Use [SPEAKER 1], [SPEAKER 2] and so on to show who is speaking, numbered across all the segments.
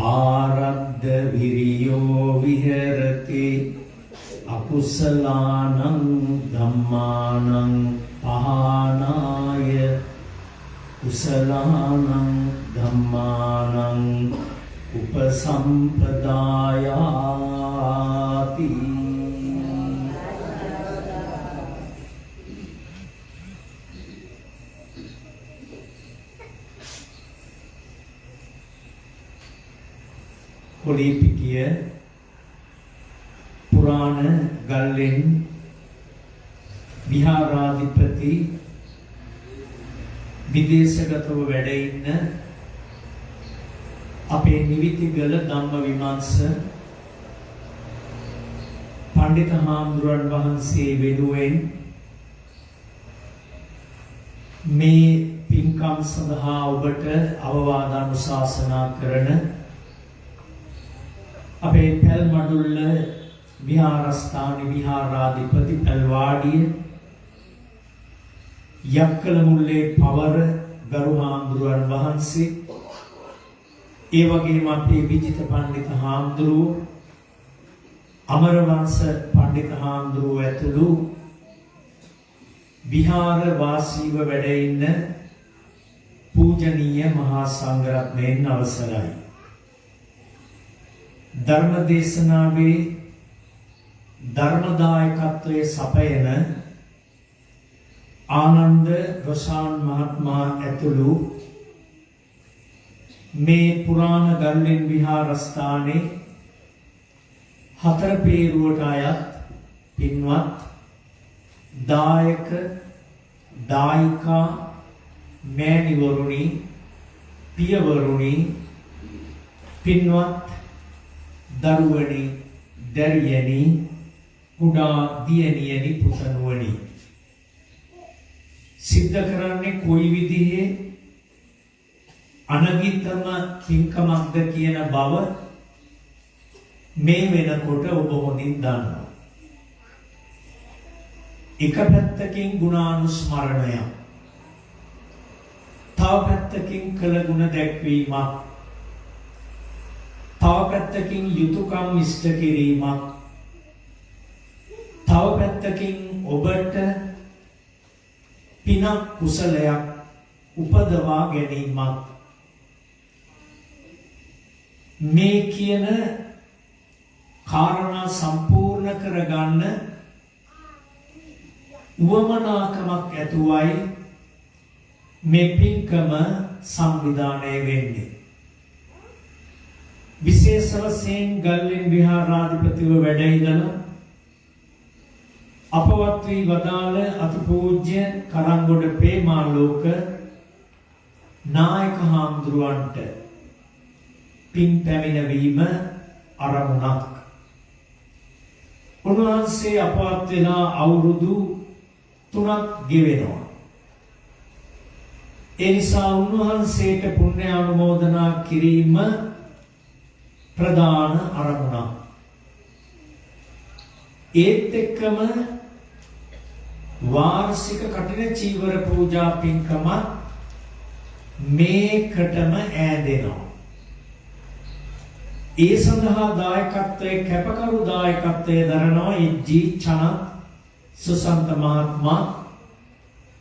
[SPEAKER 1] ආරද්ධ විරියෝ විහෙරති අකුසලානං ධම්මානං පහනාය කුසලානං ධම්මානං උපසම්පදායාති. කොලිපිටිය පුරාණ ගල්ලෙන් විහාරාධිපති විදේශගතව වැඩ ඉන්න අපේ නිවිතිගල ධම්ම විමර්ශ පණ්ඩිත හාමුදුරන් වහන්සේ වෙනුවෙන් මේ පින්කම් සඳහා ඔබට අවවාද අනුශාසනා කරන අපේ පැල්මඩුල්ල විහාරස්ථාන විහාරාධිපති පැල්වාඩිය යක්කල මුල්ලේ පවර ගරු හාමුදුරුවන් වහන්සේ, ඒ වගේම අපේ විජිත පණ්ඩිත හාමුදුරුවෝ, අමරවංශ පණ්ඩිත හාමුදුරුවෝ ඇතුළු විහාර වාසීව වැඩ ඉන්න පූජනීය මහා සංඝරත්නයන් අවසරයි. ධර්ම දේශනාවේ ධර්මදායකත්වයේ සපයන ආනන්ද රොෂාන් මහත්මයා ඇතුළු මේ පුරාණ ගල්ලෙන් විහාරස්ථානයේ හතර පේරුවට අයත් පින්වත් දායක දායිකා මෑණිවරුනි, පියවරුනි, පින්වත් දරුවනි, දැරියනි, කුඩා දියණියනි, පුතණුවනි, සිද්ධ කරන්නේ කොයි විදිහේ අනගිතම කින්කමක්ද කියන බව මේ වෙනකොට ඔබ හොඳින් දන්නවා. එක පැත්තකින් ගුණානුස්මරණය, තව පැත්තකින් කළ ගුණ දැක්වීමක්, තව පැත්තකින් යුතුයකම් ඉෂ්ට කිරීමක්, තව පැත්තකින් ඔබට පිනක් කුසලයක් උපදවා ගැනීමක්, මේ කියන කාරණා සම්පූර්ණ කරගන්න උවමනාකමක් ඇතුවයි මේ පින්කම සංවිධානය වෙන්නේ. විශේෂ වශයෙන් ගල්ලෙන් විහාරාධිපතිව වැඩ ඉඳලා අපවත් වී වදාළ අතිපූජ්‍ය කරංගොඩ පේමාලෝක නායක හාමුදුරුවන්ට පින් පැමිණවීම අරමුණක්. උන්වහන්සේ අපවත් වෙලා අවුරුදු 3ක් ගෙවෙනවා. ඒ නිසා උන්වහන්සේට පුණ්‍ය අනුමෝදනා කිරීම ප්‍රධාන අරමුණක්. ඒත් එක්කම වාර්ෂික කඨින චීවර පූජා පින්කම මේකටම ඈඳෙනවා. ඒ සඳහා දායකත්වයේ කැපකරු දායකත්වයේ දරනවා එච්.ජී. චනත් සුසන්ත මහත්මයා,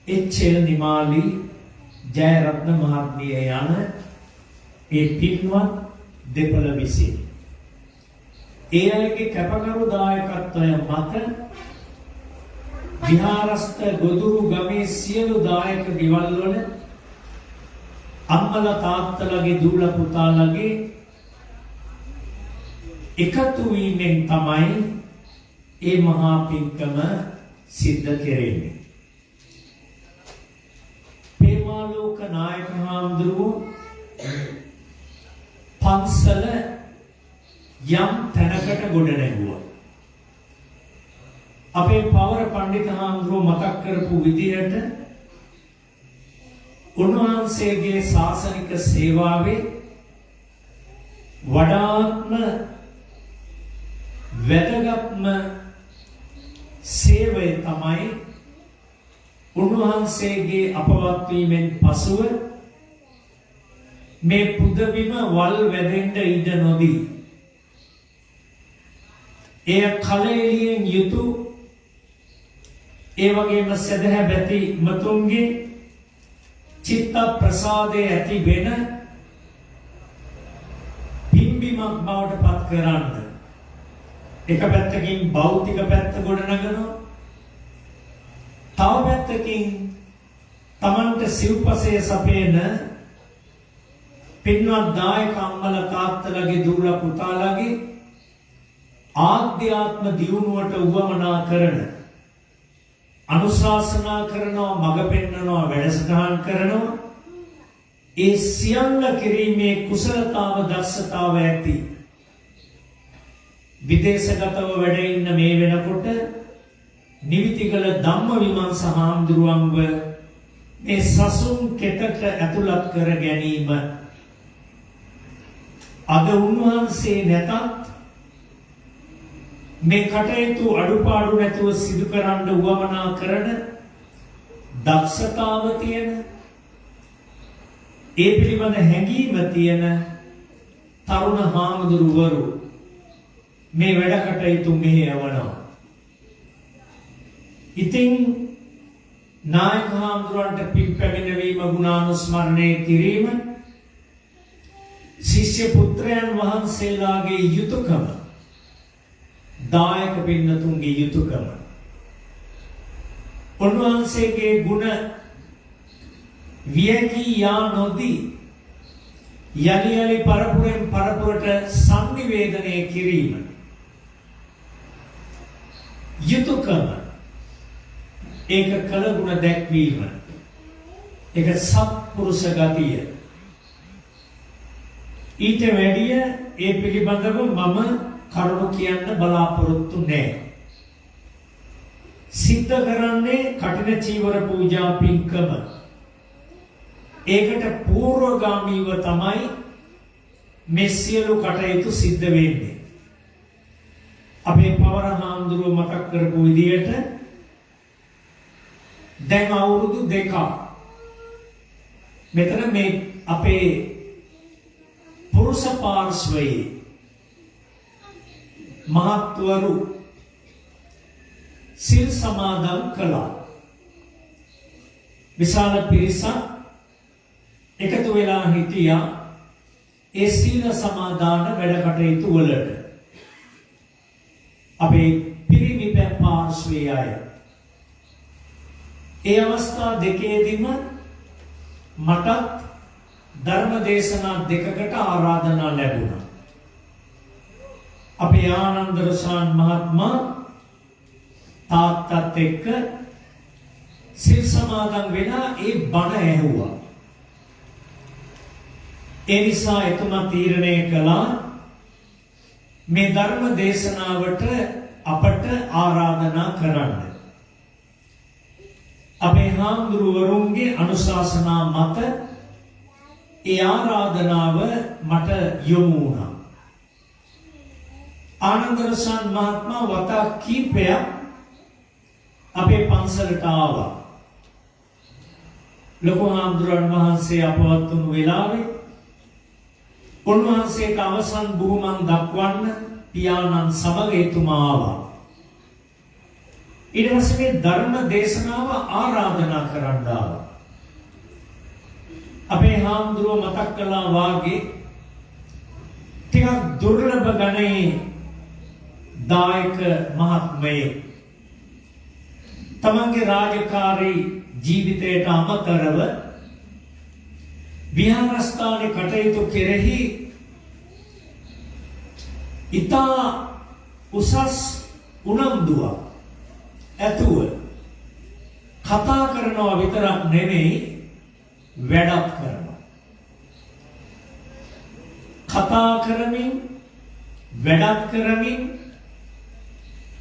[SPEAKER 1] එච්.එල්. නිමාලි ජයරත්න මහත්මිය යන ඒ පින්වත් දෙපළ විසින්. ඒ අයගේ කැපකරු දායකත්වය මත විහාරස්ථ ගොදුරු ගමේ සියලු දායක ගෙවල් වල අම්මලා තාත්තලාගේ දූලා පුතාලාගේ එකතු වීමෙන් තමයි ඒ මහා පින්කම සිද්ධ කෙරෙන්නේ. පේමාලෝක නායක හාමුදුරුවෝ පන්සල යම් තැනකට ගොඩ නැගුවා. අපේ පවර පණ්ඩිත හාමුදුරුවෝ මතක් කරපු විදිහට උන්වහන්සේගේ ශාසනික සේවාවේ වඩාත්ම වැදගත්ම සේවය තමයි උන්වහන්සේගේ අපවත් වීමෙන් පසුව මේ පුදබිම වල් වැදෙන්න ඉඩ නොදී එය කලෙලියෙන් යුතු ඒ වගේම සදහැ බැති මතුන්ගේ චිත්ත ප්‍රසාදය ඇති වෙන පින්බිමක් බවට පත් කරන්න. එක පැත්තකින් භෞතික පැත්ත ගොඩනගනවා, තව පැත්තකින් තමන්ට සිව්පසය සපයන පින්වත් දායක අම්මලා තාත්තලාගේ දූලා පුතාලාගේ ආධ්‍යාත්ම දියුණුවට උවමනා කරන අනුශාසනා කරනවා, මඟ පෙන්වනවා, වැඩසටහන් කරනවා. ඒ සියල්ල කිරීමේ කුසලතාව දක්ෂතාව ඇති විදේශගතව වැඩ ඉන්න මේ වෙනකොට නිවිතිගල ධම්මවිමංශ හාමුදුරුවන්ව මේ සසුන් කෙතට ඇතුළත් කර ගැනීම, අද උන්වහන්සේ නැතත් මේ කටයුතු අඩුපාඩු නැතුව සිදු කරන්න උවමනා කරන දක්ෂතාව තියෙන, ඒ පිළිබඳ හැඟීම තියෙන තරුණ හාමුදුරුවරු මේ වැඩ කටයුතු මෙහෙයවනවා. ඉතින් නායක හාමුදුරන්ට පින් පැමිණවීම, ගුණානුස්මරණය කිරීම ශිෂ්‍ය පුත්‍රයන් වහන්සේලාගේ යුතුයකම, දායක පින්නතුන්ගේ යුතුයකම. උන්වහන්සේගේ ගුණ වියකී යා නොදී යලි යලි පරපුරෙන් පරපුරට සන්නිවේදනය කිරීම යුතුයකම. ඒක කළ ගුණ දැක්වීම. ඒක සත්පුරුෂ ගතිය. ඊට වැඩිය ඒ පිළිබඳව මම කරුණු කියන්න බලාපොරොත්තු නෑ. සිද්ධ කරන්නේ කඨින චීවර පූජා පින්කම. ඒකට පූර්වගාමීව තමයි මේ සියලු කටයුතු සිද්ධ වෙන්නේ. අපේ පවර හාමුදුරුව මතක් කරපු විදියට දැන් අවුරුදු 2ක් මෙතන මේ අපේ පුරුෂ පාර්ශ්වයේ මහත්වරු සිල් සමාදන් කළා. විශාල පිරිසක් එකතු වෙලා හිටියා ඒ සීල සමාදාන වැඩ කටයුතු වලට. අපේ පිරිමි පාර්ශ්වයේ අය. ඒ අවස්ථා දෙකේදීම මටත් ධර්ම දේශනා දෙකකට ආරාධනා ලැබුණා. අපේ ආනන්ද රොෂාන් මහත්මයා තාත්තත් එක්ක සිල් සමාදන් වෙලා ඒ බණ ඇහුවා. ඒ නිසා එතුමා තීරණය කළා මේ ධර්ම දේශනාවට අපට ආරාධනා කරන්න. අපේ හාමුදුරුවරුන්ගේ අනුශාසනා මත ඒ ආරාධනාව මට යොමු වුණා. ආනන්ද රොෂාන් මහත්මයා වතා කීපයක් අපේ පන්සලට ආවා. ලොකු හාමුදුරන් වහන්සේ අපවත් වුණු වෙලාවේ උන්වහන්සේට අවසන් බුහුමන් දක්වන්න පියාණන් සමග එතුමා ආවා. ඊට පස්සේ මේ ධර්ම දේශනාව ආරාධනා කරන්න ආවා. අපේ හාමුදුරුව මතක් කළා වාගේ ටිකක් දුර්ලභ ගණයේ දායක මහත්මයෙක්. තමන්ගේ රාජකාරී ජීවිතයට අමතරව විහාරස්ථානයේ කටයුතු කෙරෙහි ඉතා උසස් උනන්දුවක් ඇතුව කතා කරනවා විතරක් නෙමෙයි, වැඩක් කරනවා. කතා කරමින් වැඩක් කරමින්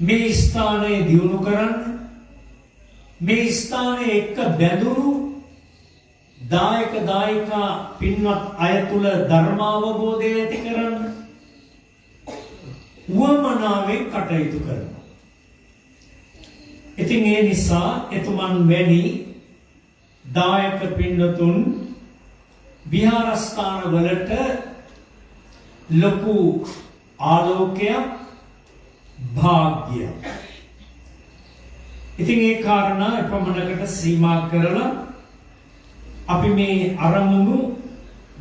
[SPEAKER 1] මේ ස්ථානය දියුණු කරන්න, මේ ස්ථානයේ එක්ක බැඳුණු දායක දායිකා පින්වත් අය තුල ධර්මාවබෝධය ඇති කරන්න උවමනාවෙන් කටයුතු කරනවා. ඉතින් ඒ නිසා එතුමන් වැනි දායක පින්වතුන් විහාරස්ථාන වලට ලොකු ආලෝකයක්, භාග්‍යයක්. ඉතින් ඒ කාරණා එපමණකට සීමා කරලා අපි මේ අරමුණු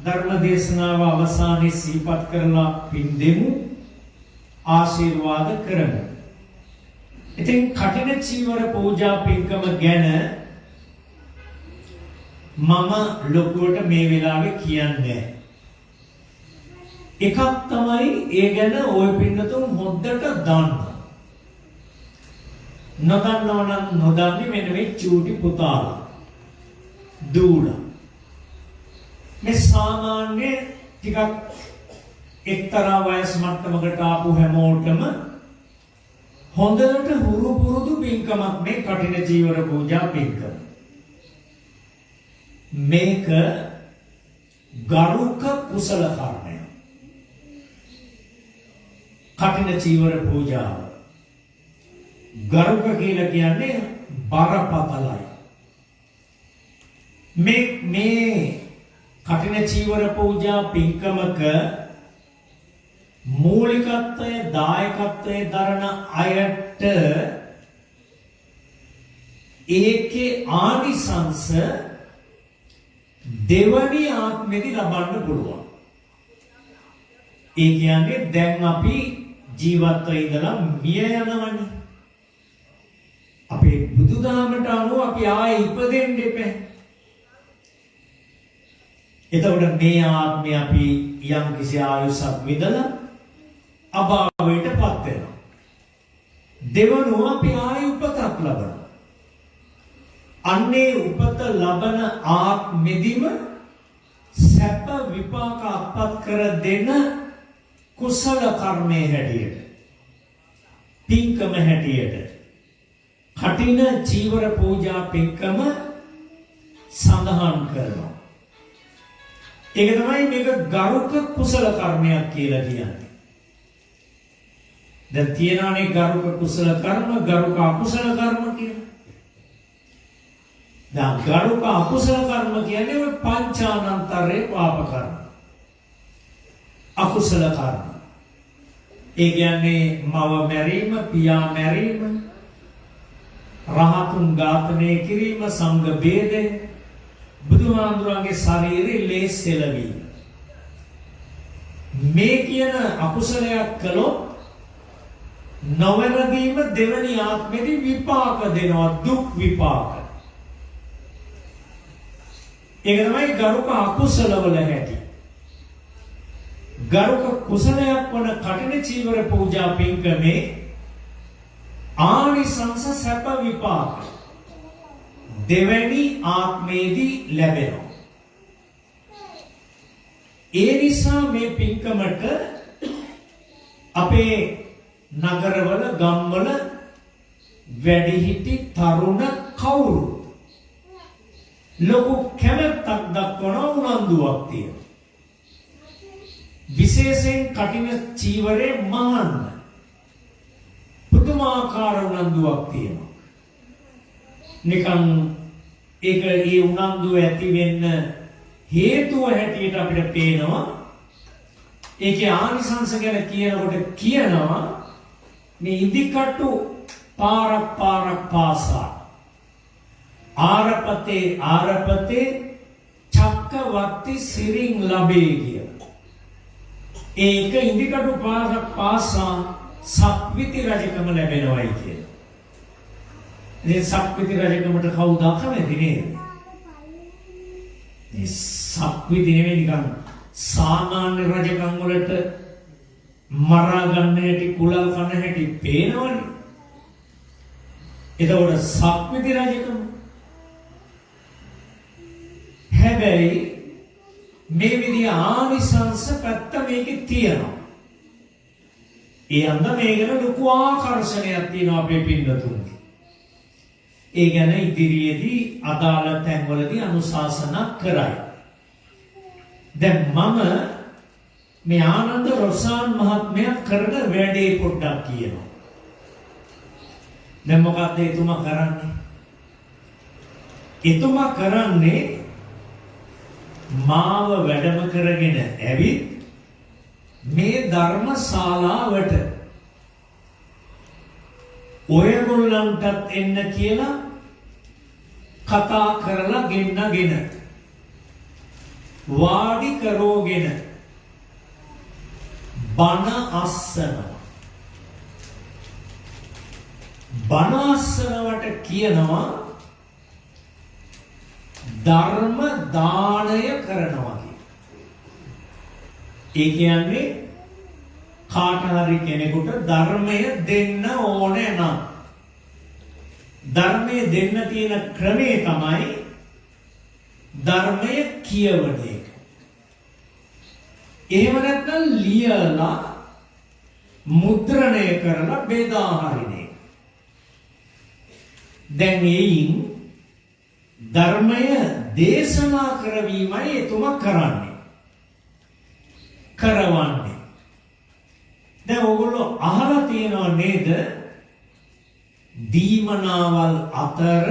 [SPEAKER 1] ධර්ම දේශනාව අවසානයේ සිහිපත් කරලා පින් දෙමු, ආශිර්වාද කරමු. ඉතින් කඨින චීවර පූජා පින්කම ගැන මම ලොකුවට මේ වෙලාවේ කියන්නේ. එකක් තමයි ඒ ගැන ඔය පින්නතුන් හොද්දට දන්න. නොදන්නව නම් නොදන්නේ මෙන්න මේ චූටි පුතාලා, දූලා. මේ සාමාන්‍ය ටිකක් එක්තරා වයස් මට්ටමකට ආපු හැමෝටම හොඳට හුරු පුරුදු පින්කමක් මේ කඨින චීවර පූජා පින්කම. මේක ගරුක කුසල කර්මය. කඨින චීවර පූජාව. ගරුක කියලා කියන්නේ බරපතලයි. මේ මේ කඨින චීවර පූජා පින්කමක මූලිකත්වය, දායකත්වය දරන අයට ඒකේ ආනිසංස දෙවනි ආත්මෙදි ලබන්න පුළුවන්. ඒ කියන්නේ දැන් අපි ජීවත්ව ඉඳලා මිය යනවනේ. අපේ බුදුදහමට අනුව අපි ආයේ ඉපදෙන්න එපා. එතකොට මේ ආත්මේ අපි යම් කිසි ආයුෂක් විඳලා අභාවයට පත් වෙනවා. දෙවනුව අපි ආයේ උපතක් ලබනවා. අන්නේ උපත ලබන ආත්මෙදිම සැප විපාක අත්පත් කර දෙන කුසල කර්මයේ හැටියට, පින්කම හැටියට කඨින චීවර පූජා පින්කම සඳහන් කරනවා. ඒක තමයි මේක ගරුක කුසල කර්මයක් කියලා කියන්නේ. දැන් තියෙනවානේ ගරුක කුසල කර්ම, ගරුක අකුසල කර්ම කියලා. දැන් ගරුක අකුසල කර්ම කියන්නේ ඔය පංචානන්තරේ පාප කර්ම. අකුසල කර්ම. ඒ කියන්නේ මව මැරීම, පියා මැරීම, රහතුන් ඝාතනය කිරීම, සංඝ භේදය, බුදුහාමුදුරන්ගේ ශරීරේ ලේ සෙලවීම. මේ කියන අකුසලයක් කළොත් නොවැරදීම දෙවනි ආත්මෙදි විපාක දෙනවා, දුක් විපාක. ඒක තමයි ගරුක අකුසල වල හැටි. ගරුක කුසලයක් වන කඨින චීවර පූජා පින්කමේ ආනිසංස සැප විපාක දෙවැනි ආත්මයේදී ලැබෙනවා. ඒ නිසා මේ පින්කමට අපේ නගරවල, ගම්වල වැඩිහිටි තරුණ කවුරු ලොකු කැමැත්තක් දක්වන උනන්දුවක් තියෙනවා. විශේෂයෙන් කඨින චීවරේ මහන්න පුදුමාකාර උනන්දුවක් තියෙනවා. නිකන් ඒක ඒ උනන්දුව ඇති වෙන්න හේතුව හැටියට අපිට පේනවා. ඒකේ ආනිසංස ගැන කියනකොට කියනවා මේ ඉදිකටු පාරක් පාරක් පාසා ආරපතේ ආරපතේ චක්කවර්ති සිරින් ලබේ කියලා. ඒක ඉදිකටු පාරක් පාසා සක්විති රජකම ලැබෙනවයි කියලා. ඉතින් සක්විති රජකමට කවුද අකමැති නේද? මේ සක්විති නෙමෙයි, නිකන් සාමාන්‍ය රජකම් වලට මරා ගන්න හැටි, කුලල් කන හැටි පේනවනේ. එතකොට සක්විති රජකම. හැබැයි මේ විදිහ ආනිසංස පැත්ත මේකේ තියෙනවා. ඒ අන්ද මේ ගැන ලොකු ආකර්ෂණයක් තියෙනවා අපේ පින්වතුන්ගේ. ඒ ගැන ඉදිරියේදී අදාළ තැන්වලදී අනුශාසනා කරයි. දැන් මම මේ ආනන්ද රොසාන් මහත්මයා කරන වැඩේ පොඩ්ඩක් කියනවා. දැන් මොකක්ද එතුමා කරන්නේ? එතුමා කරන්නේ මාව වැඩම කරගෙන ඇවිත් මේ ධර්මශාලාවට ඔයගොල්ලන්ටත් එන්න කියලා කතා කරලා ගෙන්නගෙන වාඩි කරෝගෙන බණ අස්සනවා. බණ අස්සනවට කියනවා ධර්ම දානය කරනවා කියලා. ඒ කියන්නේ කාට හරි කෙනෙකුට ධර්මය දෙන්න ඕනේ නම් ධර්මය දෙන්න තියෙන ක්‍රමේ තමයි ධර්මය කියවන එක. එහෙම නැත්නම් ලියලා මුද්‍රණය කරලා බෙදා හරින එක. දැන් එයින් ධර්මය දේශනා කරවීමයි එතුමා කරන්නේ. කරවන්නේ. දැන් ඔයගොල්ලෝ අහලා තියෙනව නේද? දීමනාවල් අතර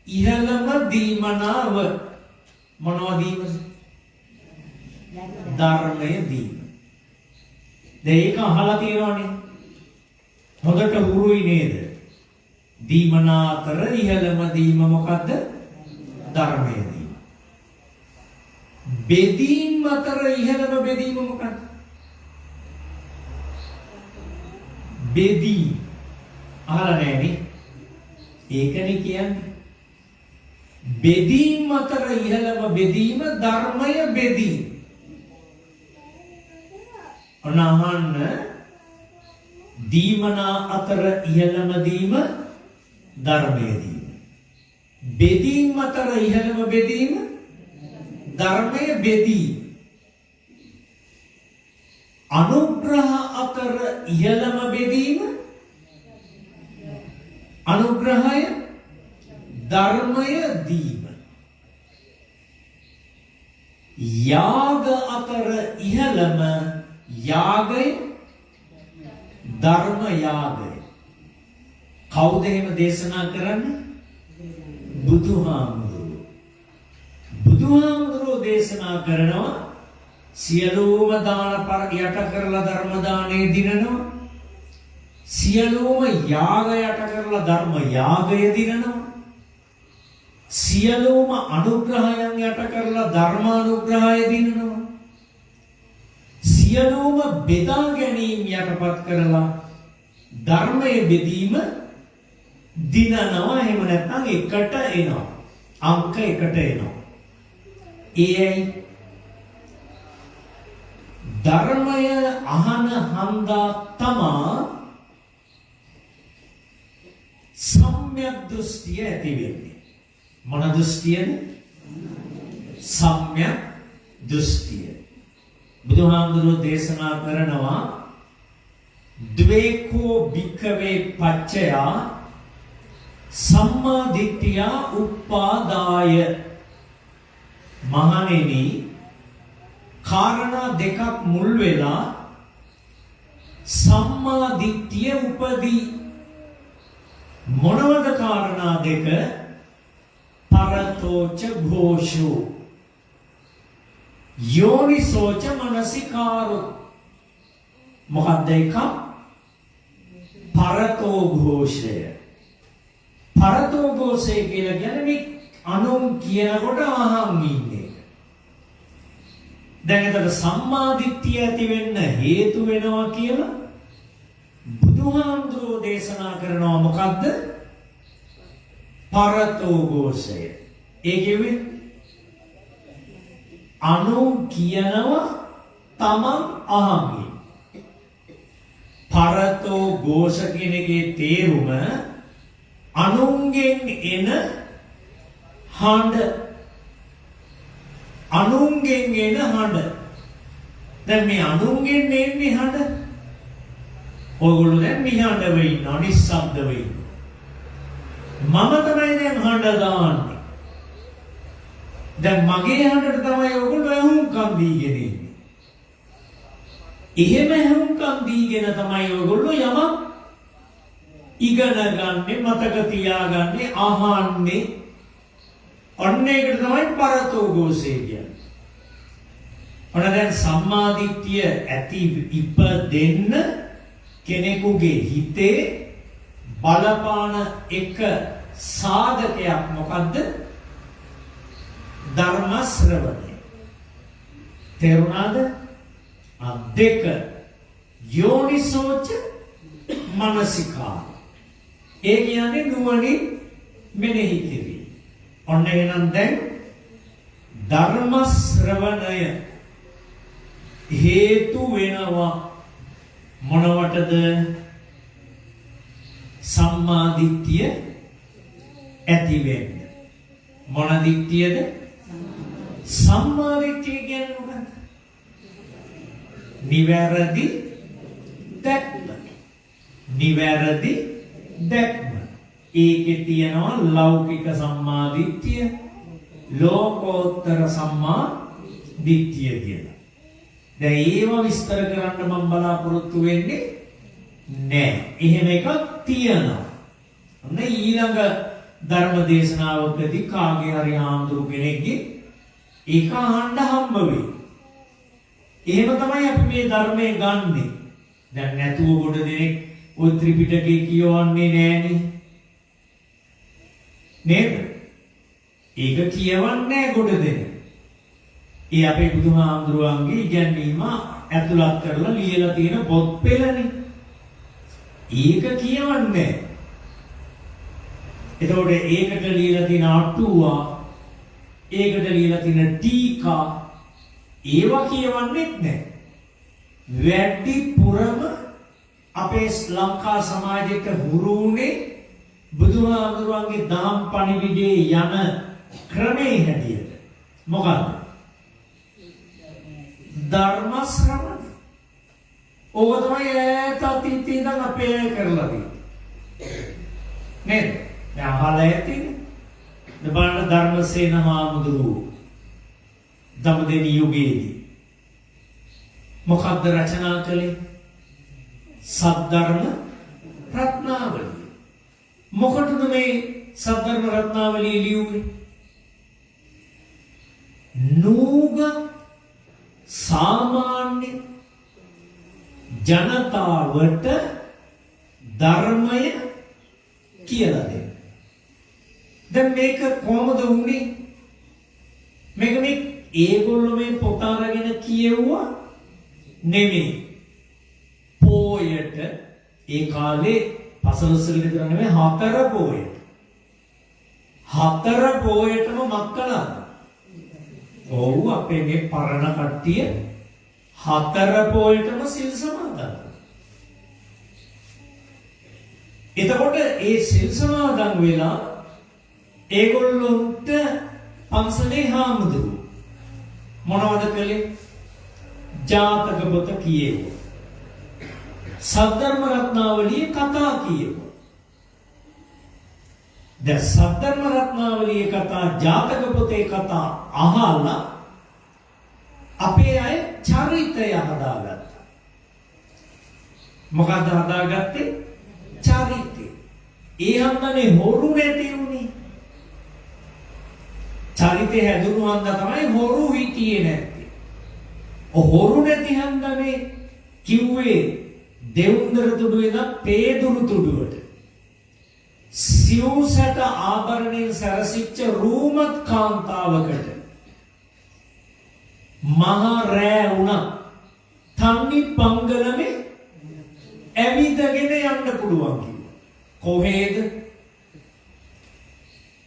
[SPEAKER 1] ඉහළම දීමනාව මොනවා දීමද? ධර්මය දීම. දැන් ඒක අහලා තියෙනවනේ. හොඳට හුරුයි නේද? දීමනා අතර ඉහළම දීම මොකද්ද? ධර්මය දීම. බෙදීම් අතර ඉහළම බෙදීම මොකද්ද? බෙදීම් අහලා නෑනේ. ඒකනේ කියන්නේ. බෙදීම් අතර ඉහළම බෙදීම ධර්මය බෙදීම. ඔන්න අහන්න, දීමනා අතර ඉහළම දීම ධර්මය දීම. බෙදීම් අතර ඉහළම බෙදීම ධර්මය බෙදීම. අනුග්‍රහ අතර ඉහළම බෙදීම අනුග්‍රහය ධර්මය දීම. යාග අතර ඉහළම යාගය ධර්ම යාගය. කවුද එහෙම දේශනා කරන්නේ? බුදුහාමුදුරුවෝ. බුදුහාමුදුරුවෝ දේශනා කරනවා සියලුම දාන පර යට කරලා ධර්ම දානේ දිනනවා. සියලුම යාග යට කරලා ධර්ම යාගය දිනනවා. සියලුම අනුග්‍රහයන් යට කරලා ධර්ම අනුග්‍රහය දිනනවා. සියලුම බෙදා ගැනීම යටපත් කරලා ධර්මයේ බෙදීම දිනනවා. එහෙම නැත්නම් එකට එනවා. අංක එකට එනවා. ඒ ඇයි? ධර්මය අහන හන්දා තමා සම්‍යක් දෘෂ්ටිය ඇති වෙන්නේ. මොන දෘෂ්ටියද? සම්‍යක් දෘෂ්ටිය. බුදුහාමුදුරුවෝ දේශනා කරනවා ද්වේකෝ භික්ඛවේ පච්චයා සම්මා දිට්ඨියා උප්පාදාය. මහණෙනි, කාරණා දෙකක් මුල් වෙලා සම්මා දිට්ඨිය උපදී. මොනවද කාරණා දෙක? පරතෝච ඝෝෂෝ යෝනිසෝච මනසිකාරෝ. මොකක්ද එක? පරතෝ ඝෝෂය. පරතෝ ඝෝෂය කියලා කියන්නේ මේ අනුන් කියනකොට අහන් ඉන්න එක. දැන් එතකොට සම්මා දිට්ඨිය ඇති වෙන්න හේතු වෙනවා කියලා බුදුහාමුදුරුවෝ දේශනා කරනවා. මොකද්ද? පරතෝ ඝෝෂය. ඒ කිව්වේ අනුන් කියනවා තමන් අහන් ඉන්න. පරතෝ ඝෝෂ කියන එකේ තේරුම අනුන්ගෙන් එන හඬ. අනුන්ගෙන් එන හඬ. දැන් මේ අනුන්ගෙන් එන්නේ හඬ. ඔයගොල්ලෝ දැන් නිහඬව ඉන්නවා, නිස්සබ්දව ඉන්නවා. මම තමයි දැන් හඬ දාන්නේ. දැන් මගේ හඬට තමයි ඔයගොල්ලෝ ඇහුම්කන් දීගෙන ඉන්නේ. එහෙම ඇහුම්කන් දීගෙන තමයි ඔයගොල්ලෝ යමක් ඉගෙන ගන්නෙ, මතක තියාගන්නේ, අහන්නේ. ඔන්න ඒකට තමයි පරතෝ ഘോഷය කියන්නේ. ඔන්න දැන් සම්මාදිට්ඨිය ඇති ඉපදෙන්න කෙනෙකුගේ හිතේ බලපාන එක සාධකයක් මොකද්ද? ධර්ම ශ්‍රවණය. තේරුණාද? දෙක යෝනිසෝච මනසිකාර. ඒ කියන්නේ නුවණින් මෙනෙහි කිරීම. ඔන්න එහෙනම් දැන් ධර්ම ශ්‍රවණය හේතු වෙනවා මොනවටද? සම්මා දිට්ඨිය ඇති වෙන්න. මොන දිට්ඨියද? සම්මා දිට්ඨිය කියන්නේ මොකක්ද? නිවැරදි දැක්ම. නිවැරදි දැක්ම. ඒකේ තියෙනවා ලෞකික සම්මා දිට්ඨිය, ලෝකෝත්තර සම්මා දිට්ඨිය කියලා. දැන් ඒව විස්තර කරන්න මම බලාපොරොත්තු වෙන්නේ නෑ. එහෙම එකක් තියෙනවා. ඔන්න ඊළඟ ධර්ම දේශනාවකදී කාගේ හරි හාමුදුරු කෙනෙක්ගේ ඒක අහන්න හම්බ වෙයි. එහෙම තමයි අපි මේ ධර්මයේ ගන්නෙ. දැන් නැතුව ගොඩ දෙනෙක් ඔය ත්‍රිපිටකේ කියවන්නේ නෑනේ. නේද? ඒක කියවන්නේ නෑ ගොඩ දෙනෙක්. ඒ අපේ බුදුහාමුදුරුවන්ගේ ඉගැන්වීම ඇතුළත් කරලා ලියලා තියෙන පොත් පෙළනේ. ඒක කියවන්නේ. එතකොට ඒකට ලියලා තියෙන අටුවා, ඒකට ලියලා තියෙන ටීකා ඒවා කියවන්නෙත් නෑ. වැඩිපුරම අපේ ලංකා සමාජයට හුරු වුණේ බුදුහාමුදුරුවන්ගේ දහම් පණිවිඩයේ යන ක්‍රමේ හැටියට. මොකද්ද? ධර්ම ශ්‍රවණය. ඕක තමයි ඈත අතීතයේ ඉඳන් අපේ අය කරලා තියෙන්නේ. නේද? දැන් අහලා ඇතිනේ. දැන් බලන්න ධර්මසේන හාමුදුරුවෝ දඹදෙණි යුගයේදී මොකද්ද රචනා කළේ? සද්ධර්ම රත්නාවලිය. මොකටද මේ සද්ධර්ම රත්නාවලිය ලියුවේ? නූග සාමාන්‍ය ජනතාවට ධර්මය කියලා දෙන්න. දැන් මේක කොහොමද වුනේ? මේක මේ ඒගොල්ලෝ මේ පොත අරගෙන කියෙව්වා නෙමෙයි. පෝයට ඒ කාලේ පසළොස්වක විතර නෙමෙයි හතර පෝයට. හතර පෝයටම මක් කළාද? ඔව්, අපේ මේ පරණ කට්ටිය හතර පෝයටම සිල් සමාදන් වුණා. එතකොට ඒ සිල් සමාදන් වෙලා ඒගොල්ලොන්ට පන්සලේ හාමුදුරුවෝ මොනවද කළේ? ජාතක පොත කියෙව්වා. සද්ධර්ම රත්නාවලියේ කතා කියෙව්වා. දැන් සද්ධර්ම රත්නාවලියේ කතා, ජාතක පොතේ කතා අහලා අපේ අය චරිතය හදාගත්තා. මොකද්ද හදාගත්තේ? චරිතය. ඒ හන්දනේ හොරු නැති වුනේ. චරිතය හැදුණු හන්ද තමයි හොරු හිටියේ නැත්තේ. ඔ හොරු නැති හන්දනේ කිව්වේ දෙවුන්දර තුඩුවේ ඉඳන් පේදුරු තුඩුවට සිව්සැට ආභරණයෙන් සැරසිච්ච රූමත් කාන්තාවකට මහා රෑ වුණා තන්නි පංගලමේ ඇවිදගෙන යන්න පුළුවන් කිව්වා. කොහේද?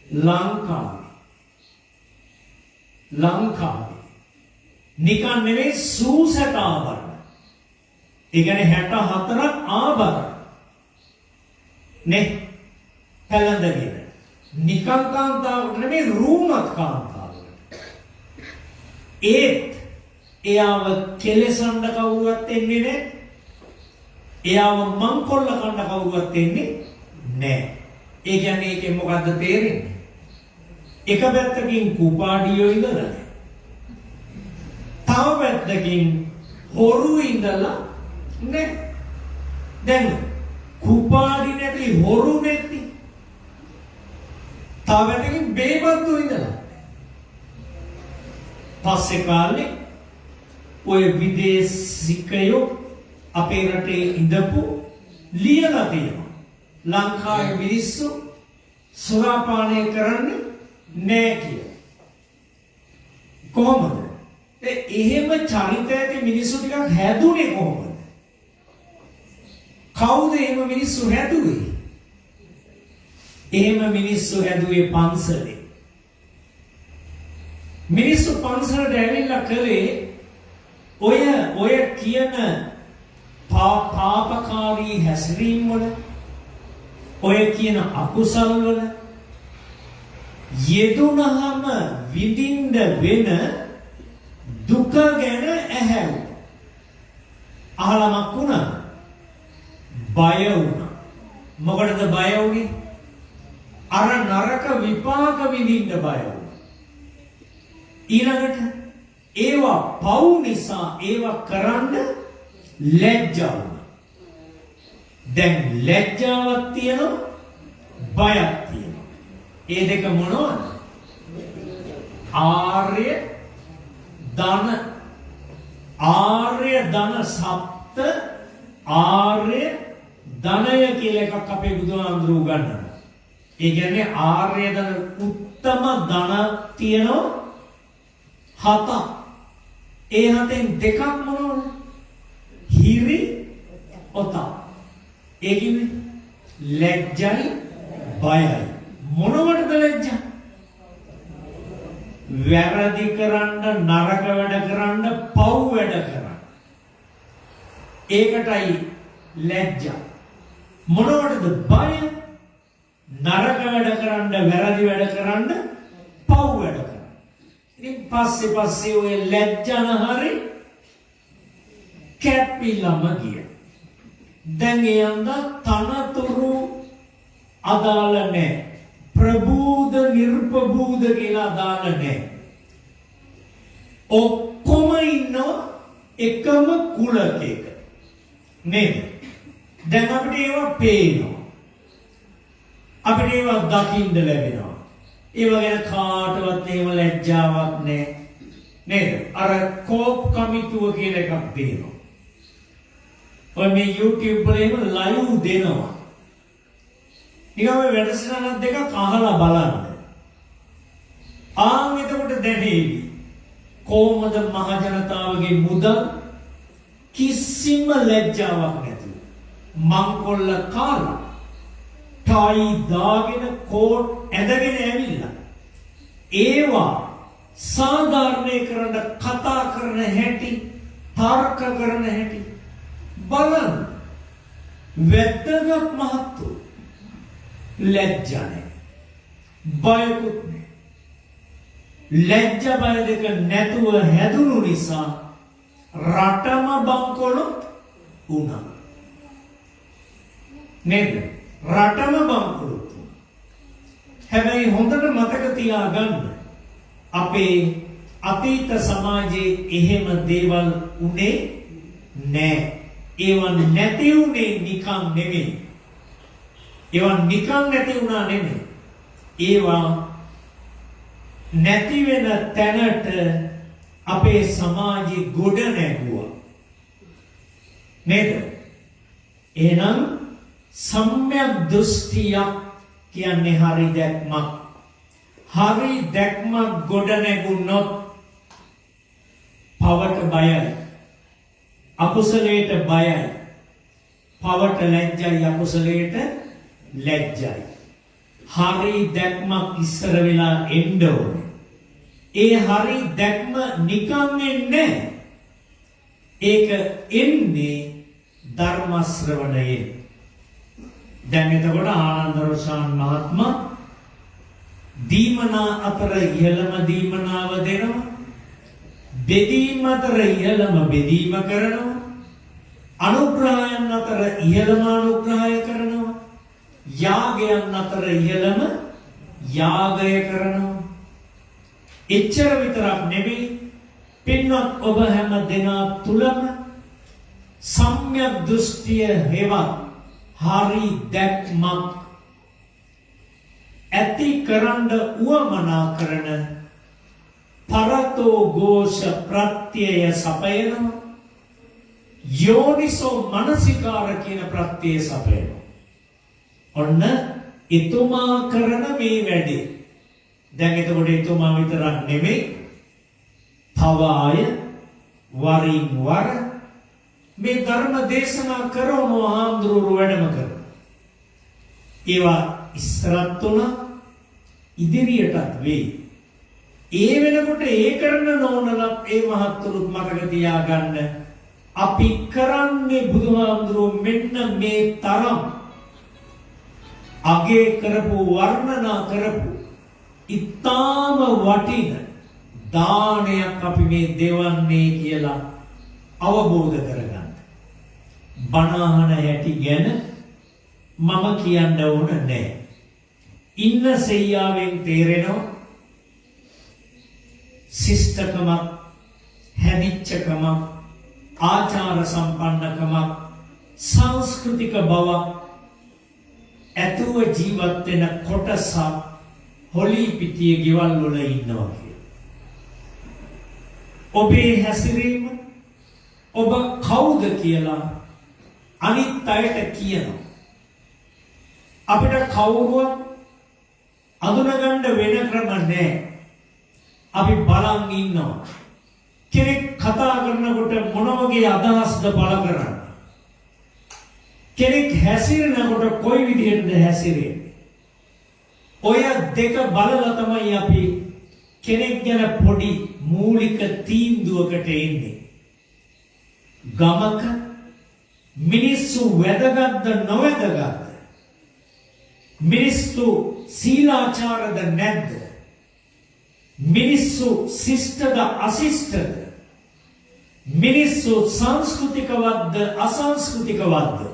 [SPEAKER 1] ලංකාවේ. ලංකාවේ. නිකන් නෙවෙයි සූසැට ආභරණ. ඒ කියන්නේ 64ක් ආභරණ. නේ? පැලඳගෙන. නිකන් කාන්තාවකට නෙමෙයි රූමත් කාන්තාවකට. ඒත් එයාව කෙලෙසන්න කවුරුවත් එන්නේ නැහැ. එයාව මංකොල්ල කන්න කවුරුවත් එන්නේ නැහැ. ඒ කියන්නේ ඒකෙන් මොකද්ද තේරෙන්නේ? එක පැත්තකින් කුපාඩියෝ ඉඳලා නැහැ. තව පැත්තකින් හොරු ඉඳලා නැහැ. දැන් කුපාඩි නැති, හොරු නැති, තව පැත්තකින් බේබද්දු ඉඳලා. පස්සේ කාලේ ඔය විදේශිකයෝ අපේ රටේ ඉඳපු ලියලා තියෙනවා. ලංකාවේ මිනිස්සු සුරාපානය කරන්නේ නෑ කියලා. කොහොමද? එහෙම චරිත ඇති මිනිස්සු ටිකක් හැදුනේ කොහොමද? කවුද එහෙම මිනිස්සු හැදුවේ? එහෙම මිනිස්සු හැදුවේ පන්සලේ. මිනිස්සු පන්සලට ඇවිල්ලා කළේ ඔය ඔය කියන පාපකාරී හැසිරීම් වල, ඔය කියන අකුසල් වල යෙදුනහම විඳින්න වෙන දුක ගැන ඇහැව්වා. අහලමක් වුණා. බය වුණා. මොකටද බය වුනේ? අර නරක විපාක විඳින්න බය වුණා. ඊළඟට ඒවා පව් නිසා ඒවා කරන්න ලැජ්ජා වුණා. දැන් ලැජ්ජාවක් තියෙනවා, බයක් තියෙනවා. ඒ දෙක මොනවද? ආර්ය ධන. ආර්ය ධන සප්ත ආර්ය ධනය කියලා එකක් අපේ බුදුහාමුදුරුවෝ උගන්වනවා. ඒ කියන්නේ ආර්ය ධන, උත්තම ධන තියෙනවා හතක්. ඒ හතෙන් දෙකක් මොනවද? හිරි ඔතප්. ඒ කියන්නේ ලැජ්ජයි බයයි. මොනවටද ලැජ්ජා? වැරදි කරන්න, නරක වැඩ කරන්න, පව් වැඩ කරන්න. ඒකටයි ලැජ්ජා. මොනවටද බය? නරක වැඩ කරන්න, වැරදි වැඩ කරන්න, පව් වැඩ කරන්න. ඉතින් පස්සේ පස්සේ ඔය ලැජ්ජන හරි කැපිලම ගියා. දැන් ඒ අන්ද තනතුරු අදාළ නැහැ. ප්‍රබූද නිර්පබූද කියලා අදාළ නැහැ. ඔක්කොම ඉන්නවා එකම කුලකයක. නේද? දැන් අපිට ඒවා පේනවා. අපිට ඒවා දකින්න ලැබෙනවා. ඒවා ගැන කාටවත් එහෙම ලැජ්ජාවක් නැහැ. නේද? අර කෝප් කමිටුව කියලා එකක් තියෙනවා. ඔය මේ YouTube වල එහෙම ලයිව් දෙනවා. නිකන් ඔය වැඩසටහනක් දෙකක් අහලා බලන්න. ආන් එතකොට දැනේවි කොහොමද මහ ජනතාවගේ මුදල් කිසිම ලැජ්ජාවක් නැතුව මංකොල්ල කාලා, ටයි දාගෙන, කෝට් ඇඳගෙන ඇවිල්ලා ඒවා සාධාරණය කරන්න කතා කරන හැටි, තර්ක කරන හැටි බලන්න. වැද්දගත් මහත්තු, ලැජ්ජා නැහැ, බයකුත් නැහැ. ලැජ්ජ බය දෙක නැතුව හැදුණු නිසා රටම බංකොලොත් වුණා. නේද? රටම බංකොලොත් වුණා. හැබැයි හොඳට මතක තියාගන්න, අපේ අතීත සමාජයේ එහෙම දේවල් උනේ නෑ. ඒවා නැති වුණේ නිකන් නෙමෙයි. ඒවා නිකන් නැති වුණා නෙමෙයි. ඒවා නැති වෙන තැනට අපේ සමාජي ගොඩ නැගුවා. නේද? එහෙනම් සම්‍යක් දෘෂ්ටියක් කියන්නේ හරි දැක්මක්. හරි දැක්මක් ගොඩ නැගුණොත් පවට බයයි. අකුසලයට බයයි. පවට ලැජ්ජයි, අකුසලයට ලැජ්ජයි. හරි දැක්මක් ඉස්සර වෙලා එන්න ඕනේ. ඒ හරි දැක්ම නිකන් එන්නේ. ඒක එන්නේ ධර්ම ශ්‍රවණයෙන්. දැන් එතකොට ආනන්ද රෝෂාන් මහත්මයා දීමනා අතර ඉහළම දීමනාව දෙනවා. බෙදීම අතර ඉහළම බෙදීම කරනවා. අනුග්‍රහයන් අතර ඉහළම අනුග්‍රහය කරනවා. යාගයන් අතර ඉහළම යාගය කරනවා. එච්චර විතරක් නෙමෙයි, පින්වත් ඔබ හැම දෙනා තුලම සම්‍යක් දෘෂ්ටිය හෙවත් හරි දැක්මක් ඇති කරන්න උවමනා කරන පරතෝ ഘോഷ ප්‍රත්‍යය සපයනවා. යෝනිසෝ මනසිකාර කියන ප්‍රත්‍යය සපයනවා. ඔන්න එතුමා කරන මේ වැඩේ. දැන් එතකොට එතුමා විතරක් නෙමෙයි, තව අය වරින් වර මේ ධර්ම දේශනා කරන හාමුදුරුවෝ වැඩම කරනවා. ඒවා ඉස්සරත් වුණා, ඉදිරියටත් වෙයි. ඒ වෙනකොට ඒ කරන නෝනලත් ඒ මහත්තුරුත් මතක තියාගන්න, අපි කරන්නේ බුදුහාමුදුරුවෝ මෙන්න මේ තරම් අගේ කරපු, වර්ණනා කරපු ඉතාම වටින දානයක් අපි මේ දෙවන්නේ කියලා අවබෝධ කරගන්න. බණ අහන හැටි ගැන මම කියන්න ඕන නෑ. ඉන්න සෙයියාවෙන් තේරෙනවා ශිෂ්ටකමක්, හැදිච්චකමක්, ආචාර සම්පන්නකමක්, සංස්කෘතික බවක් ඇතුව ජීවත් වෙන කොටසක් හොලී පිටියේ ගෙවල් වල ඉන්නවා කියලා. ඔබේ හැසිරීම ඔබ කවුද කියලා අනිත් අයට කියනවා. අපිට කවුරුවත් අඳුනගන්න වෙන ක්‍රම නෑ. අපි බලන් ඉන්නවා. කෙනෙක් කතා කරනකොට මොන වගේ අදහස්ද පළ කරන්නේ? කෙනෙක් හැසිරෙනකොට කොයි විදිහටද හැසිරෙන්නේ? ඔය දෙක බලලා තමයි අපි කෙනෙක් ගැන පොඩි මූලික තීන්දුවකට එන්නේ. ගමක මිනිස්සු වැදගත්ද නොවැදගත්ද? මිනිස්සු සීලාචාරද නැද්ද? මිනිස්සු ශිෂ්ටද අශිෂ්ටද? මිනිස්සු සංස්කෘතිකවත්ද අසංස්කෘතිකවත්ද?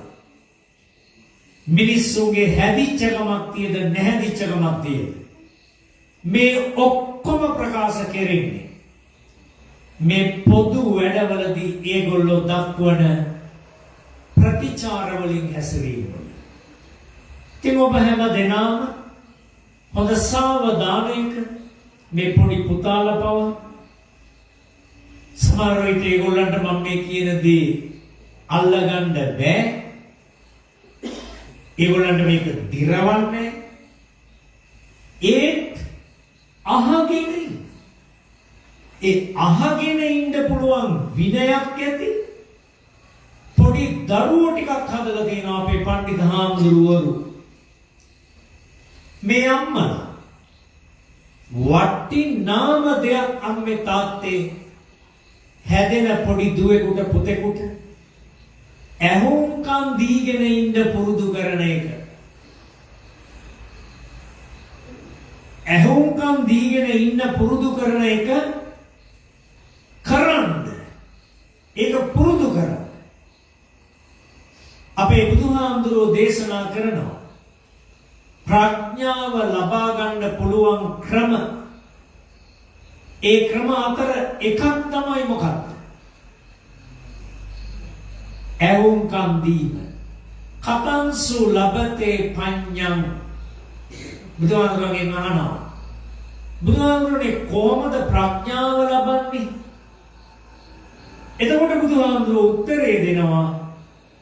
[SPEAKER 1] මිනිස්සුන්ගේ හැදිච්චකමක් තියද නැහැදිච්චකමක් තියද? මේ ඔක්කොම ප්‍රකාශ කෙරෙන්නේ මේ පොදු වැඩවලදී ඒගොල්ලෝ දක්වන ප්‍රතිචාර වලින්, හැසිරීම වලින්. ඉතින් ඔබ හැම දෙනාම හොඳ සාවධානයක, මේ පොඩි පුතාලා පවා, සමහර විට ඒගොල්ලන්ට මම මේ කියන දේ අල්ලගන්න බෑ. ඒගොල්ලන්ට මේක දිරවන්නේ. ඒත් අහගෙන ඉන්න. ඒ අහගෙන ඉන්න පුළුවන් විනයක් ඇති පොඩි දරුවෝ ටිකක් හදලා තියෙනවා අපේ පණ්ඩිත හාමුදුරුවරු. මේ අම්මලා වටිනාම දෙයක් අම්මේ තාත්තේ හැදෙන පොඩි දුවෙකුට පුතෙකුට ඇහුම්කන් දීගෙන ඉන්න පුරුදු කරන එක. ඇහුම්කන් දීගෙන ඉන්න පුරුදු කරන එක කරන්න. ඒක පුරුදු කරන්න. අපේ බුදුහාමුදුරුවෝ දේශනා කරනවා ප්‍රඥාව ලබා ගන්න පුළුවන් ක්‍රම. ඒ ක්‍රම අතර එකක් තමයි මොකක්ද? ඇහුම්කන් දීම. කතංසු ලබතේ පඤ්ඤං. බුදුහාමුදුරුවන්ගෙන් අහනවා. බුදුහාමුදුරනේ කොහොමද ප්‍රඥාව ලබන්නේ? එතකොට බුදුහාමුදුරුවෝ උත්තරේ දෙනවා,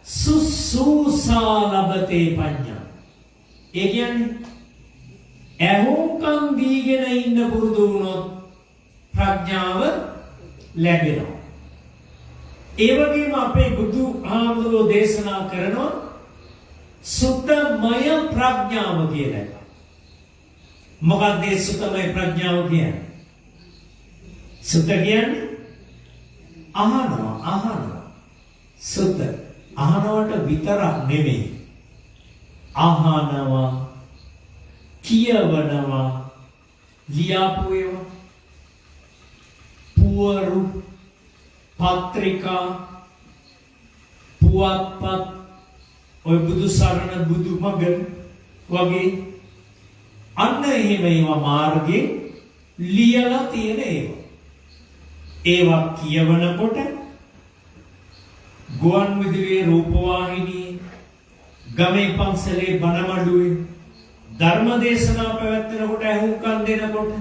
[SPEAKER 1] සුසුසා ලබතේ පඤ්ඤා. ඒ කියන්නේ ඇහුම්කන් දීගෙන ඉන්න පුරුදු වුණොත් ප්‍රඥාව ලැබෙනවා. ඒ වගේම අපේ බුදු හාමුදුරුවෝ දේශනා කරනවා සුතමය ප්‍රඥාව කියලා එකක්. මොකක්ද ඒ සුතමය ප්‍රඥාව කියන්නේ? සුත කියන්නේ අහනවා, අහනවා. සුත අහනවට විතරක් නෙමෙයි. අහනවා, කියවනවා, ලියාපු ඒවා, පුවරු, පත්‍රිකා, පුවත්පත්, ඔය බුදු සරණ බුදු මග වගේ අන්න එහෙම ඒවා මාර්ගේ ලියලා තියෙන ඒවා. ඒවා කියවනකොට, ගුවන් විදුලියේ, රූපවාහිනියේ, ගමේ පන්සලේ බණමඩුවේ ධර්ම දේශනා පැවැත්වෙනකොට ඇහුම්කන් දෙනකොට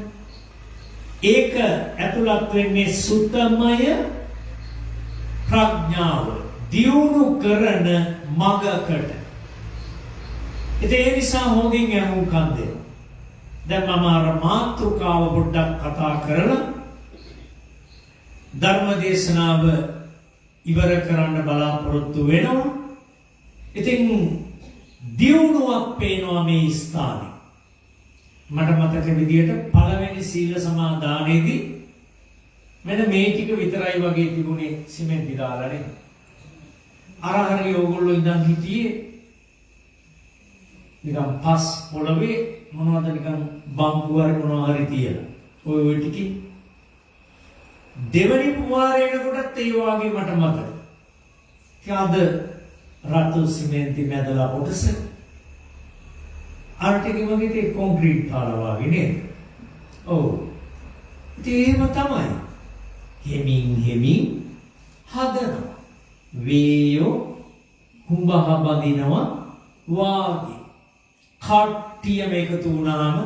[SPEAKER 1] ඒක ඇතුළත් වෙන්නේ සුතමය ප්‍රඥාව දියුණු කරන මගකට. ඉතින් ඒ නිසා හොඳින් ඇහුම්කන් දෙන්න. දැන් මම අර මාතෘකාව පොඩ්ඩක් කතා කරලා ධර්ම දේශනාව ඉවර කරන්න බලාපොරොත්තු වෙනවා. ඉතින් දියුණුවක් පේනවා මේ ස්ථානේ. මට මතක විදියට පළවෙනි සීල සමාදානයේදී මෙන්න මේ ටික විතරයි වගේ තිබුණේ සිමෙන්ති දාලා නේ. අර හරි ඕගොල්ලෝ ඉඳන් හිටියේ නිකන් පස් පොළවේ මොනවද නිකන් බම්බු හරි මොනවා හරි තියලා. ඔය ඔය ටිකේ දෙවනි පුවාරේ එනකොටත් ඒ වාගේ මට මතක. ඉතින් අද රතු සිමෙන්ති මැදලා කොටස අර ටික වගේ තේ කොන්ක්‍රීට් දාලා වගේ නේද? ඔව්. ඉතින් එහෙම තමයි. හෙමින් හෙමින් හදනවා. වේයෝ හුඹහ බඳිනවා වාගේ. කට්ටියම එකතු වුණාම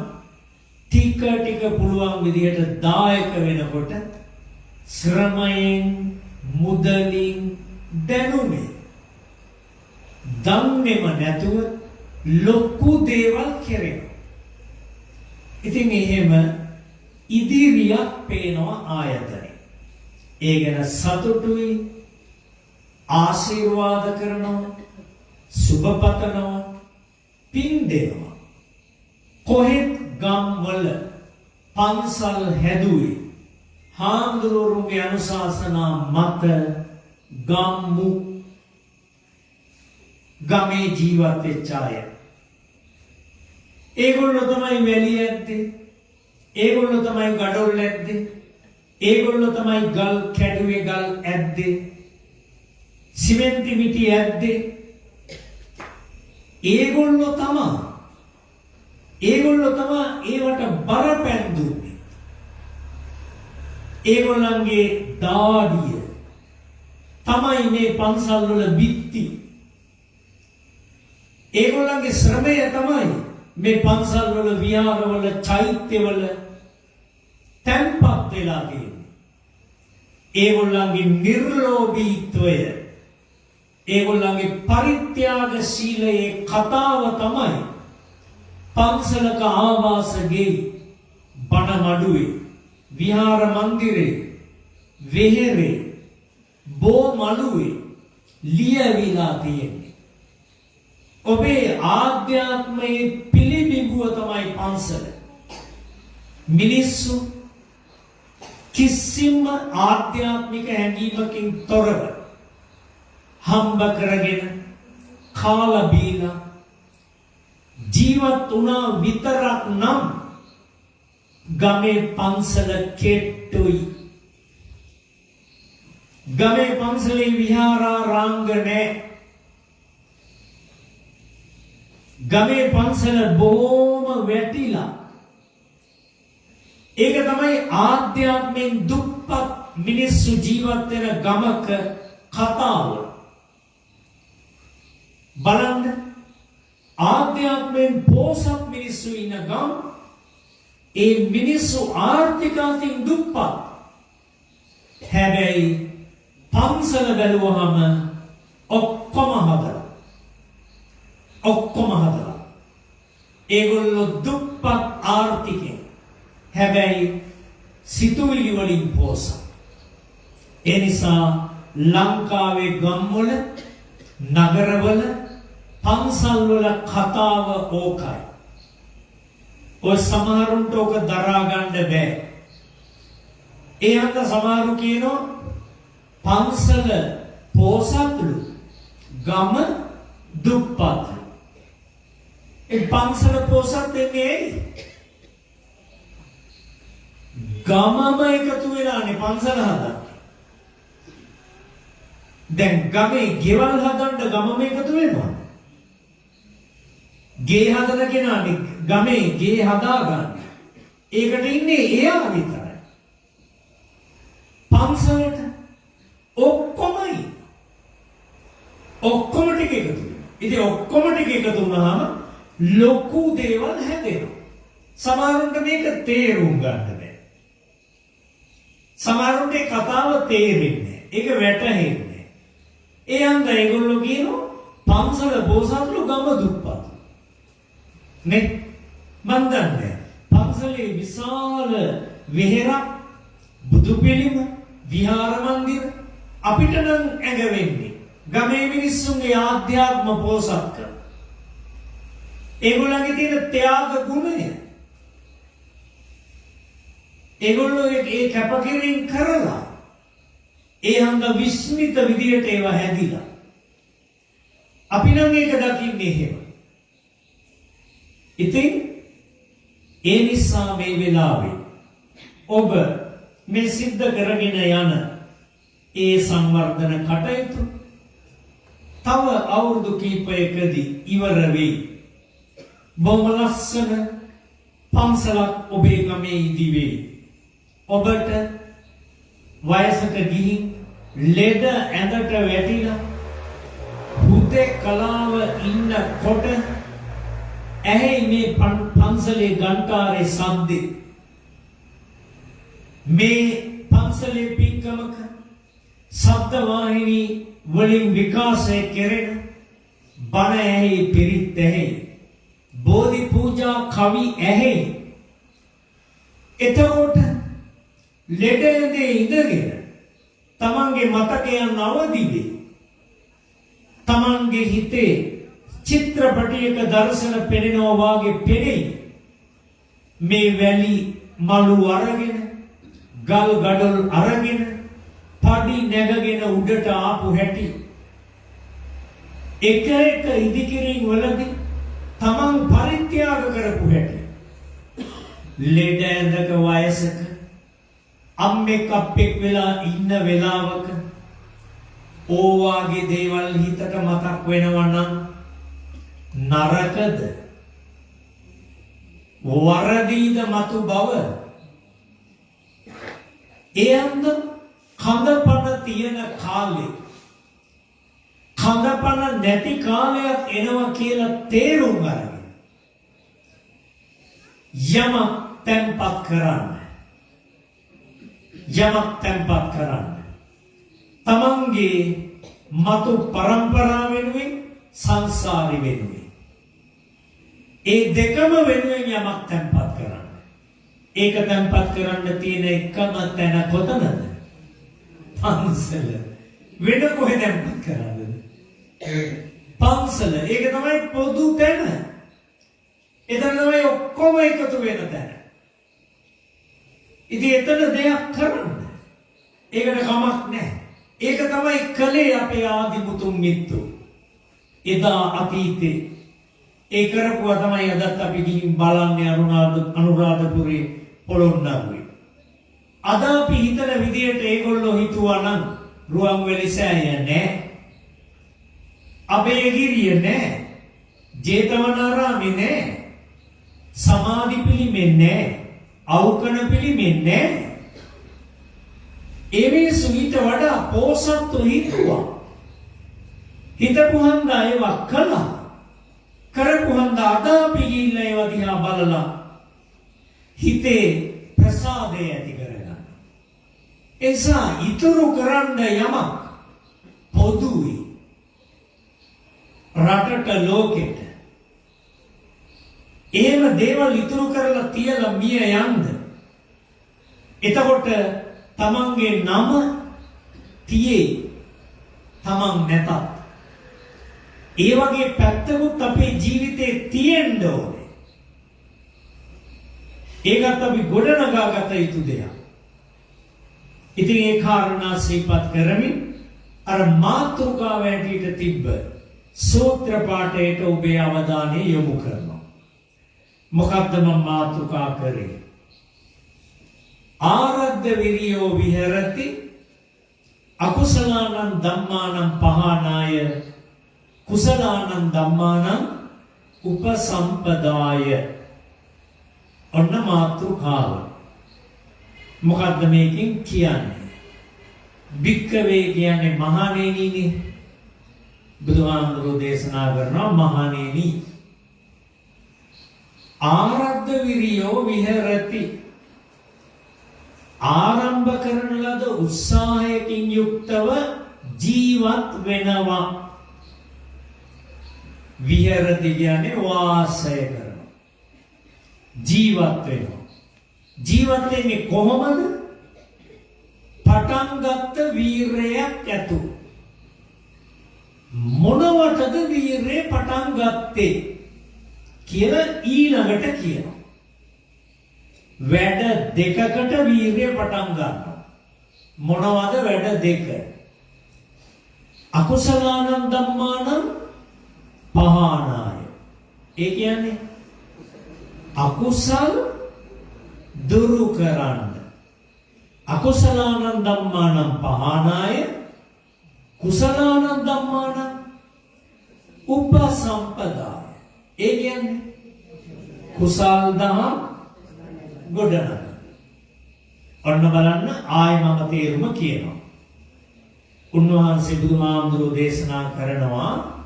[SPEAKER 1] ටික ටික පුළුවන් විදිහට දායක වෙනකොට ශ්‍රමයෙන්, මුදලින්, දැනුමෙන් දන්නේම නැතුව ලොකු දේවල් කෙරෙනවා. ඉතින් එහෙම ඉදිරියක් පේනවා ආයතනේ. ඒ ගැන සතුටුයි, ආශිර්වාද කරනවා, සුබ පතනවා, පින් දෙනවා. කොහෙත් ගම්වල පන්සල් හැදුවේ හාමුදුරුවරුන්ගේ අනුශාසනා මත ගම්මු ගමේ ජීවත් වෙච්ච අය. ඒගොල්ලෝ තමයි වැලි ඇද්දේ. ඒගොල්ලෝ තමයි ගඩොල් ඇද්දේ. ඒගොල්ලෝ තමයි ගල් කැඩුවේ, ගල් ඇද්දේ. සිමෙන්ති මිටි ඇද්දේ. ඒගොල්ලෝ තමා. ඒගොල්ලෝ තමා ඒවට බර පැන් දුන්නේ. ඒගොල්ලන්ගේ දාඩිය තමයි මේ පන්සල් වල බිත්ති. ඒගොල්ලන්ගේ ශ්‍රමය තමයි මේ පන්සල් වල, විහාරවල, චෛත්‍යවල තැන්පත් වෙලා තියෙන්නේ. ඒගොල්ලන්ගේ නිර්ලෝභීත්වය, ඒගොල්ලන්ගේ පරිත්‍යාගශීලයේ කතාව තමයි පන්සලක ආවාස ගෙයි, බණ මඩුවේ, විහාර මන්දිරේ, වෙහෙරේ, බෝ මළුවේ ලියවිලා තියෙන්නේ. ඔබේ ආධ්‍යාත්මයේ පිළිබිඹුව තමයි පන්සල. මිනිස්සු කිසිම ආධ්‍යාත්මික හැඟීමකින් තොරව හම්බ කරගෙන කාලා බීලා ජීවත් වුණා විතරක් නම් ගමේ පන්සල කෙට්ටුයි. ගමේ පන්සලේ විහාරාරාංග නෑ. ගමේ පන්සල බොහොම වැටිලා. ඒක තමයි ආධ්‍යාත්මයෙන් දුප්පත් මිනිස්සු ජීවත් වෙන ගමක කතාව. බලන්න, ආධ්‍යාත්මයෙන් පෝසත් මිනිස්සු ඉන්න ගම්, ඒ මිනිස්සු ආර්ථික අතින් දුප්පත්. හැබැයි පන්සල බැලුවහම ඔක්කොම හදලා. ඔක්කොම හදලා. ඒගොල්ලෝ දුප්පත් ආර්ථිකයෙන්. හැබැයි සිතුවිලි වලින් පෝසත්. ඒ නිසා ලංකාවේ ගම්වල, නගරවල, පන්සල් වල කතාව ඕකයි. ඔය සමහරුන්ට ඕක දරා ගන්න බෑ. ඒ හන්ද සමහරු කියනවා පන්සල පෝසත්ලු, ගම දුප්පත්ලු. ඒ පන්සල පෝසත් වෙන්නේ ඇයි? ගමම එකතු වෙලානේ පන්සල හදන්නේ. දැන් ගමේ ගෙවල් හදන්න ගමම එකතු වෙනවා. ගේ හදන කෙනානේ ගමේ ගේ හදාගන්න. ඒකට ඉන්නේ එයා විතරයි. පන්සලට ඔක්කොමයි. ඔක්කොම ටික එකතු වෙනවා. ඉතින් ඔක්කොම ටික එකතු වුණාම ලොකු දේවල් හැදෙනවා. සමහරුන්ට මේක තේරුම් ගන්න බෑ. සමහරුන්ට ඒ කතාව තේරෙන්නේ නැහැ. ඒක වැටහෙන්නේ නැහැ. ඒ හන්දා ඒගොල්ලෝ කියනවා පන්සල බෝසත්ලු ගම දුප්පත්. නේ? මන් දන්නේ පන්සලේ විශාල වෙහෙරක්, බුදු පිළිම, විහාර මන්දිර අපිට නම් ඇඟ වෙන්නේ ගමේ මිනිස්සුන්ගේ ආධ්‍යාත්ම පෝසත්කම. ඒගොල්ලන්ගේ තියෙන ත්‍යාග ගුණය. ඒගොල්ලෝ ඒ කැපකිරීම කරලා ඒ හන්ද විස්මිත විදියට ඒවා හැදිලා. අපි නම් ඒක දකින්නේ එහෙම. ඉතින් ඒ නිසා මේ වෙලාවේ ඔබ මේ සිද්ධ කරගෙන යන ඒ සංවර්ධන කටයුතු තව අවුරුදු කීපයකදී ඉවර වෙයි. බොහොම ලස්සන පන්සලක් ඔබේ ගමේ ඉදි වෙයි. ඔබට වයසට ගිහින් ලෙඩ ඇඳට වැටිලා හුදේ කලාව ඉන්නකොට ඇහෙයි මේ පන්සලේ ඝන්ටාරේ සද්දේ. මේ පන්සලේ පින්කමක ශබ්ද වාහිනී වලින් විකාශය කෙරෙන බණ ඇහෙයි, පිරිත් ඇහෙයි, බෝධි පූජා කවි ඇහෙයි. එතකොට ලෙඩ ඇඳේ ඉඳගෙන තමන්ගේ මතකයන් අවදි වෙයි. තමන්ගේ හිතේ චිත්‍රපටයක දර්ශන පෙනෙනවා වාගේ පෙනෙයි. මේ වැලි මලු අරගෙන, ගල් ගඩොල් අරගෙන, පඩි නැගගෙන උඩට ආපු හැටි, එක එක ඉදිකිරීම් වලදී තමන් පරිත්‍යාග කරපු හැටි, ලෙඩ ඇඳක වයසක අම්මෙක් අප්පෙක් වෙලා ඉන්න වෙලාවක ඕවාගේ දේවල් හිතට මතක් වෙනවා නම් නරකද, වරදීද මතු බව? ඒ අන්ද කඳපණ තියෙන කාලේ කඳපණ නැති කාලයක් එනවා කියලා තේරුම් අරගෙන යමක් තැන්පත් කරන්න. යමක් තැන්පත් කරන්න. තමන්ගේ මතු පරම්පරාව වෙනුවෙන්, සංසාරි වෙනුවෙන්, ඒ දෙකම වෙනුවෙන් යමක් තැන්පත් කරන්න. ඒක තැන්පත් කරන්න තියෙන එකම තැන කොතනද? පන්සල. වෙන කොහෙ තැන්පත් කරන්නද? පන්සල. ඒක තමයි පොදු තැන. එතන තමයි ඔක්කොම එකතු වෙන තැන. ඉතින් එතන දෙයක් කරන්න. ඒකට කමක් නැහැ. ඒක තමයි කළේ අපේ ආදි මුතුන් මිත්තෝ. එදා අතීතේ ඒ කරපුවා තමයි අදත් අපි ගිහින් බලන්නේ අනුරාධපුරේ පොළොන්නරුවේ. අද අපි හිතන විදියට ඒගොල්ලෝ හිතුවා නම් රුවන්වැලි සෑය නෑ. අභයගිරිය නෑ. ජේතවනාරාමේ නෑ. සමාධි පිළිමේ නෑ. අවකන පිළිමේ නෑ. ඒ මිනිස්සු ඊට වඩා පෝසත්ව හිතුවා. හිතපු හන්දා ඒවා කළා. කරපු හන්දා අද අපි ගිහිල්ලා ඒවා දිහා බලලා හිතේ ප්‍රසාදය ඇති කරගන්න. ඒ නිසා ඉතුරු කරන්න යමක් පොදුයි. රටට, ලෝකෙට. එහෙම දේවල් ඉතුරු කරලා තියලා මිය යන්න. එතකොට තමන්ගේ නම තියේ තමන් නැතත්. ඒ වගේ පැත්තකුත් අපේ ජීවිතේ තියෙන්න ඕනේ. ඒකත් අපි ගොඩනගා ගත යුතු දෙයක්. ඉතින් ඒ කාරණා සිහිපත් කරමින් අර මාතෘකාව හැටියට තිබ්බ සූත්‍ර පාඨයට ඔබේ අවධානය යොමු කරනවා. මොකද්ද මම මාතෘකා කරේ? ආරද්ධ විරියෝ විහෙරති අකුසලානං ධම්මානං පහනාය කුසලානං ධම්මානං උපසම්පදාය. ඔන්න මාතෘකාව. මොකද්ද මේකෙන් කියන්නේ? භික්කවේ කියන්නේ මහණෙනිනේ. බුදුහාමුදුරුවෝ දේශනා කරනවා මහණෙනි, ආරද්ධ විරියෝ විහෙරති. ආරම්භ කරන ලද උත්සාහයකින් යුක්තව ජීවත් වෙනවා. විහෙරති කියන්නේ වාසය කරනවා. ජීවත් වෙනවා. ජීවත් වෙන්නේ කොහොමද? පටන් ගත්ත වීරයක් ඇතු. මොනවටද වීරය පටන් ගත්තේ කියලා ඊළඟට කියනවා. වැඩ දෙකකට වීරය පටන් ගන්නවා. මොනවද වැඩ දෙක? අකුසලානං ධම්මානං පහානාය. ඒ කියන්නේ අකුසල් දුරු කරන්න. අකුසලානං ධම්මානං පහානාය, කුසලානං ධම්මානං උපසම්පදාය. ඒ කියන්නේ කුසල් දහම් ගොඩනගන. ඔන්න බලන්න ආයෙ මම තේරුම කියනවා. උන්වහන්සේ බුදුහාමුදුරුවෝ දේශනා කරනවා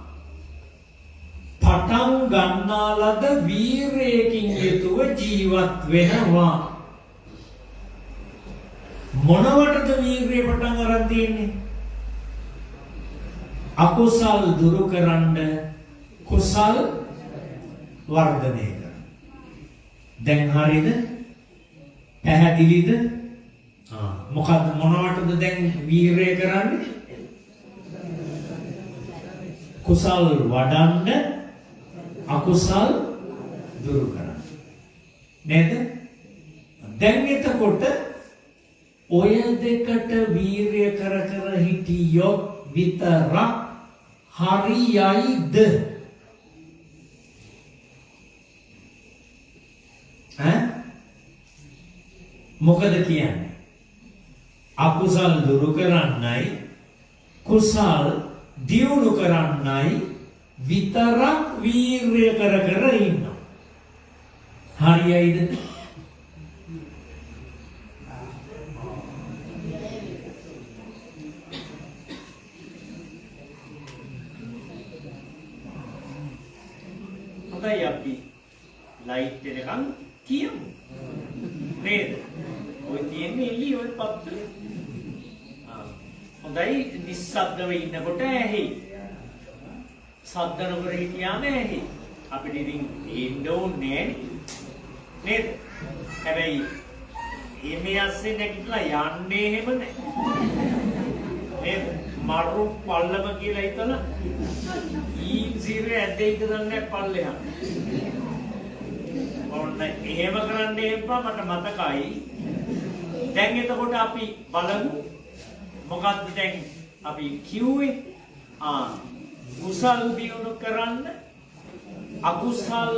[SPEAKER 1] පටන් ගන්නා ලද වීරයකින් යුතුව ජීවත් වෙනවා. මොනවටද වීරය පටන් අරන් තියෙන්නේ? අකුසල් දුරු කරන්න, කුසල් වර්ධනය කරන්න. දැන් හරිද? පැහැදිලිද? මොකද්ද මොනවටද දැන් වීරය කරන්නේ? කුසල් වඩන්න, අකුසල් දුරු කරන්න. නේද? දැන් එතකොට ඔය දෙකට වීරය කර කර හිටියොත් විතරක් හරියයිද? ඈ මොකද කියන්නේ? අකුසල් දුරු කරන්නයි කුසල් දියුණු කරන්නයි විතරක් වීරය කර කර ඉන්නවා. හරියයිද? හොඳයි, අපි ලයිට් එනකන් කියමු. නේද? ඔය තියෙන්නේ එළිය ඔය පත්‍ර. හොඳයි, නිස්සද්දව ඉන්නකොට ඇහි. සද්ද නොකර හිටියාම ඇහි. අපිට ඉතින් එන්න ඕනේ නේද? හැබැයි එමේ අස්සේ නැගිටලා යන්නේ එහෙම නෑ. නේද? මරු පල්ලම කියලා හිතලා ඊ සීරේ ඇද්දෙයිද දන්නේ පල්ලෙහා. ඔන්න එහෙම කරන්න එපා, මට මතකයි. දැන් එතකොට අපි බලමු මොකද්ද දැන් අපි කිව්වේ? කුසල් දියුණු කරන්න, අකුසල්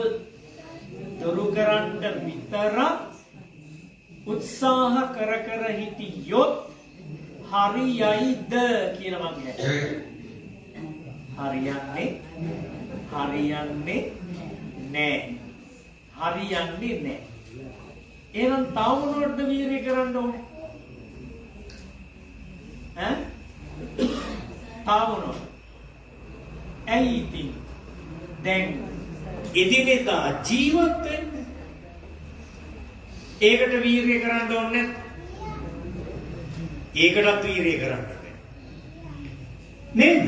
[SPEAKER 1] දුරු කරන්න විතරක් උත්සාහ කර කර හිටියොත් හරියයිද කියලා මං ඇහුවා. හරියන්නේ නෑ. හරියන්නේ නෑ. එහෙනම් තව මොනවටද වීරිය කරන්න ඕනේ? ඈ? තව මොනවද? ඇයි ඉතින් දැන් එදිනෙදා ජීවත් වෙන්න ඒකට වීරිය කරන්න ඕනේ නැද්ද? ඒකටත් වීරිය කරන්න බෑ. නේද?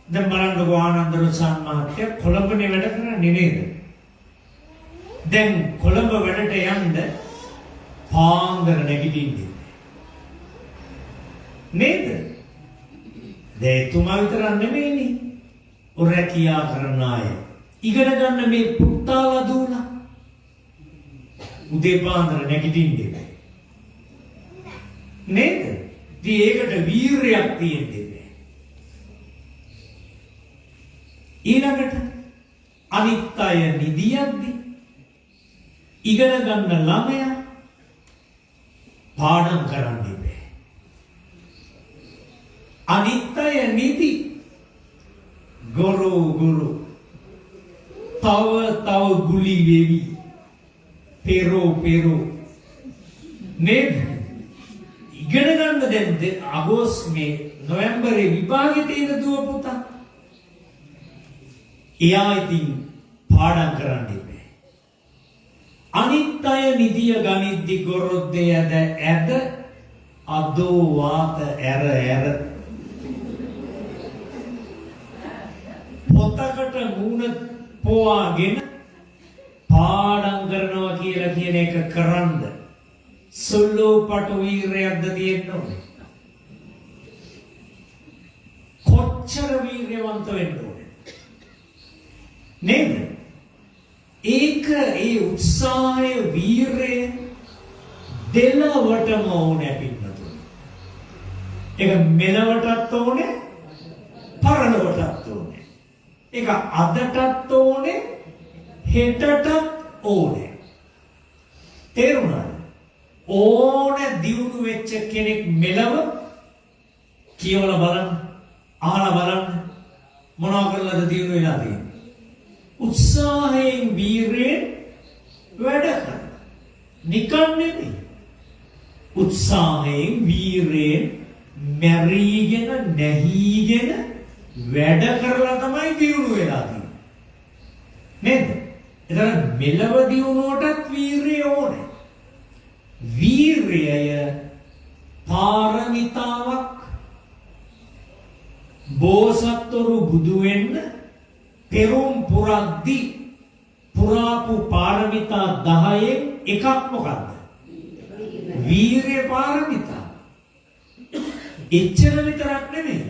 [SPEAKER 1] දැන් බලන්නකෝ ආනන්ද රොසාන් මහත්තයා කොළඹනේ වැඩ කරන්නේ නේද? දැන් කොළඹ වැඩට යන්න පාන්දර නැගිටින්නේ නේද? දැන් එතුමා විතරක් නෙමෙයිනේ. ඔය රැකියා කරන අය ඉගෙන ගන්න මේ පුතාලා දුවලා උදේ පාන්දර නැගිටින්නේ බෑ. නේද? ඉතින් ඒකට වීරයක් තියෙන්නේ බෑ. ඊළඟට අනිත් අය නිදියද්දි ඉගෙන ගන්න ළමයා පාඩම් කරන්න බෑ. අනිත් අය නිදි ගොරෝ ගොරෝ තව තව ගුලි වෙවි පෙරෝ පෙරෝ නේද? ඉගෙන ගන්න දැන් අගෝස්තු මේ නොවැම්බරේ විභාගෙ තියෙන දුව පුතා එයා ඉතින් පාඩම් කරන්න බෑ. අනිත් අය නිදිය ගනිද්දි ගොරොද්දේ ඇද ඇද අදෝ වාත ඇර ඇර පොතකට මූණ පොවාගෙන පාඩම් කරනවා කියලා කියන එක කරන්ද සුළු පටු වීරයක්ද තියෙන්න ඕනේ? කොච්චර වීර්යවන්ත වෙන්න ඕනේ නේද? ඒක ඒ උත්සාහය වීරය දෙලවටම ඕනේ පින්නතුනි. ඒක මෙලවටත් ඕනේ, පරලොවටත් ඕනේ. ඒක අදටත් ඕනේ, හෙටටත් ඕනේ. තේරුණාද? ඕන දියුණු වෙච්ච කෙනෙක් මෙලව කියවලා බලන්න, අහලා බලන්න, මොනවා කරලාද දියුණු වෙලා තියෙන්නේ? උත්සාහයෙන් වීරයෙන් වැඩ කරලා. නිකන් නෙමෙයි. උත්සාහයෙන් වීරයෙන් මැරීගෙන නැහීගෙන වැඩ කරලා තමයි දියුණු වෙලා තියෙන්නේ. නේද? එතන මෙලව දියුණුවටත් වීරිය ඕනේ. වීරියය පාරමිතාවක්. බෝසත්වරු බුදු වෙන්න පෙරුම් පුරද්දි පුරාපු පාරමිතා 10න් එකක් මොකද්ද? වීරිය පාරමිතා. එච්චර විතරක් නෙමෙයි.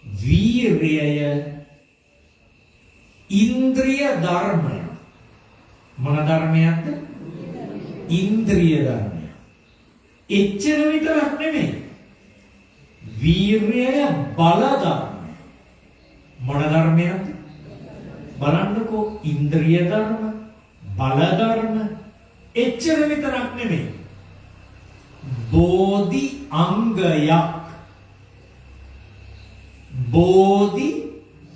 [SPEAKER 1] වීරියය ඉන්ද්‍රිය ධර්මය. මොන ධර්මයක්ද? ඉන්ද්‍රිය ධර්මය. එච්චර විතරක් නෙමෙයි. වීරියය බල ධර්මය. මොන ධර්මයක්ද? බලන්නකෝ, ඉන්ද්‍රිය ධර්ම, බල ධර්ම. එච්චර විතරක් නෙමෙයි. බෝධි අංගයක්. බෝධි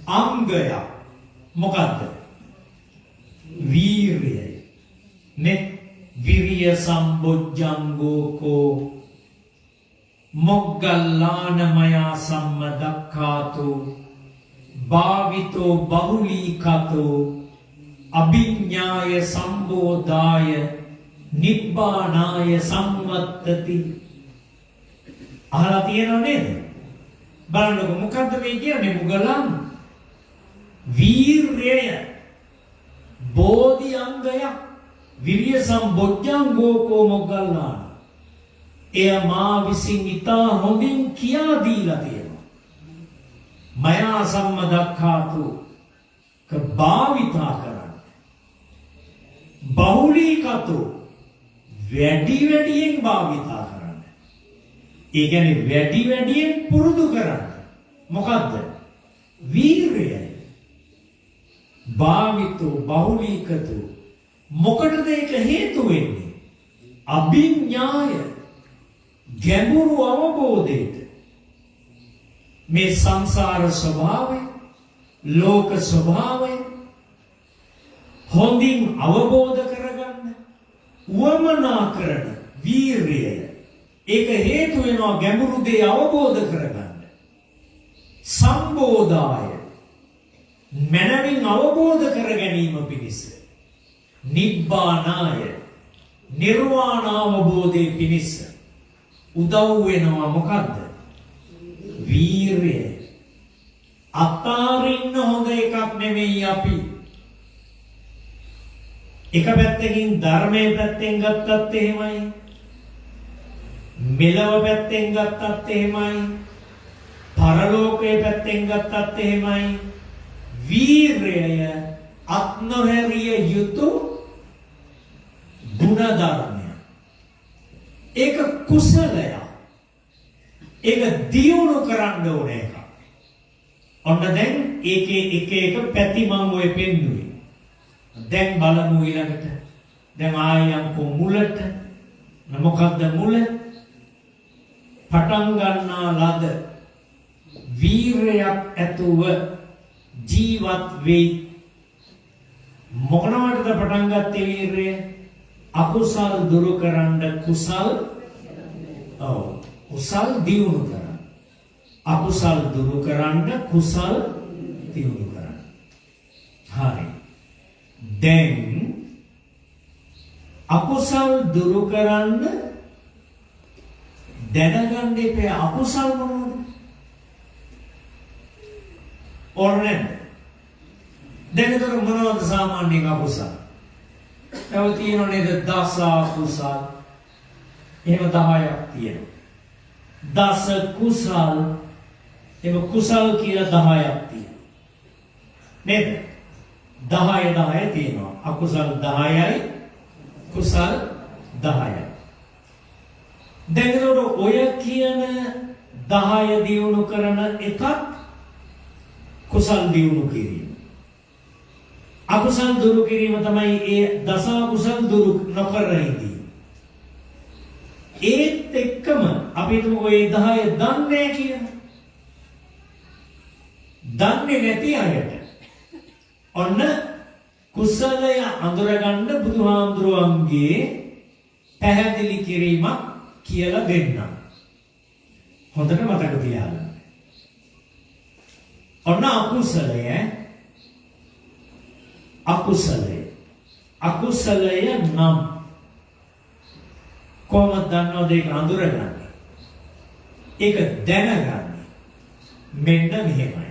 [SPEAKER 1] අංගයක්. මොකද්ද? වීරියයි. නේ? විරිය සම්බොජ්ජංගෝ කෝ මොග්ගල්ලානමයා සම්මදක්ඛාතෝ භාවිතෝ බහුලීකතෝ අභිඥාය සම්බෝධාය නිබ්බානාය සම්වත්තති. අහලා තියෙනව නේද? බලන්නකො මොකද්ද මේ කියන්නේ? මුගලන් වීර්යය බෝධි අංගයක්. විරිය සම්බොජ්ජංගෝ කෝ මොග්ගල්ලාන. එය මා විසින් ඉතා හොඳින් කියා දීලා තියෙනවා. මයා සම්මදක්ඛාතු ක භාවිතා කරන්න. බහුලීකතු වැඩි වැඩියෙන් භාවිතා කරන්න. ඒ කියන්නේ වැඩි වැඩියෙන් පුරුදු කරන්න. මොකද්ද? වීරයයි. භාවිතෝ බහුලීකතු. මොකටද ඒක හේතු වෙන්නේ? අභිඥාය, ගැඹුරු අවබෝධයට. මේ සංසාර ස්වභාවය, ලෝක ස්වභාවය හොඳින් අවබෝධ කරගන්න උවමනා කරන වීරියය. ඒක හේතු වෙනවා ගැඹුරු දේ අවබෝධ කරගන්න. සම්බෝධාය, මනමින් අවබෝධ කර ගැනීම පිණිස. නිබ්බානාය, නිර්වාණ අවබෝධයේ පිණිස උදව් වෙනවා. මොකද්ද? වීරිය. අතාරින්න හොඳ එකක් නෙමෙයි අපි. එක පැත්තකින් ධර්මයේ පැත්තෙන් ගත්තත් එහෙමයි, මෙලව පැත්තෙන් ගත්තත් එහෙමයි, පරලෝකයේ පැත්තෙන් ගත්තත් එහෙමයි. වීරයය අත් නොහැරිය යුතු ගුණ ධර්මයක්. ඒක කුසලයක්. ඒක දියුණු කරන්න ඕන එකක්. ඔන්න දැන් ඒකේ එක එක පැති මං ඔය පෙන්නුවේ. දැන් බලමු ඊළඟට. දැන් ආයෙ මුලට. මොකද්ද මුල? පටන් ගන්නා ලද වීරයක් ඇතුව ජීවත් වෙයි. මොනවටද පටන් ගත්තේ වීරය? අකුසල් දුරු කරන්න, කුසල්, ඔව්, කුසල් දියුණු කරන්න. අකුසල් දුරු කරන්න, කුසල් දියුණු කරන්න. හරි. දැන් අකුසල් දුරු කරන්න දැනගන්න එපා අකුසල් මොනවද? ඕන නැද්ද? දැන් ඒතර මොනවද සාමාන්‍යයෙන් අකුසල්? තව තියෙනව නේද දස අකුසල්. එහෙම 10ක් තියෙනවා. දස කුසල්, එහෙම කුසල් කියලා 10ක් තියෙනවා. නේද? 10 10 තියෙනවා. අකුසල් 10යි කුසල් 10යි. දැන් ඒතකොට ඔය කියන 10 දියුණු කරන එකක් කුසල් දියුණු කිරීම. අකුසල් දුරු කිරීම තමයි ඒ දස අකුසල් දුරු නොකර ඉඳීම. ඒත් එක්කම අපි හිතමු ඔය 10 දන්නේ කියලා. දන්නේ නැති අයට ඔන්න කුසලය අඳුරගන්න බුදුහාමුදුරුවන්ගේ පැහැදිලි කිරීමක් කියලා දෙන්නම්. හොඳට මතක තියාගන්න. ඔන්න අකුසලය, අකුසලය, අකුසලය නම් කොහොමද දන්නවද ඒක අඳුරගන්නේ? ඒක දැනගන්නේ මෙන්න මෙහෙමයි.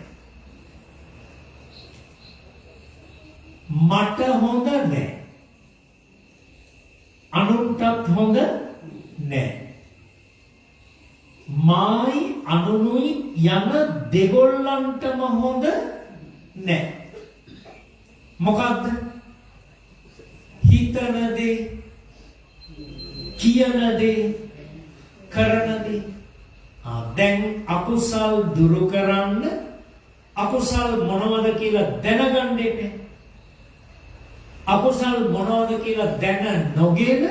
[SPEAKER 1] මට හොඳ නෑ, අනුන්ටත් හොඳ නෑ. මායි අනුනුයි යන දෙගොල්ලන්ටම හොඳ නෑ. මොකද්ද? හිතන දේ, කියන දේ, කරන දේ. දැන් අකුසල් දුරු කරන්න අකුසල් මොනවද කියලා දැනගන්න එපා. අකුසල් මොනවද කියලා දැන නොගෙන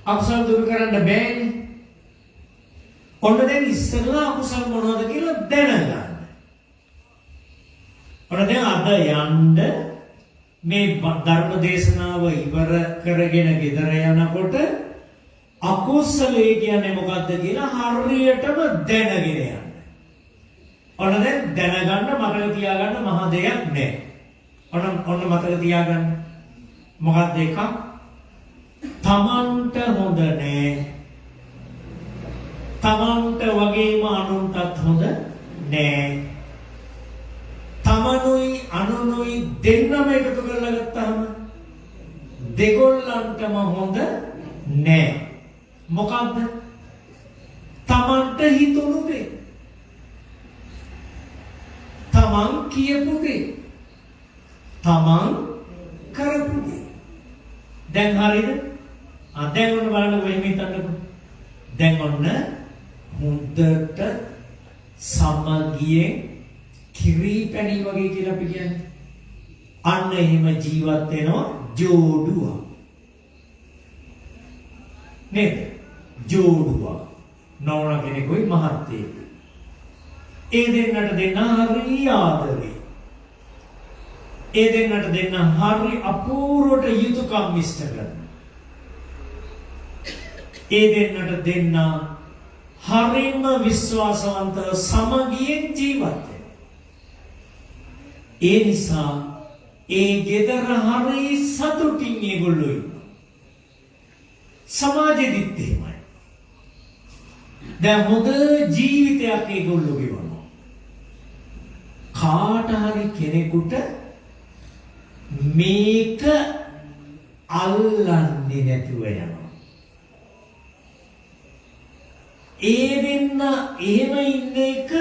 [SPEAKER 1] අකුසල් දුරු කරන්න බෑනේ. ඔන්න දැන් ඉස්සෙල්ලා අකුසල් මොනවද කියලා දැනගන්න. ඔන්න දැන් අද යන්න මේ ධර්ම දේශනාව ඉවර කරගෙන ගෙදර යනකොට අකුසලයේ කියන්නේ මොකද්ද කියලා හරියටම දැනගෙන යන්න. ඔන්න දැන් දැනගන්න මතක තියාගන්න මහ දෙයක් නෑ. ඔන්න ඔන්න මතක තියාගන්න. මොකද්ද එකක්? තමන්ට හොඳ නෑ. තමන්ට වගේම අනුන්ටත් හොඳ නෑ. තමනුයි අනුනුයි දෙන්නම එකතු කරලා ගත්තාම දෙගොල්ලන්ටම හොඳ නෑ. මොකද්ද? තමන්ට හිතුණු දේ, තමන් කියපු දේ, තමන් කරපු දේ. දැන් හරිද? ආ දැන් ඔන්න බලන්නකෝ, එහෙම හිතන්නකෝ. දැන් ඔන්න හොඳට සමගියෙන් කිරි පැණි වගේ කියලා අපි කියන්නේ. අන්න එහෙම ජීවත් වෙනවා ජෝඩුවක්. නේද? ජෝඩුවක්. නෝනා කෙනෙකුයි මහත්තයෙකුයි. ඒ දෙන්නට දෙන්න හරි ආදරේ. ඒ දෙන්නට දෙන්න හරි අපූර්වට යුතුයකම් ඉෂ්ට කරනවා. ඒ දෙන්නට දෙන්න හරිම විශ්වාසවන්තව සමගියෙන් ජීවත් වෙනවා. ඒ නිසා ඒ ගෙදර හරි සතුටින් ඒගොල්ලෝ ඉන්නවා. සමාජෙදිත් එහෙමයි. දැන් හොඳ ජීවිතයක් ඒගොල්ලෝ ගෙවනවා. කාට හරි කෙනෙකුට මේක අල්ලන්නේ නැතුව යනවා. ඒ දෙන්න එහෙම ඉන්න එක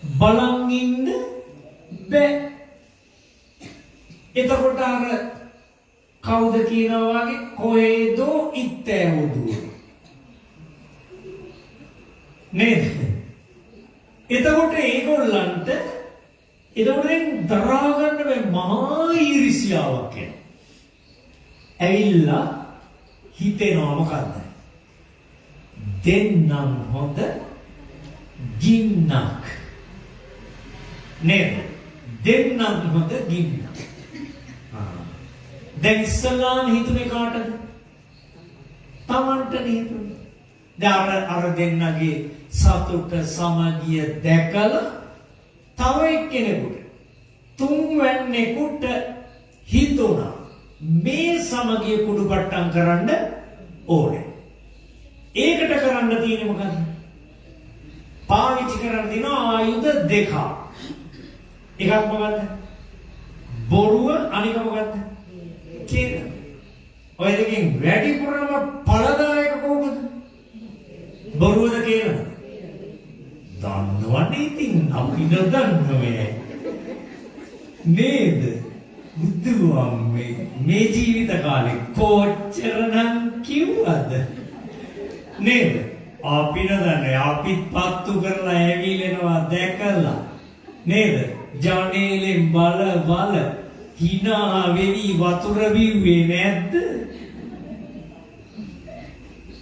[SPEAKER 1] බලන් ඉන්න බෑ. එතකොට අර කවුද කියනවා වගේ කොහෙදෝ ඉත්තෑවුදුව නේද? එතකොට ඒගොල්ලන්ට එතකොට දැන් දරා ගන්න බෑ, මහා ඊර්ෂ්‍යාවක් එනවා. ඇවිල්ලා හිතෙනවා මොකද්ද? දෙන්නම් හොඳ ගින්නක් නේද? දෙන්නම් හොඳ ගින්නක්. දැන් ඉස්සල්ලාම හිතුනේ කාටද? තමන්ට හිතුනේ. දැන් අර අර දෙන්නගේ සතුට සමගිය දැකලා තව එක්කෙනෙකුට, තුන්වැන්නෙකුට හිතුණා මේ සමගිය කුඩුපට්ටම් කරන්න ඕනේ. ඒකට කරන්න තියෙන්නේ මොකද්ද? පාවිච්චි කරන්න තියෙන ආයුධ දෙකක්. එකක් මොකද්ද? බොරුව, අනික මොකද්ද? කේලම. ඔය දෙකෙන් වැඩිපුරම ඵලදායක කෝකද? බොරුවද කේලමද? දන්නවනේ ඉතින් අපි නදන්නවේ. නේද? බුදුන් මේ මේ ජීවිත කාලේ කොච්චරනම් කිව්වද? නේද? අපි නදන්නේ අපිත් පත්තු කරලා ඇවිලෙනවා දැකලා නේද? ජනේලෙන් බල බල හිනා වෙවි වතුර බිව්වේ නැද්ද?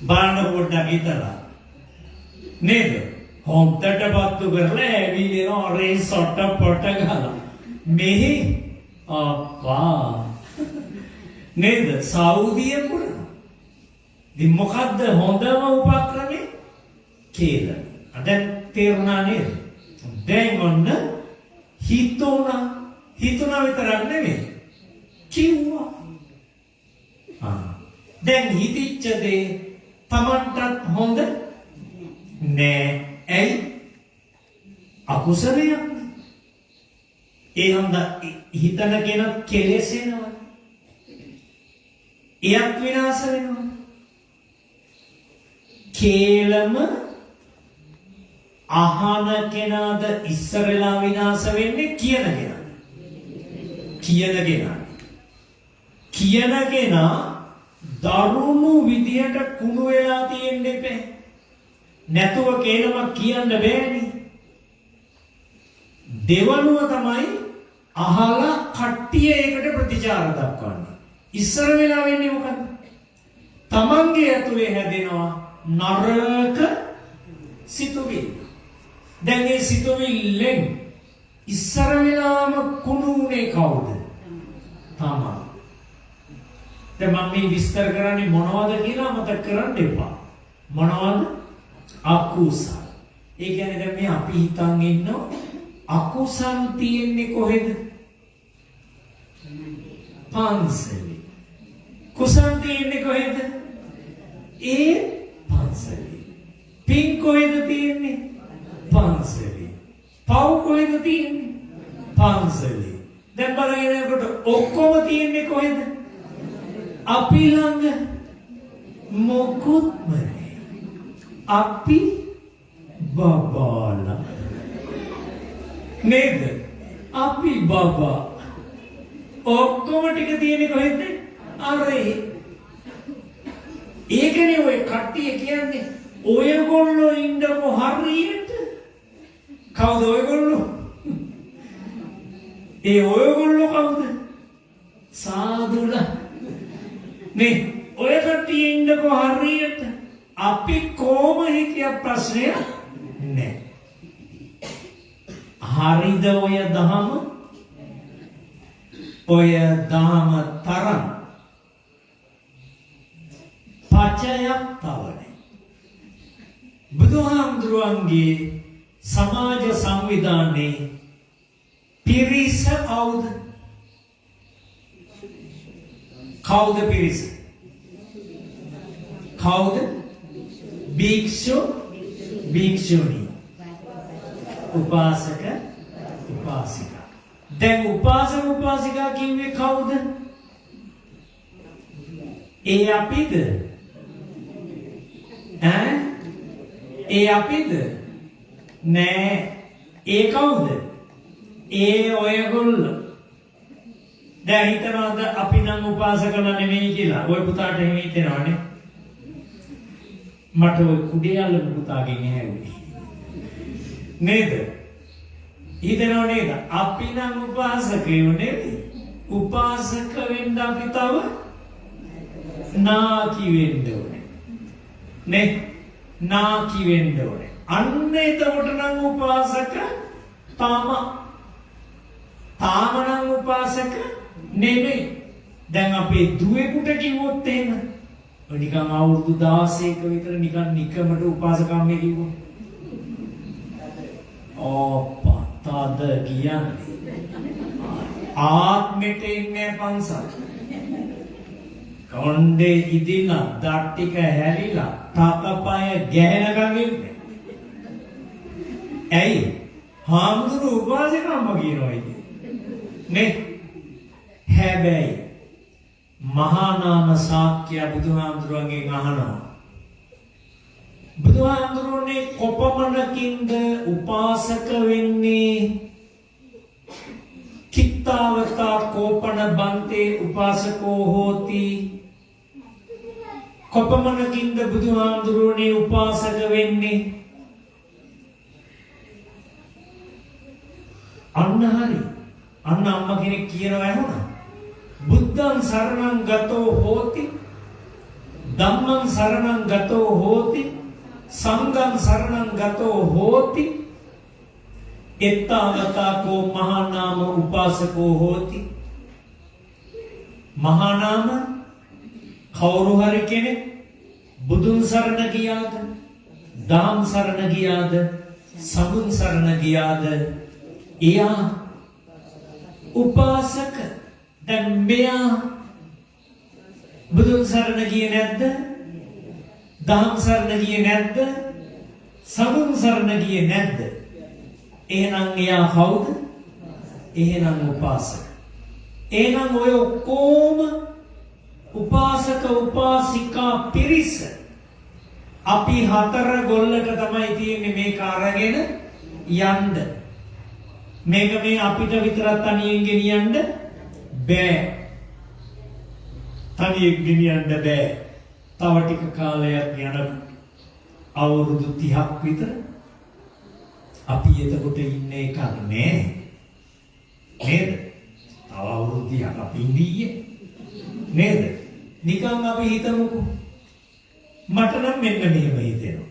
[SPEAKER 1] බලන්න පොඩ්ඩක් හිතලා නේද? හොන්දට පත්තු කරලා ඇවිලෙනවා අරේ සොට්ට පොට ගහලා මෙහි අප්පා නේද? සෞදිය පුරා. ඉතින් මොකද්ද හොඳම උපක්‍රමේ? කේලම. දැන් තේරුණා නේද? දැන් ඔන්න හිතුණා. හිතුණා විතරක් නෙමෙයි. කිව්වා. ආ දැන් හිතිච්ච දේ තමන්ටත් හොඳ නෑ. ඇයි? අකුසලයක්. ඒ හන්ද හිතන කෙනත් කෙලෙසෙනවා. එයත් විනාශ වෙනවා. කේලම අහන කෙනාද ඉස්සර වෙලා විනාශ වෙන්නේ කියන කෙනාද? කියන කෙනා. කියන කෙනා දරුණු විදියට කුණු වෙලා තියෙන්න එපා. නැතුව කේලමක් කියන්න බෑනේ. දෙවනුව තමයි අහලා කට්ටිය ඒකට ප්‍රතිචාර දක්වන්නේ. ඉස්සර වෙලා වෙන්නේ මොකද්ද? තමන්ගේ ඇතුලේ හැදෙනවා නරක සිතුවිල්ල. දැන් මේ සිතුවිල්ලෙන් ඉස්සර වෙලාම කුණු උනේ කවුද? තමන්. දැන් මම මේ විස්තර කරන්නේ මොනවද කියලා මතක් කරන්න එපා. මොනවද? අකුසල්. ඒ කියන්නේ දැන් මේ අපි හිතන් ඉන්නෝ අකුසල් තියෙන්නේ කොහෙද? පන්සලේ. කුසල් තියෙන්නේ කොහෙද? ඒ පන්සලේ. පින් කොහෙද තියෙන්නේ? පන්සලේ. පව් කොහෙද තියෙන්නේ? පන්සලේ. දැන් බලගෙන යනකොට ඔක්කොම තියෙන්නේ කොහෙද? අපි ළඟ මොකුත්ම නෑ. අපි බබාලා නේද? අපි බබා. ඔක්කොම ටික තියෙන්නේ කොහෙද? අර ඒකනේ ඔය කට්ටිය කියන්නේ ඔයගොල්ලෝ ඉන්නකෝ හරියට. කවුද ඔයගොල්ලෝ? ඒ ඔයගොල්ලෝ කවුද? සාදුලා නේ. ඔය කට්ටිය ඉන්නකෝ හරියට. අපි කොහොම හිටිය ප්‍රශ්නය නෑ. හරිද ඔය දහම? ඔය දහම තරම් පචයක් තව නෑ. බුදුහාමුදුරුවන්ගේ සමාජ සංවිධානයේ පිරිස කවුද? කවුද පිරිස? කවුද? භික්ෂු, භික්ෂුණී, උපාසක, උපාසිකා. දැන් උපාසක උපාසිකා කිව්වේ කවුද? ඒ අපිද? ඈ? ඒ අපිද? නෑ. ඒ කවුද? ඒ ඔයගොල්ලෝ. දැන් හිතනවාද අපි නම් උපාසකලා නෙමෙයි කියලා? ඔය පුතාට එහෙම හිතෙනවනේ. මට ඔය කුඩේ අල්ලපු පුතාගෙන් ඇහුවේ. නේද? හිතෙනව නේද? අපි නම් උපාසකයෝ නෙවෙයි. උපාසක වෙන්න අපි තව නාකි වෙන්න ඕනේ. නේ? නාකි වෙන්න ඕනේ. අන්න එතකොට නම් උපාසක තාම තාම නම් උපාසක නෙමෙයි. දැන් අපේ දුවෙකුට කිව්වොත් එහෙම ඔය නිකන් අවුරුදු 16ක විතර නිකන් නිකමට උපාසකම්මේ කිව්වොත් ඕපා තද කියන්නේ ආත්මෙට එන්නේ පන්සල්. කොණ්ඩේ ඉදිලා දත් ටික හැලිලා තකපය ගැහෙනකන් ඉන්නේ. ඇයි? හාමුදුරු උපාසකම්ම කියනවා ඉතින්. නේ? හැබැයි මහා නාම ශාක්‍ය බුදුහාමුදුරුවන්ගෙන් අහනවා. බුදුහාමුදුරුවනේ කොපමණකින්ද උපාසක වෙන්නේ? කිත්තාවතා කෝපන බන්තේ උපාසකෝ හෝති. කොපමණකින්ද බුදුහාමුදුරුවනේ උපාසක වෙන්නේ? අන්න හරි. අන්න අම්මා කෙනෙක් කියනවා ඇහුණා. බුද්ධං සරණං ගතෝ හෝති, ධම්මං සරණං ගතෝ හෝති, සංඝං සරණං ගතෝ හෝති, එත්තාවතා කෝ මහා නාම උපාසකෝ හෝති. මහා නාම කවුරු හරි කෙනෙක් බුදුන් සරණ ගියාද, දහම් සරණ ගියාද, සඟුන් සරණ ගියාද, එයා උපාසක. දැන් මෙයා බුදුන් සරණ ගියේ නැද්ද? දහම් සරණ ගියේ නැද්ද? සඟුන් සරණ ගියේ නැද්ද? එහෙනම් එයා කවුද? එහෙනම් උපාසක. එහෙනම් ඔය ඔක්කොම උපාසක උපාසිකා පිරිස අපි හතර ගොල්ලට තමයි තියෙන්නේ මේක අරගෙන යන්න. මේක මේ අපිට විතරක් තනියෙන් ගෙනියන්න බෑ. තනියෙන් ගෙනියන්න බෑ. තව ටික කාලයක් යනකොට අවුරුදු 30ක් විතර අපි එතකොට ඉන්න එකක් නෑ. නේද? තව අවුරුදු 30ක් අපි ඉඳීයේ. නේද? නිකන් අපි හිතමුකෝ. මට නම් මෙන්න මෙහෙම හිතෙනවා.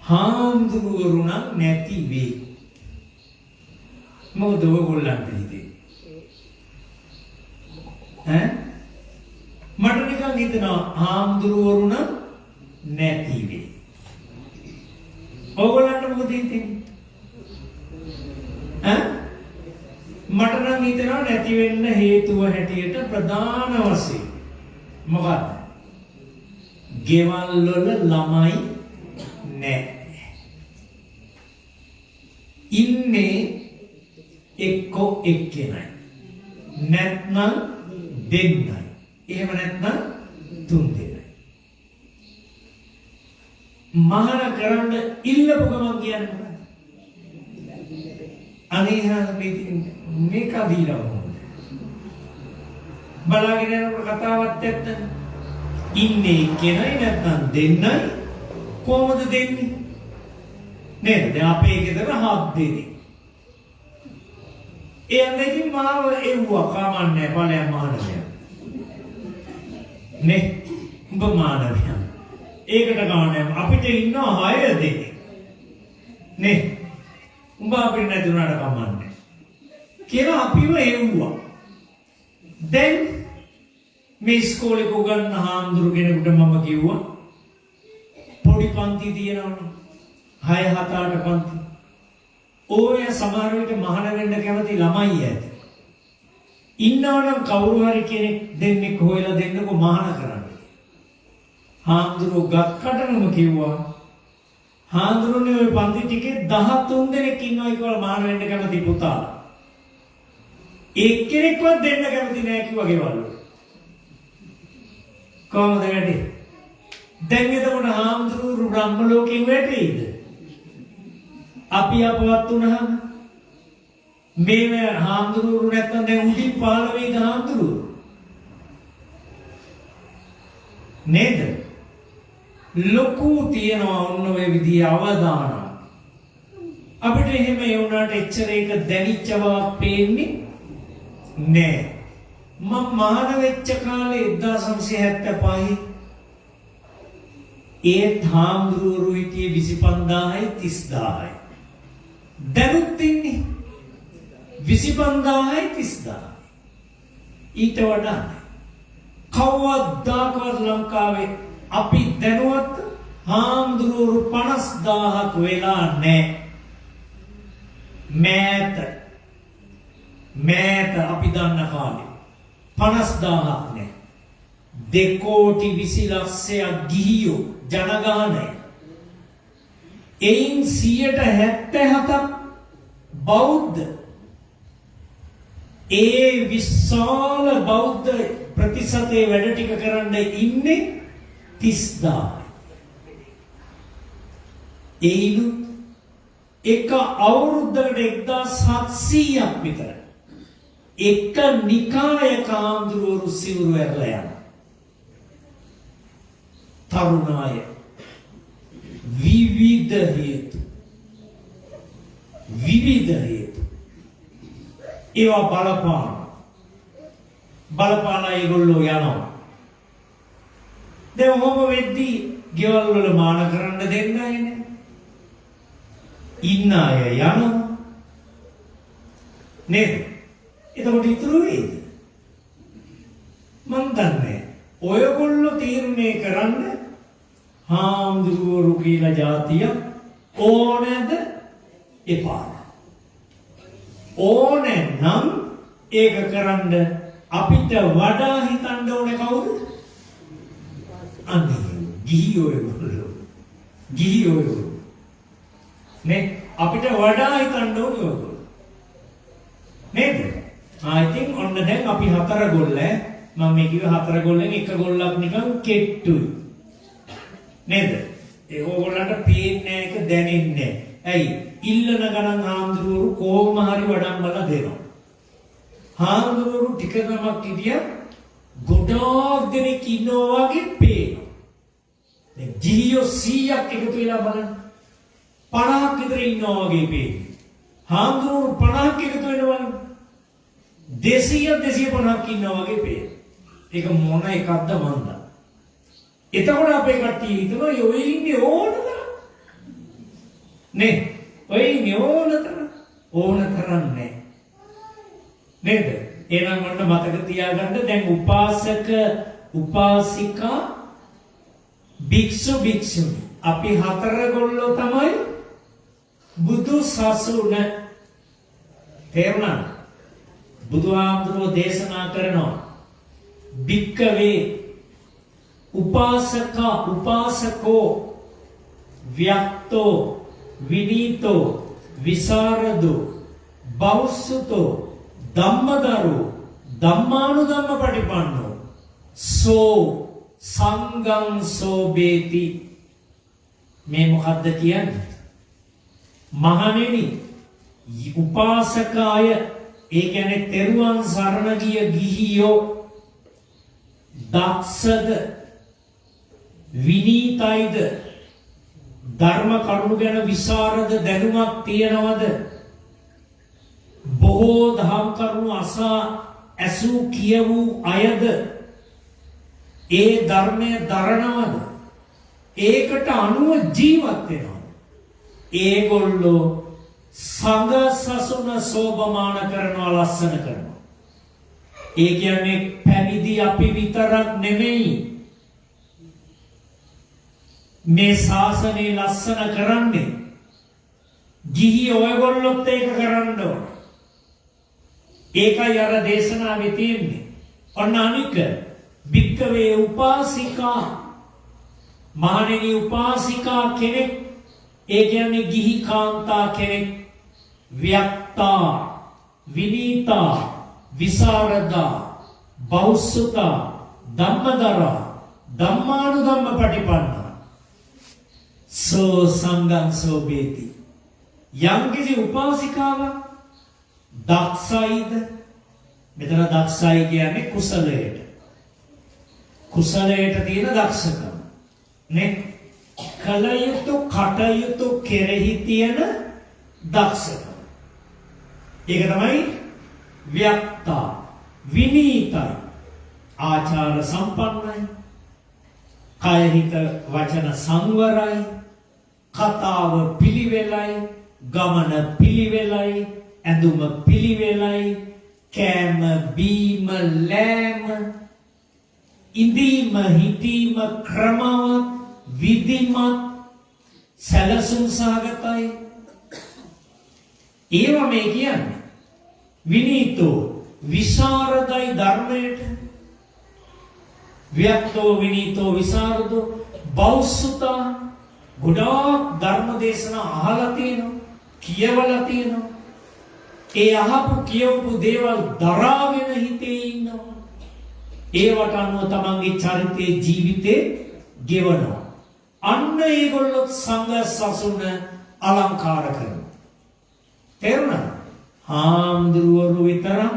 [SPEAKER 1] හාමුදුරුවරු නම් නැති වෙයි. මොකද ඔයගොල්ලන්ට හිතෙන්නේ? ඈ? මට නිකන් හිතෙනවා හාමුදුරුවරු නම් නැති වෙයි. ඔයගොල්ලන්ට මොකද හිතෙන්නේ? ඈ? මට නම් හිතෙනවා නැති වෙන්න හේතුව හැටියට ප්‍රධාන වශයෙන් මොකද්ද? ගෙවල් වල ළමයි නැහැ. ඉන්නේ එක්කෝ එක්කෙනයි. නැත්නම් දෙන්නයි. එහෙම නැත්නම් තුන් දෙනයි. මහාන කරන්න ඉල්ලපු ගමන් කියන්නේ මොකද්ද? අනේ හා මේක දීලා කොහොමද? බලාගෙන යනකොට කතාවක් ඇත්තනේ. ඉන්නේ එක්කෙනයි නැත්නම් දෙන්නයි කොහොමද දෙන්නේ? නේද? දැන් අපේ ගෙදර හත් දෙනෙක්. ඒ අන්න ඉතින් මාව එව්වා කමන්නේ ඵලයන් මහානවයා. නේ? උඹ මානවයා. ඒකට කමන්නේ අපිට ඉන්නවා හය දෙනෙක්. නේ? උඹ අපිට නැති වුණාට කමන්නේ. කියලා අපිව එව්වා. දැන් මේ ඉස්කෝලේ උගන්වන හාමුදුරු කෙනෙකුට මම කිව්වා පොඩි පන්ති තියෙනවනේ 6 7 8 පන්ති. ඔය සමහර විට මහාන වෙන්න කැමති ළමයි ඇති. ඉන්නවනම් කවුරු හරි කෙනෙක් දෙන්නෙක් හොයලා දෙන්නකෝ මහාන කරන්න. හාමුදුරුවෝ ගත් කටනම කිව්වා හාමුදුරුවනේ ඔය පන්ති ටිකේ 13 දෙනෙක් ඉන්නවා කියලා මහාන වෙන්න කැමති පුතාලා. එක්කෙනෙක්වත් දෙන්න කැමති නෑ කිව්වා ගෙවල් වල. කොහොමද වැඩේ? දැන් එතකොට හාමුදුරුවෝ බ්‍රහ්ම ලෝකෙන් වැටෙයිද? අපි අපවත් වුණාම මේ හාමුදුරුවෝ නැත්තම් දැන් උඩින් පහළ වෙයිද හාමුදුරුවෝ? නේද? ලොකු තියනවා ඔන්න ඔය විදිහේ අවදානම්. අපිට එහෙම ඒ වුණාට එච්චර ඒක දැනිච්ච බවක් පේන්නේ නෑ. මම මහාන වෙච්ච කාලේ 1975 ඒත් හාමුදුරුවෝ හිටියේ 25000යි 30000යි. දැනුත් ඉන්නේ 25000යි 30000යි. ඊට වඩා නෑ. කවදාකවත් ලංකාවේ අපි දැනුවත් හාමුදුරුවෝ 50000ක් වෙලා නෑ. මෑත මෑත අපි දන්න කාලේ 50000ක් නෑ. 2 කෝටි 20 ලක්ෂයක් ගිහියෝ ජනගහනය. එයින් 77ක් බෞද්ධ. ඒ විශාල බෞද්ධ ප්‍රතිශතයේ වැඩ ටික කරන්න ඉන්නේ 30,000. එයිනුත් එක අවුරුද්දකට 1700ක් විතර එක නිකාය හාමුදුරුවරු සිවුරු ඇරලා යනවා. තරුණ අය විවිධ හේතු, විවිධ හේතු ඒවා බලපාන බලපාන ඒගොල්ලෝ යනවා. දැන් ඔහොම වෙද්දී ගෙවල් වල මාන කරන්න දෙන්න අය නෑ. ඉන්න අය යනවා. නේද? එතකොට ඉතුරු වෙයිද? මං දන්නේ. ඔයගොල්ලෝ තීරණය කරන්න හාමුදුරුවරු කියලා ජාතිය ඕනෑද එපාද? ඕනේ නම් ඒක කරන්න අපිට වඩා හිතන්න ඕනේ කවුද? අනේ ගිහියෝ ඔයගොල්ලෝ. ගිහියෝ ඔයගොල්ලෝ. නේ, අපිට වඩා හිතන්න ඕනේ ඔයගොල්ලෝ. නේද? ආ, ඉතින් ඔන්න දැන් අපි හතර ගොල්ල, මම මේ කිව්ව හතර ගොල්ලෙන් එක ගොල්ලක් නිකන් කෙට්ටුයි. නේද? ඒ ඕගොල්ලන්ට පේන්නේ නැහැ, ඒක දැනෙන්නේ නැහැ. ඇයි? ඉල්ලන ගණන් හාමුදුරුවරු කොහොම හරි වඩම්මලා දෙනවා. හාමුදුරුවරු ටික නමක් හිටියා ගොඩාක් දෙනෙක් ඉන්නවා වගේ පේනවා. දැන් ගිහියෝ 100ක් එකතු වෙලා බලන්න. 50ක් විතර ඉන්නවා වගේ පේනවා. හාමුදුරුවරු 50ක් එකතු වෙනවා බලන්න. 200 250ක් ඉන්නවා වගේ පේනවා. ඒක මොන එකක්ද මන්ද? එතකොට අපේ කට්ටිය හිතනවා ඔය ඉන්නේ ඕන තරම්. නේ? ඔය ඉන්නේ ඕන තරම්. ඕන තරම් නෑ. නේද? එහෙනම් ඔන්න මතක තියාගන්න, දැන් උපාසක උපාසිකා, භික්ෂු භික්ෂුණී, අපි හතර ගොල්ලෝ තමයි බුදු සසුන. තේරුණාද? බුදුහාමුදුරුවෝ දේශනා කරනවා, භික්කවේ උපාසක උපාසකෝ ව්‍යක්තෝ විනීතෝ විසරදෝ බහුසුතෝ ධම්මදරෝ ධම්මානුධම්ම පටිපන්නෝ සෝ සංඝං සෝභේති. මේ මොකද්ද කියන්නේ? මහණෙනි, උපාසක අය, ඒ කියන්නේ තෙරුවන් සරණ ගිය ගිහියෝ දක්ෂද, විනීතයිද, ධර්ම කරුණු ගැන විශාරද දැනුමක් තියනවද, බොහෝ දහම් කරුණු අසා ඇසූ කියවූ අයද, ඒ ධර්මය දරනවද, ඒකට අනුව ජීවත් වෙනවද, ඒගොල්ලෝ සංඝ සසුන සෝභමාන කරනවා, ලස්සන කරනවා. ඒ කියන්නේ පැවිදි අපි විතරක් නෙමෙයි මේ ශාසනය ලස්සන කරන්නේ. ගිහි ඔයගොල්ලොත් ඒක කරන්න ඕන. ඒකයි අර දේශනාවේ තියෙන්නේ. ඔන්න අනික, භික්කවේ උපාසිකා, මහණෙනි, උපාසිකා කෙනෙක්, ඒ කියන්නේ ගිහි කාන්තා කෙනෙක්, ව්‍යක්තා විනීතා විසරදා බහුසුතා ධම්මදරා ධම්මානුධම්ම පටිපන්නා සෝ සංඝං සෝභේති. යම්කිසි උපාසිකාවක් දක්ෂයිද, මෙතන දක්ෂයි කියන්නේ කුසලයට, කුසලයට තියෙන දක්ෂකම නේ, කල යුතු කටයුතු කෙරෙහි තියෙන දක්ෂකම, ඒක තමයි ව්‍යක්තා. විනීතයි, ආචාර සම්පන්නයි, කය හිත වචන සංවරයි, කතාව පිළිවෙලයි, ගමන පිළිවෙලයි, ඇඳුම පිළිවෙලයි, කෑම බීම ලෑම, ඉඳීම හිටීම ක්‍රමවත්, විධිමත්, සැලසුම් සහගතයි. ඒවා මේ කියන්නේ. විනීතෝ, විශාරදයි ධර්මයට. ව්‍යක්තෝ විනීතෝ විසරදෝ බෞසුතා, ගොඩාක් ධර්ම දේශනා අහලා තියෙනවා, කියවලා තියෙනවා. ඒ අහපු කියවපු දේවල් දරාගෙන හිතේ ඉන්නවා. ඒවට අනුව තමන්ගේ චරිතයේ ජීවිතේ ගෙවනවා. අන්න ඒගොල්ලොත් සංඝ සසුන අලංකාර කරනවා. තේරුණාද? හාමුදුරුවරු විතරක්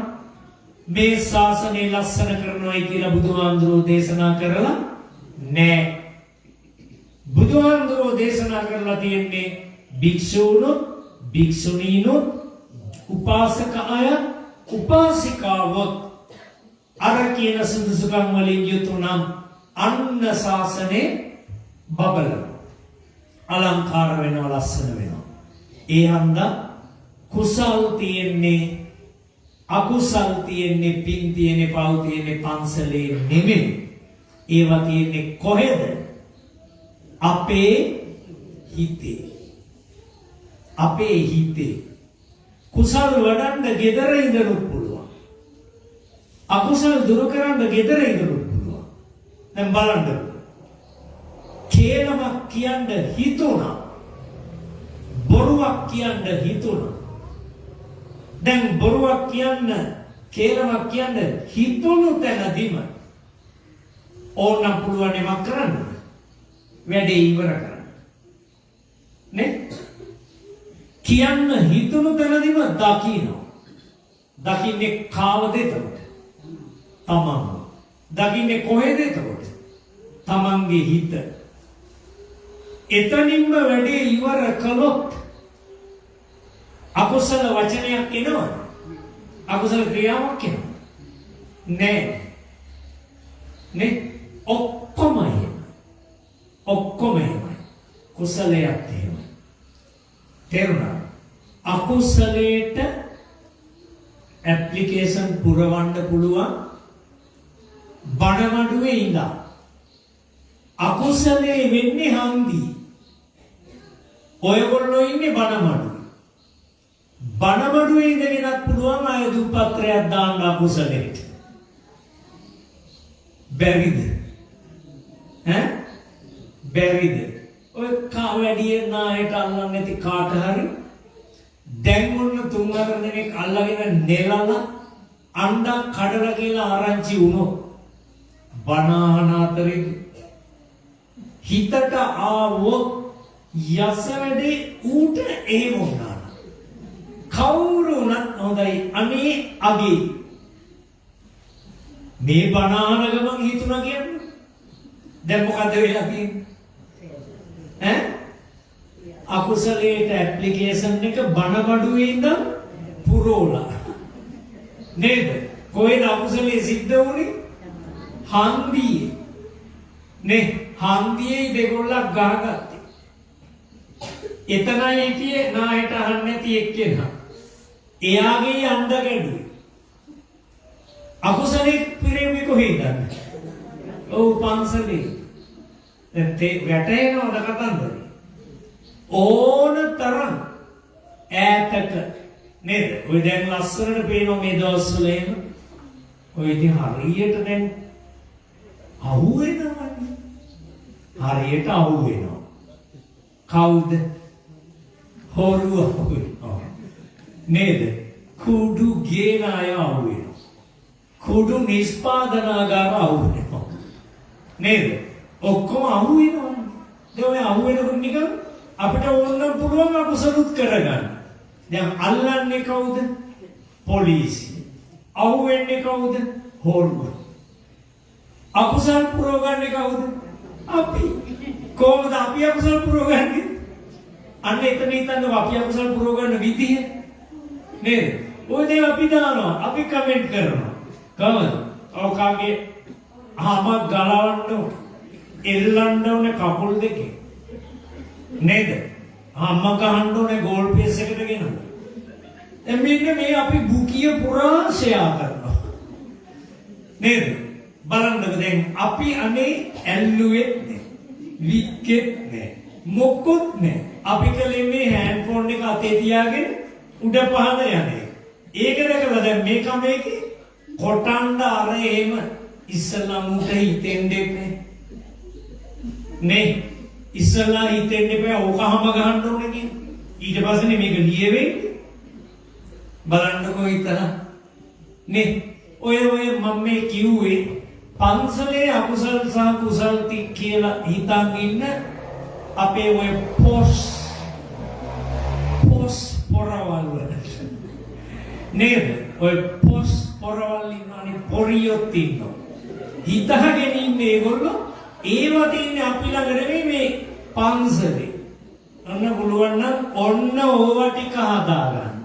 [SPEAKER 1] මේ ශාසනය ලස්සන කරනවායි කියලා බුදුහාමුදුරුවෝ දේශනා කරලා නෑ. බුදුහාමුදුරුවෝ දේශනා කරලා තියෙන්නේ භික්ෂූනුත් භික්ෂුණීනුත් උපාසක අය උපාසිකාවොත් අර කියන සුදුසුකම් වලින් යුතු නම් අන්න ශාසනය බබලන, අලංකාර වෙනවා, ලස්සන වෙනවා. ඒ හන්දා කුසල් තියෙන්නේ, අකුසල් තියෙන්නේ, පින් තියෙන්නේ, පව් තියෙන්නේ පන්සලේ නෙමෙයි. ඒවා තියෙන්නේ කොහෙද? අපේ හිතේ. අපේ හිතේ. කුසල් වඩන්න ගෙදර ඉඳනුත් පුළුවන්. අකුසල් දුරු කරන්න ගෙදර ඉඳනුත් පුළුවන්. දැන් බලන්න. කේලමක් කියන්න හිතුණා. බොරුවක් කියන්න හිතුණා. දැන් බොරුවක් කියන්න, කේලමක් කියන්න හිතුණු තැනදීම ඕනනම් පුළුවන් යමක් කරන්න. වැඩේ ඉවර කරන්න. නේ? කියන්න හිතුණු තැනදීම දකින්න. දකින්නේ කාවද එතකොට? තමන්ව. දකින්නේ කොහෙද එතකොට? තමන්ගේ හිත. එතනින්ම වැඩේ ඉවර කළොත් අකුසල වචනයක් එනවද? අකුසල ක්‍රියාවක් එනවද? නෑ. නේ? ඔක්කොම එහෙමයි. ඔක්කොම එහෙමයි. කුසලයක් එහෙමයි. තේරුණාද? අකුසලයට ඇප්ලිකේෂන් පුරවන්න පුළුවන් බණමඩුවේ ඉඳන්. අකුසලයේ වෙන්නේ හන්දි. ඔයගොල්ලෝ ඉන්නේ බණමඩුවේ. බණමඩුවේ ඉඳගෙනත් පුළුවන් අයදුම් පත්‍රයක් දාන්න අකුසලයට. බැරිද? ඈ? බැරිද? ඔය කා වැඩි නායට අල්ලන්නේ නැති කාට හරි දැන් ඔන්න තුන් හතර දෙනෙක් අල්ලගෙන නෙලලා අණ්ඩක් කඩලා කියලා ආරංචි වුණොත්, බණ අහන අතරේ හිතට ආවොත් යස වැඩේ ඌට එහෙම වුණා නම් කවුරු වුණත් හොඳයි අනේ අගේ මේ බණ අහන ගමන් හිතුණා කියන්නේ. දැන් මොකද වෙලා තියෙන්නේ? ඈ, අකුසලයට ඇප්ලිකේෂන් එක බණමඩුවේ ඉඳන් පුරෝලා නේද? කොහෙද අකුසලයේ සිද්ධ වුනේ? හන්දියේ නේ. හන්දියේ දෙගොල්ලක් ගහගත්තේ. එතනයි හිටියේ නායට අහන්න නැති එක්කෙනා. එයාගේ අණ්ඩ ගැඩුවේ. අකුසලයේ පිරෙන්නේ කොහේද? ඔව්, පන්සලේ. දැන් තේ වැටෙනවද කතන්දරේ? ඕන තරම් ඈතක නේද? ඔය දැන් ලස්සනට පේනවා මේ දවස්වල එහෙම. ඔය ඉතින් හරියට දැන් අහු වෙනවනේ. හරියට අහු වෙනවා. කවුද? හොරු අහු වෙනවා. නේද? කුඩු ගේන අය අහු වෙනවා. කුඩු නිෂ්පාදනාගාර අහු වෙනවා. නේද? ඔක්කොම අහු වෙනවනේ. දැන් ඔය අහු වෙනකොට නිකන් අපිට ඕන නම් පුළුවන් අකුසලුත් කරගන්න. දැන් අල්ලන්නේ කවුද? පොලිසිය. අහු වෙන්නේ කවුද? හොරු. අකුසල් පුරවගන්නේ කවුද? අපි. කොහොමද අපි අකුසල් පුරවගන්නේ? අන්න එතන හිතන්නකෝ අපි අකුසල් පුරවගන්න විදිය. නේද? ඔය දේ අපි දානවා. අපි කමෙන්ට් කරනවා. කොහොමද? ඔකාගේ හමක් ගලවන්න ඕන. එල්ලන්න ඕනේ කකුල් දෙකේ. නේද? හම්ම ගහන්න ඕනේ ගෝල් පේස් එකට ගෙනල්ලා. දැන් මෙන්න මේ අපි බුකිය පුරා ෂෙයා කරනවා. නේද? බලන්නකෝ දැන් අපි අනේ ඇල්ලුවෙත් නෑ. වික්කෙත් නෑ. මොකොත් නෑ. අපි කලේ මේ හෑන්ඩ් ෆෝන් එක අතේ තියාගෙන උඩ පහළ යන එක. ඒක දැකලා දැන් මේ කමේකේ කොටන්න අර එහෙම ඉස්සල්ලා මුට හිතෙන්න එපා. නේ ඉස්සල්ලා හිතෙන්න එපා ඕක හම ගහන්න ඕනේ කියලා. ඊට පස්සේනේ මේක ලියවෙන්නේ. බලන්නකෝ හිතලා. නේ ඔය ඔය මම මේ කිව්වේ පන්සලේ අකුසල් සහ කුසල් ටික කියලා හිතන් ඉන්න අපේ ඔය පොස් පොස් පොරවල් වලට. නේද? ඔය පොස් පොරවල් ඉන්නවනේ, පොරියොත් ඉන්නවා. හිතගෙන ඉන්නේ ඒගොල්ලෝ ඒවා තියෙන්නේ අපි ළඟ නෙමෙයි මේ පන්සලේ. ඔන්න පුළුවන් නම් ඔන්න ඕවා ටික හදාගන්න.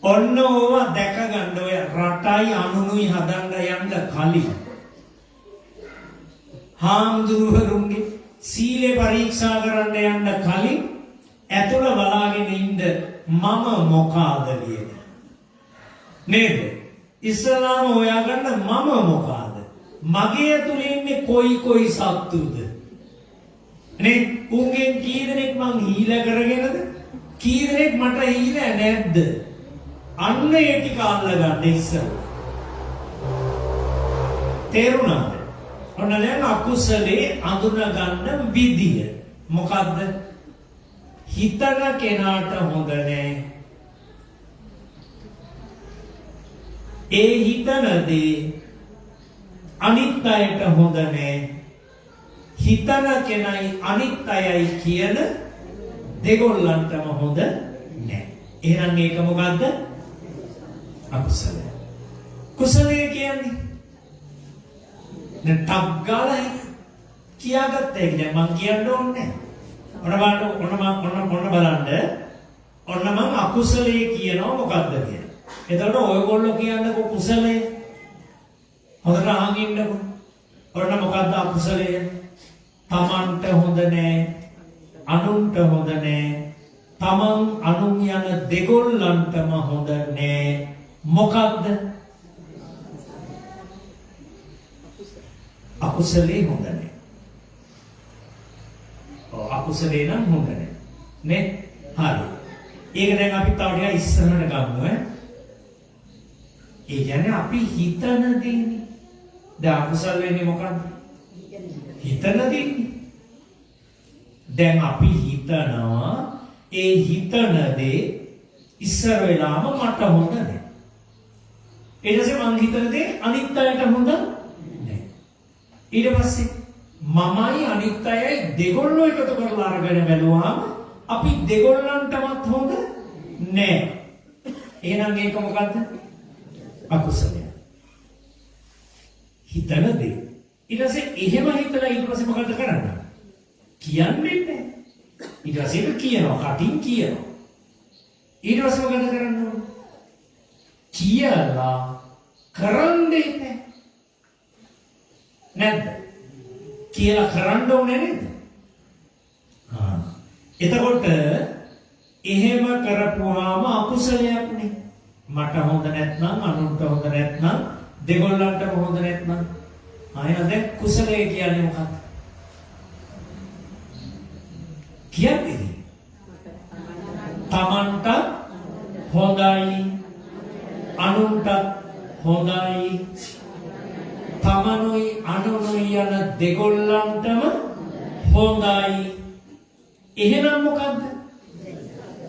[SPEAKER 1] ඔන්න ඕවා දැක ගන්න ඔය රටයි අනුනුයි හදන්න යන්න කලින් හාමුදුරුවරුන්ගේ සීලේ පරීක්ෂා කරන්න යන්න කලින් ඇතුළ බලාගෙන ඉන්න මම මොකාද කියලා. නේද? ඉස්සලාම හොයාගන්න මම මොකාද? මගේ ඇතුලේ ඉන්නේ කොයි කොයි සත්තුද? නේ උන්ගෙන් කී දෙනෙක් මං හීල කරගෙනද? කී දෙනෙක් මට හීල නැද්ද? අන්න ඒ ටික අල්ලගන්න ඉස්සෙල්ලා. තේරුණාද? ඔන්න දැන් අකුසලේ අඳුන ගන්න විදිය මොකද්ද? හිතන කෙනාට හොඳ නෑ. ඒ හිතන දේ අනිත් අයට හොඳ නෑ. හිතන කෙනයි අනිත් අයයි කියන දෙගොල්ලන්ටම හොඳ නෑ. එහෙනම් ඒක මොකද්ද? අකුසලය. කුසලය කියන්නේ දැන් ටක් ගාලා ඒක කියාගත්ත එක දැන් මං කියන්න ඕනේ නෑ. ඔන්න බලන්න, ඔන්න මං ඔන්න ඔන්න බලන්න. ඔන්න මං අකුසලයේ කියනවා මොකද්ද කියලා. එතකොට ඔයගොල්ලෝ කියන්නකෝ කුසලය. හොඳට අහන් ඉන්නකෝ. ඔන්න මොකද්ද අකුසලය? තමන්ට හොඳ නෑ, අනුන්ට හොඳ නෑ, තමන් අනුන් යන දෙගොල්ලන්ටම හොඳ නෑ. මොකද්ද? අකුසලේ හොඳ නෑ. ඔව්, අකුසලේ නම් හොඳ නෑ. නේ? හරි. ඒක දැන් අපි තව ටිකක් ඉස්සරහට ගමු ඈ. ඒ කියන්නේ අපි හිතන දේනේ. දැන් අකුසල් වෙන්නේ මොකද්ද? හිතන දේනේ. දැන් අපි හිතනවා, ඒ හිතන දේ ඉස්සර වෙලාම මට හොඳ නෑ. ඊට පස්සේ මං හිතන දේ අනිත් අයට හොඳ නෑ. ඊට පස්සේ මමයි අනිත් අයයි දෙගොල්ලෝ එකතු කරලා අරගෙන බැලුවාම අපි දෙගොල්ලන්ටමත් හොඳ නෑ. එහෙනම් ඒක මොකද්ද? අකුසලය. හිතන දේ. ඊට පස්සේ එහෙම හිතලා ඊට පස්සේ මොකද්ද කරන්නේ? කියන්නේ නෑ. ඊට පස්සේ ඒක කියනවා, කටින් කියනවා. ඊට පස්සේ මොකද කරන්න ඕනේ? කියලා කරන්න එපා. නැද්ද? කියලා කරන්න ඕනේ නේද? ආ. එතකොට එහෙම කරපුවාම අකුසලයක් නේ. මට හොඳ නැත්නම්, අනුන්ට හොඳ නැත්නම්, දෙගොල්ලන්ටම හොඳ නැත්නම්, ආයෙ දැන් කුසලය කියන්නේ මොකක්ද? කියන්නේ තමන්ට හොඳයි, අනුන්ටත් හොඳයි, තමනුයි අනුනුයි යන දෙගොල්ලන්ටම හොඳයි. එහෙනම් මොකද්ද?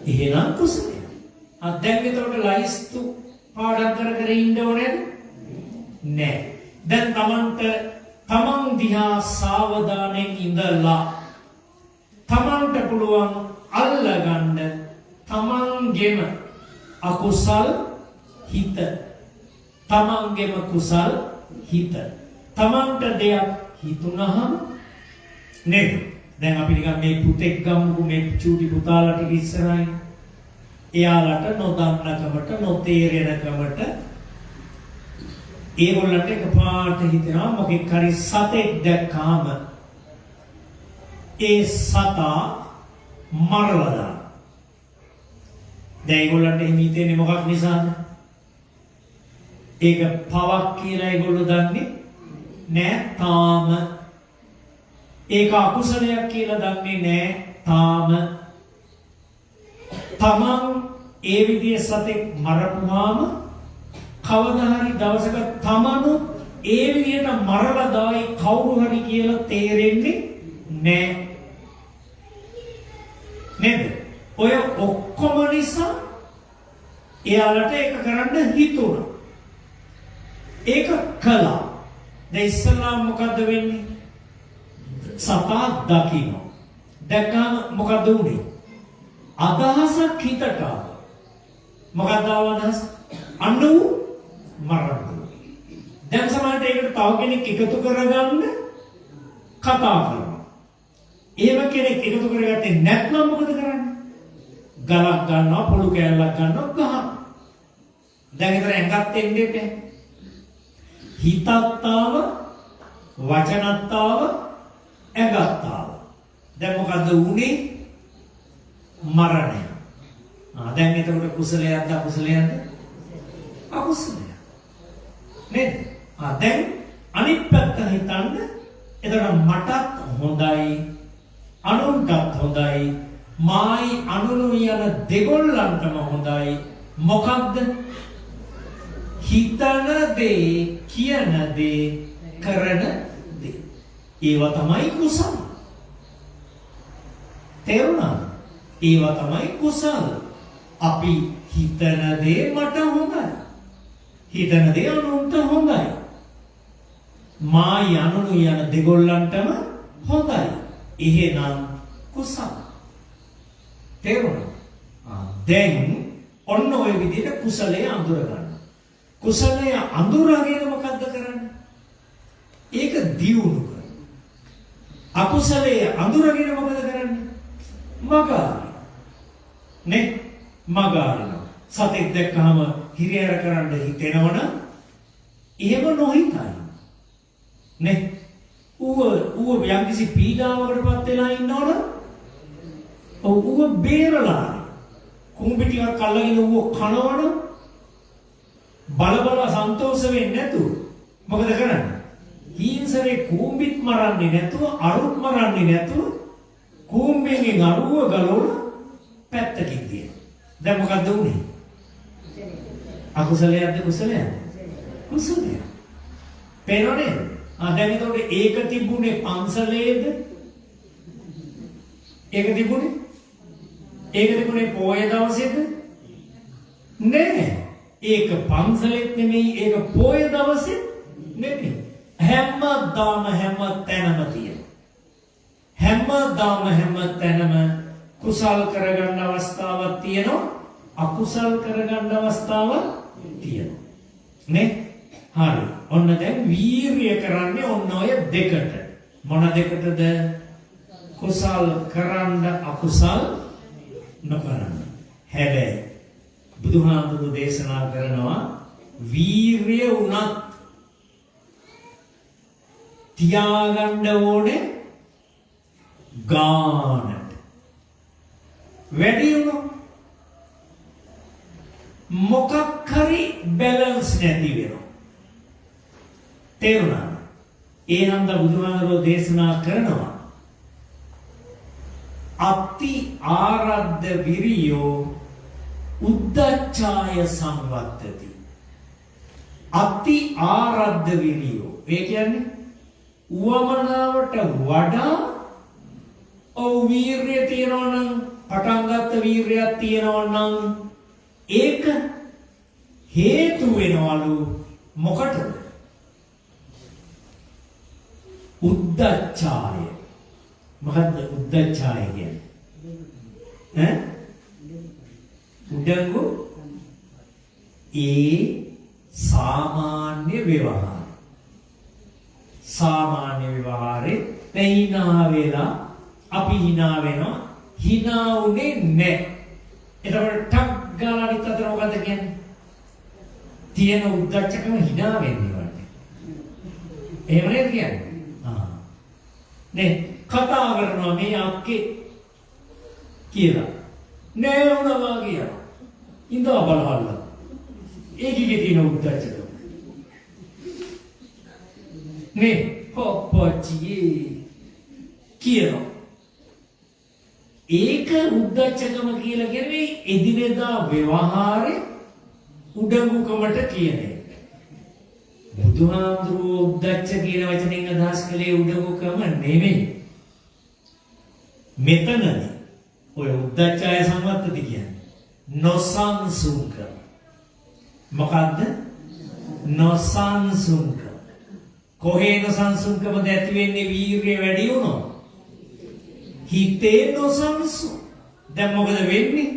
[SPEAKER 1] එහෙනම් කුසලය. ආ, දැන් එතකොට ලයිස්තු පාඩම් කර කර ඉන්න ඕනේද? නෑ. දැන් තමන්ට තමන් දිහා සාවධානයෙන් ඉඳලා තමන්ට පුළුවන් අල්ලගන්න තමන්ගෙම අකුසල් හිත, තමන්ගෙම කුසල් හිත. තමන්ට දෙයක් හිතුනහම නේද? දැන් අපි නිකන් මේ පුතෙක් ගමුකෝ, මේ චූටි පුතාලා ටික ඉස්සරහින්. එයාලට නොදන්නකමට, නොතේරෙනකමට ඒගොල්ලන්ට එකපාරට හිතෙනවා මොකෙක් හරි සතෙක් දැක්කාම ඒ සතා මරලා දාන්න. දැන් ඒගොල්ලන්ට එහෙම හිතෙන්නේ මොකක් නිසාද? ඒක පවක් කියලා ඒගොල්ලෝ දන්නේ නෑ තාම. ඒක අකුසලයක් කියලා දන්නේ නෑ තාම. තමන් ඒ විදිහේ සතෙක් මරපුවාම කවදා හරි දවසක තමනුත් ඒ විදිහට මරලා දායි කවුරු හරි කියලා තේරෙන්නේ නෑ. නේද? ඔය ඔක්කොම නිසා එයාලට ඒක කරන්න හිතුණා. ඒක කළා. දැන් ඉස්සල්ලාම මොකද්ද වෙන්නේ? සතා දකින්න. දැක්කම මොකද්ද වුනේ? අදහසක් හිතට ආවා. මොකක්ද ආව අදහස? අන්න ඌ මරන්න. දැන් සමහරට ඒකට තව කෙනෙක් එකතු කරගන්න කතා කරනවා. එහෙම කෙනෙක් එකතු කරගත්තේ නැත්නම් මොකද කරන්නේ? ගලක් ගන්නවා, පොළු කෑල්ලක් ගන්නවා, ගහනවා. දැන් ඊතර ඇඟත් එන්න එපා. හිතත් ආව, වචනත් ආව, ඇඟත් ආව. දැන් මොකද්ද වුනේ? මරණය. ආ, දැන් එතකොට කුසලයක්ද අකුසලයක්ද? අකුසලයක්. නේද? ආ, දැන් අනිත් පැත්ත හිතන්න. එතකොට මටත් හොඳයි, අනුන්ටත් හොඳයි, මායි අනුනුයි යන දෙගොල්ලන්ටම හොඳයි. මොකද්ද? හිතන දේ, කියන දේ, කරන දේ. ඒවා තමයි කුසල. තේරුණාද? ඒවා තමයි කුසල. අපි හිතන දේ මට හොඳයි. හිතන දේ අනුන්ට හොඳයි. මායි අනුනුයි යන දෙගොල්ලන්ටම හොඳයි. එහෙනම් කුසල. තේරුණා? ආ, දැන් ඔන්න ඔය විදිහට කුසලය අඳුර ගන්න. කුසලය අඳුරගෙන මොකද්ද කරන්නේ? ඒක දියුණු කරනවා. අකුසලය අඳුරගෙන මොකද කරන්නේ? මග නේ, මග අරිනවා. සතෙක් දැක්කහම හිරිහැර කරන්න හිතෙනවනම් එහෙම නොහිතයි. නේ? ඌව ඌව යම්කිසි පීඩාවකට පත් වෙලා ඉන්නවනම් ඔව් ඌව බේරලා හරි. කුඹි ටිකක් අල්ලගෙන ඌව කනවනම් බල බල සන්තෝෂ වෙන්නේ නැතුව මොකද කරන්නේ? හීන්සරේ කූඹිත් මරන්නේ නැතුව, අරුත් මරන්නේ නැතුව, කූඹින්ගෙන් අරුව ගලවලා පැත්තකින් තියනවා. දැන් මොකද්ද වුනේ? අකුසලයක්ද කුසලයක්ද? කුසලයක්. පේනව නේද? ආ, දැන් එතකොට ඒක තිබුණේ පන්සලේද? ඒක තිබුණේ? ඒක තිබුණේ පෝය දවසේද? නෑ. ඒක පන්සලෙත් නෙමෙයි, ඒක පෝය දවසෙත් නෙමෙයි. හැමදාම හැම තැනම තියෙන. හැමදාම හැම තැනම කුසල් කරගන්න අවස්ථාවක් තියෙනවා, අකුසල් කරගන්න අවස්ථාවක් තියෙනවා. නේ? හරි. ඔන්න දැන් වීරිය කරන්නේ ඔන්න ඔය දෙකට. මොන දෙකටද? කුසල් කරන්න, අකුසල් නොකරන්න. හැබැයි බුදුහාමුදුරු දේශනා කරනවා වීරිය වුණත් තියාගන්න ඕනේ ගානට. වැඩි වුණොත් මොකක් හරි බැලන්ස් නැති වෙනවා. තේරුණාද? ඒ හන්ද බුදුහාමුදුරුවෝ දේශනා කරනවා අති ආරද්ධ විරියෝ උද්දච්චාය සංවත්තති. අති ආරද්ධ විරියෝ. ඒ කියන්නේ උවමනාවට වඩා ඔව් වීරිය තියනවා නම්, පටන් ගත්ත වීරියක් තියනවා නම් ඒක හේතු වෙනවලු මොකටද? උද්දච්චාය. මොකද්ද උද්දච්චාය කියන්නේ? ඈ? උඩඟු ඒ සාමාන්‍ය ව්‍යවහාර. සාමාන්‍ය ව්‍යවහාරේ දැන් හිනා වෙලා අපි හිනා වෙනවා. හිනා උනේ නැහැ. එතකොට ටක් ගාලා අනිත් අතට මොකද්ද කියන්නේ? තියෙන උද්දච්චකම හිනා වෙන්නේ වගේ. එහෙම නේද කියන්නේ? ආ. නේ, කතා කරනවා මේ අක්කේ කියලා. නෑ වුණා කියලා. ඉඳලා බලහල්ලා. ඒකේ තියෙන උද්දච්චකම. නේ, පොප්පච්චියේ කියනවා. ඒක උද්දච්චකම කියලා කියන්නේ එදිනෙදා ව්‍යවහාරේ උඩඟුකමට කියන එක. බුදුහාමුදුරුවෝ උද්දච්ච කියන වචනෙන් අදහස් කළේ උඩඟුකම නෙමෙයි. මෙතනදී ඔය උද්දච්චය සම්වත්තති කියන්නේ නොසන්සුන්කම. මොකද්ද? නොසන්සුන්කම. කොහේ නොසන්සුන්කමද ඇති වෙන්නේ වීරිය වැඩි වුණොත්? හිතේ නොසන්සුන්. දැන් මොකද වෙන්නේ?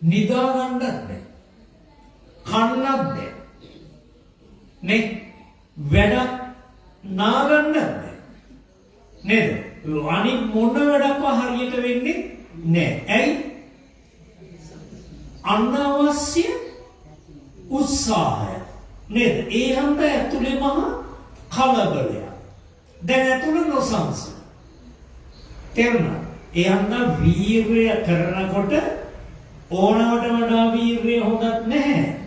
[SPEAKER 1] නිදා ගන්නත් බැහැ. කන්නත් බැහැ. නේ? වැඩක් නාගන්නත් බැහැ. නේද? අනිත් මොන වැඩක්ව හරියට වෙන්නේ නෑ. ඇයි? අනවශ්‍ය උත්සාහය. නේද? ඒ හන්ද ඇතුලේ මහා කලබලයක්. දැන් ඇතුළ නොසන්සුන්. තේරුණා? ඒ හන්ද වීරය කරනකොට ඕනවට වඩා වීරය හොඳත් නැහැ.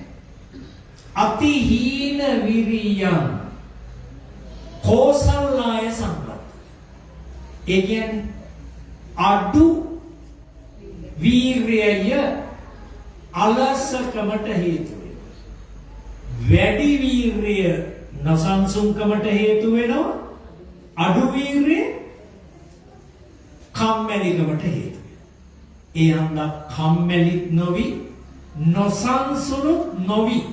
[SPEAKER 1] අති හීන විරියං කෝසල්ලාය සම්පත්. ඒ කියන්නේ අඩු වීරයය අලසකමට හේතු වෙනවා. වැඩි වීරය නොසන්සුන්කමට හේතු වෙනවා. අඩු වීරය කම්මැලිකමට හේතු වෙනවා. ඒ හන්දා කම්මැලිත් නොවි නොසන්සුනුත් නොවි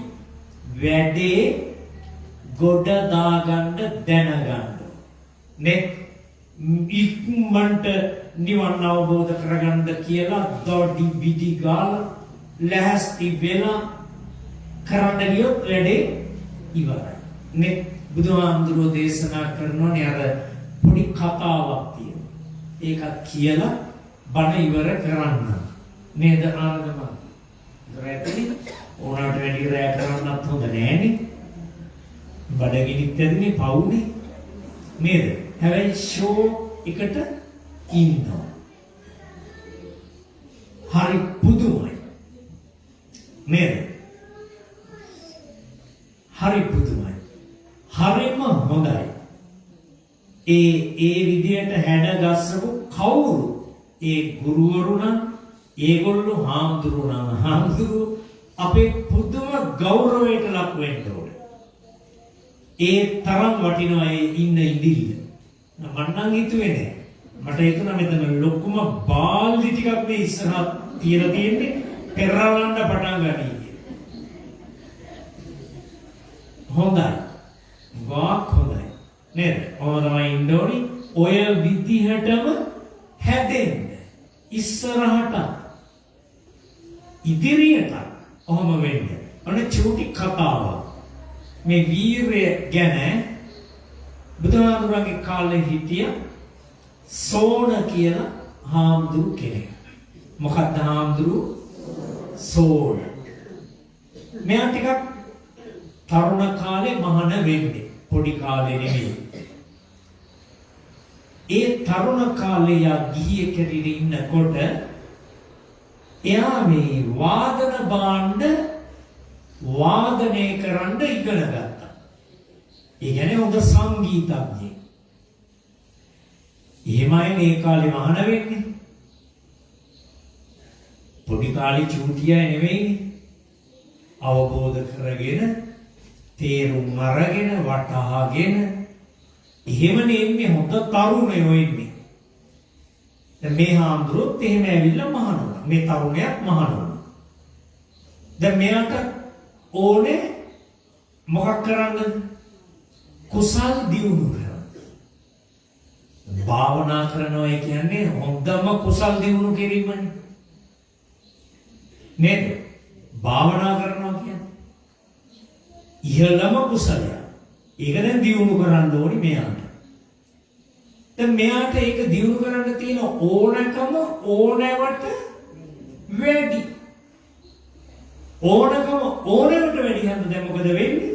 [SPEAKER 1] වැඩේ ගොඩ දාගන්න දැනගන්න. නේ, ඉක්මනට නිවන් අවබෝධ කරගන්න කියලා දොඩි බිඩි ගාලා ලැහැස්ති වෙලා කරන්න ගියොත් වැඩේ ඉවරයි. නේ, බුදුහාමුදුරුවෝ දේශනා කරනෝනේ අර පොඩි කතාවක් තියෙනවා. ඒකත් කියලා බණ ඉවර කරන්න. නේද ආනන්ද මහත්තයා? රැතනේ ඕනකට වැඩි රැ කරන්නත් හොඳ නෑනේ. බඩගිනිත් ඇතිනේ, පවුනේ. නේද? හැබැයි ෂෝ එකට ඉන්නවා. හරි පුදුමයි. නේද? හරි පුදුමයි. හරිම හොඳයි. ඒ ඒ විදියට හැඩ ගස්සපු කවුරු ඒ ගුරුවරු නම්, ඒගොල්ලෝ හාමුදුරුවෝ නම්, හාමුදුරුවෝ අපේ පුදුම ගෞරවයට ලක් වෙන්න ඕනේ. ඒ තරම් වටිනවා ඒ ඉන්න ඉඳිල්ල. මං නම් හිතුවේ නෑ. මට හිතුණා මෙතන ලොකුම බාල්දි ටිකක් මේ ඉස්සරහා තියලා තියෙන්නේ, පෙරලන්න පටන් ගනී කියලා. හොඳයි. ගාක් හොඳයි. නේද? ඔහොම තමයි ඉන්න ඕනි. ඔය විදිහටම හැදෙන්න. ඉස්සරහට ඉදිරියට ඔහොම වෙන්න. ඔන්න චූටි කතාවක්. මේ වීරය ගැන බුදුහාමුදුරන්ගේ කාලේ හිටිය සෝන කියලා හාමුදුරු කෙනෙක්. මොකක්ද හාමුදුරු? සෝන. මෙයා ටිකක් තරුණ කාලේ මහාන වෙන්නේ. පොඩි කාලේ නෙමෙයි. ඒ තරුණ කාලේ යා ගිහියෙක් හැටියට ඉන්නකොට එයා මේ වාදන භාණ්ඩ වාදනය කරන්න ඉගෙන ගත්තා. ඒ කියන්නේ හොඳ සංගීතඥයෙක්. එහෙමයි මේ කාලේ මහාන වෙන්නේ. පොඩි කාලේ චූටි අය නෙවෙයිනේ. අවබෝධ කරගෙන, තේරුම් අරගෙන, වටහාගෙන එහෙමනේ එන්නේ, හොඳ තරුණයෝ එන්නේ. දැන් මේ හාමුදුරුවොත් එහෙම ඇවිල්ලා මහාන වුණා. මේ තරුණයාත් මහාන වුණා. දැන් මෙයාට ඕනේ මොකක් කරන්නද? කුසල් දියුණු කරන්න. භාවනා කරනවා කියන්නේ හොඳම කුසල් දියුණු කිරීමනේ. නේද? භාවනා කරනවා කියන්නේ ඉහළම කුසලයක්. ඒක දැන් දියුණු කරන්න ඕනි මෙයාට. දැන් මෙයාට ඒක දියුණු කරන්න තියෙන ඕනකම ඕනෑවට වැඩි. ඕනකම ඕනෑවට වැඩි හන්ද දැන් මොකද වෙන්නේ?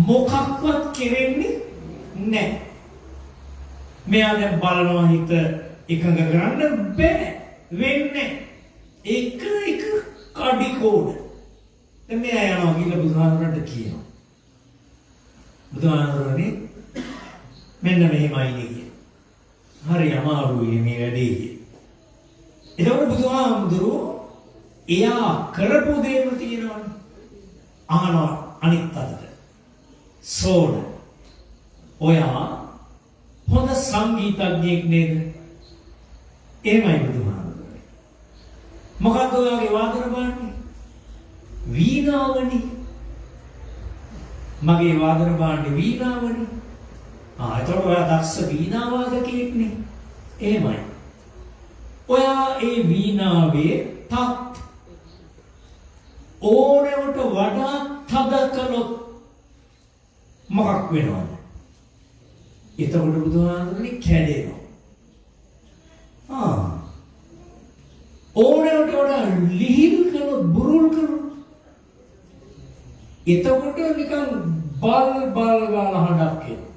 [SPEAKER 1] මොකක්වත් කෙරෙන්නේ නැහැ. මෙයා දැන් බලනවා හිත එකඟ කරන්න බෑ. වෙන්නේ එක එක කඩි කෝඩ. දැන් මෙයා යනවා කියලා බුදුහාමුදුරන්ට කියනවා. බුදුහාමුදුරනේ, මෙන්න මෙහෙමයි නේ කිය. හරි අමාරුයි මේ වැඩේ කිය. එතකොට බුදුහාමුදුරුවෝ එයා කරපු දේම තියෙනවනේ. අහනවා අනිත් අතට. සෝන, ඔයා හොඳ සංගීතඥයෙක් නේද? එහෙමයි බුදුහාමුදුරුවෝ. මොකද්ද ඔයාගේ වාදන භාණ්ඩේ? වීණාවනේ. මගේ වාදන භාණ්ඩේ වීණාවනේ. ආ, එතකොට ඔයා දක්ෂ වීණා වාදකයෙක් නේ. එහෙමයි. ඔයා ඒ වීණාවේ තත් ඕනෑමට වඩා තද කළොත් මොකක් වෙනවද? එතකොට බුදුහාමුදුරනේ කැඩෙනවා. ආ, ඕනෑමට වඩා ලිහිල් කළොත්, බුරුල් කළොත්, එතකොට නිකන් බල් බල් ගාලා හඬක් එනවා.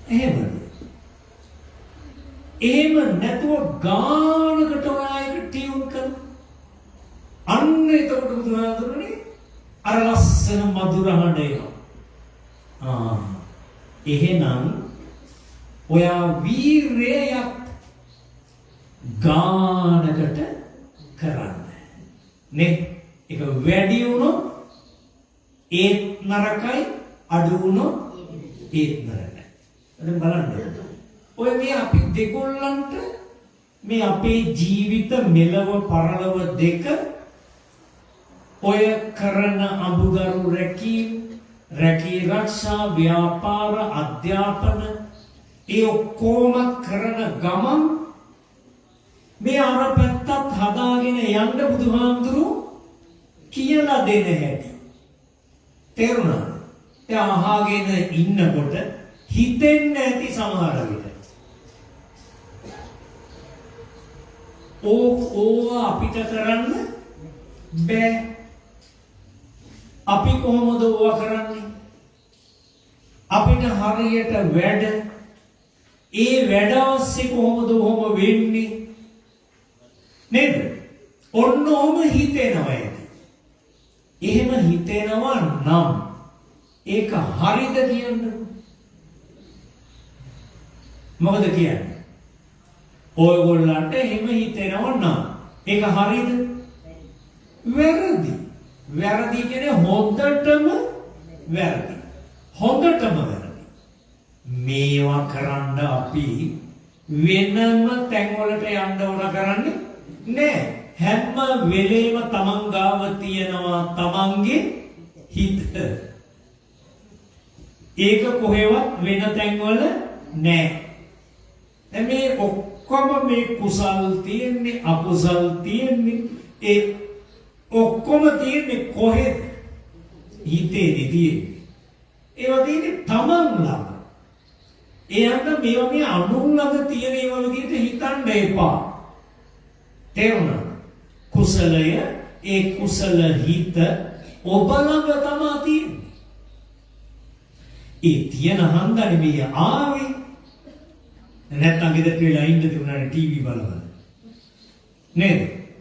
[SPEAKER 1] එහෙමද? එහෙම නැතුව ගානකට ඔයා ඒක ටියුන් කරනවා. අන්න එතකොට බුදුහාමුදුරනේ අර ලස්සන මధుර හඬ එනවා. ආ, එහෙනම් ඔයා වීරයත් ගානකට කරන්න. නේ? ඒක වැඩි වුණොත් ඒත් නරකයි, අඩු වුණොත් ඒත් නරකයි. දැන් බලන්න. ඔය මේ අපි දෙගොල්ලන්ට මේ අපේ ජීවිත මෙලව පරලොව දෙක ඔය කරන අඹුදරු රැකීම්, රැකී රක්ෂා, ව්‍යාපාර, අධ්‍යාපන, ඒ ඔක්කොම කරන ගමන් මේ අර පැත්තත් හදාගෙන යන්න බුදුහාමුදුරුවෝ කියලා දෙන හැටි. තේරුණාද? දැන් අහගෙන ඉන්නකොට හිතෙන්න ඇති සමහර විට ඕවා අපිට කරන්න බෑ. අපි කොහොමද ඕවා කරන්නේ? අපිට හරියට වැඩ, ඒ වැඩ ඔස්සේ කොහොමද ඔහොම වෙන්නේ නේද? ඔන්න ඔහොම හිතෙනවා ඇති. එහෙම හිතෙනවා නම් ඒක හරිද කියන්න? මොකද කියන්නේ? ඔයගොල්ලන්ට එහෙම හිතෙනවා නම් ඒක හරිද? වැරදි. වැරදි කියන්නේ හොඳටම වැරදි. හොඳටම වැරදි. මේවා කරන්න අපි වෙනම තැන්වලට යන්න ඕන කරන්නේ නෑ. හැම වෙලේම තමන් ගාව තියෙනවා තමන්ගේ හිත. ඒක කොහෙවත් වෙන තැන්වල නෑ. දැන් මේ ඔක්කොම මේ කුසල් තියෙන්නේ, අකුසල් තියෙන්නේ, ඒ ඔක්කොම තියෙන්නේ කොහෙද? හිතේනේ තියෙන්නේ. ඒවා තියෙන්නේ තමන් ළඟ. ඒ හන්ද මේවා මේ අනුන් ළඟ තියෙන ඒවා විදිහට හිතන්න එපා. තේරුණාද? කුසලය, ඒ කුසල හිත ඔබ ළඟ තමා තියෙන්නේ. ඒ තියෙන හන්දනේ මේ ආවේ. නැත්තම් ගෙදරට වෙලා ඉන්න තිබුණානේ ටීවී බලවල. නේද?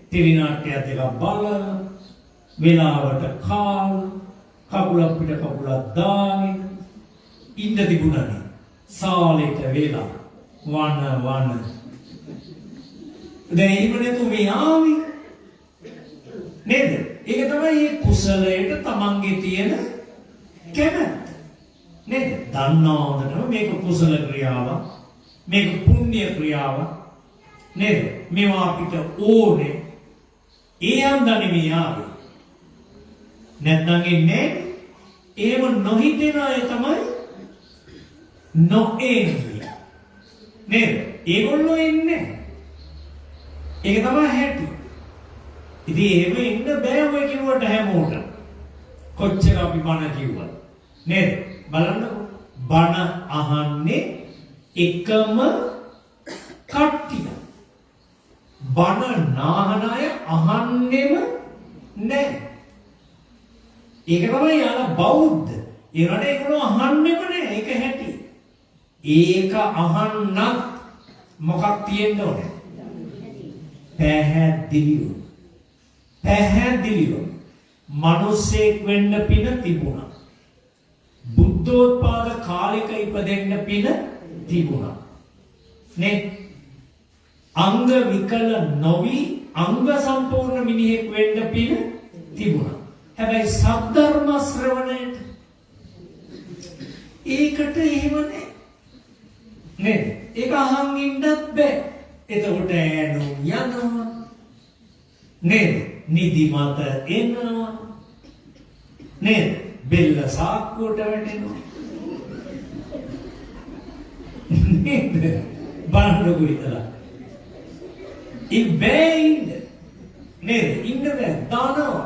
[SPEAKER 1] ටෙලි නාට්‍යයක් දෙකක් බලලා, වෙලාවට කාලා, කකුලක් පිට කකුලක් දාගෙන ඉන්න තිබුණානේ. සාලෙට වෙලා වන වන. දැන් එහෙම නැතුව මේ ආවේ. නේද? ඒක තමයි මේ කුසලයට තමන්ගේ තියෙන කැමැත්ත. නේද? දන්නවා හොඳටම මේක කුසල ක්‍රියාවක්, මේක පුණ්‍ය ක්‍රියාවක්. නේද? මේවා අපිට ඕනේ. ඒ හන්දනේ මේ ආවේ. නැත්නම් එන්නේ එහෙම නොහිතෙන අය තමයි නොඑන්නේ. නේද? ඒගොල්ලෝ එන්නේ. ඒක තමයි හැටි. ඉතින් එහෙම ඉන්න බෑ ඔය කිව්වට හැමෝටම. කොච්චර අපි බණ කිව්වත්. නේද? බලන්නකෝ. බණ අහන්නේ එකම කට්ටිය. බණ නාහන අය අහන්නෙම නෑ. ඒක තමයි යාලා බෞද්ධ. ඒ වුණාට ඒගොල්ලෝ අහන්නෙම නෑ. ඒක හැටි. ඒක අහන්නත් මොකක් තියෙන්න ඕනේ? පැහැදිලිව. පැහැදිලිව. මිනිස්සෙක් වෙන්න පින තිබුණා. බුද්ධෝත්පාද කාලෙක ඉපදෙන්න පින තිබුණා. නේ? අංග විකල නොවි අංග සම්පූර්ණ මිනිහෙක් වෙන්න පින තිබුණා. හැබැයි සද්ධර්ම ශ්‍රවණයට ඒකට එහෙම නෑ. නේද? ඒක අහන් ඉන්නත් බෑ. එතකොට ඈනුම් යනවා. නේද? නිදිමත එනවා. නේද? බෙල්ල සාක්කුවට වැටෙනවා. නේද? බලන්නකෝ ඉතලා. ඉන් බෑ ඉන්න. නේද? ඉන්න බෑ. දානවා.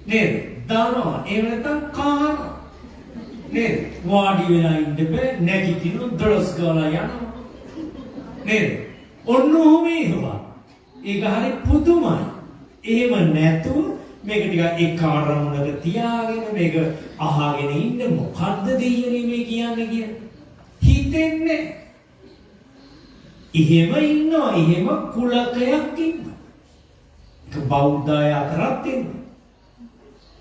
[SPEAKER 1] නේද? දානවා. එහෙම නැත්නම් කහනවා. නේද? වාඩි වෙලා ඉන්න බෑ. නැගිටිනවා දොළොස් ගාලා යනවා. නේද? ඔන්න ඔහොම ඒවා. ඒක හරි පුදුමයි. එහෙම නැතුව මේක ටිකක් එක් අරමුණක තියාගෙන මේක අහගෙන ඉන්න මොකද්ද දෙයියනේ මේ කියන්නේ කියලා හිතෙන්නේ. එහෙම ඉන්නවා. එහෙම කුලකයක් ඉන්නවා. ඒක බෞද්ධ අය අතරත් ඉන්නවා.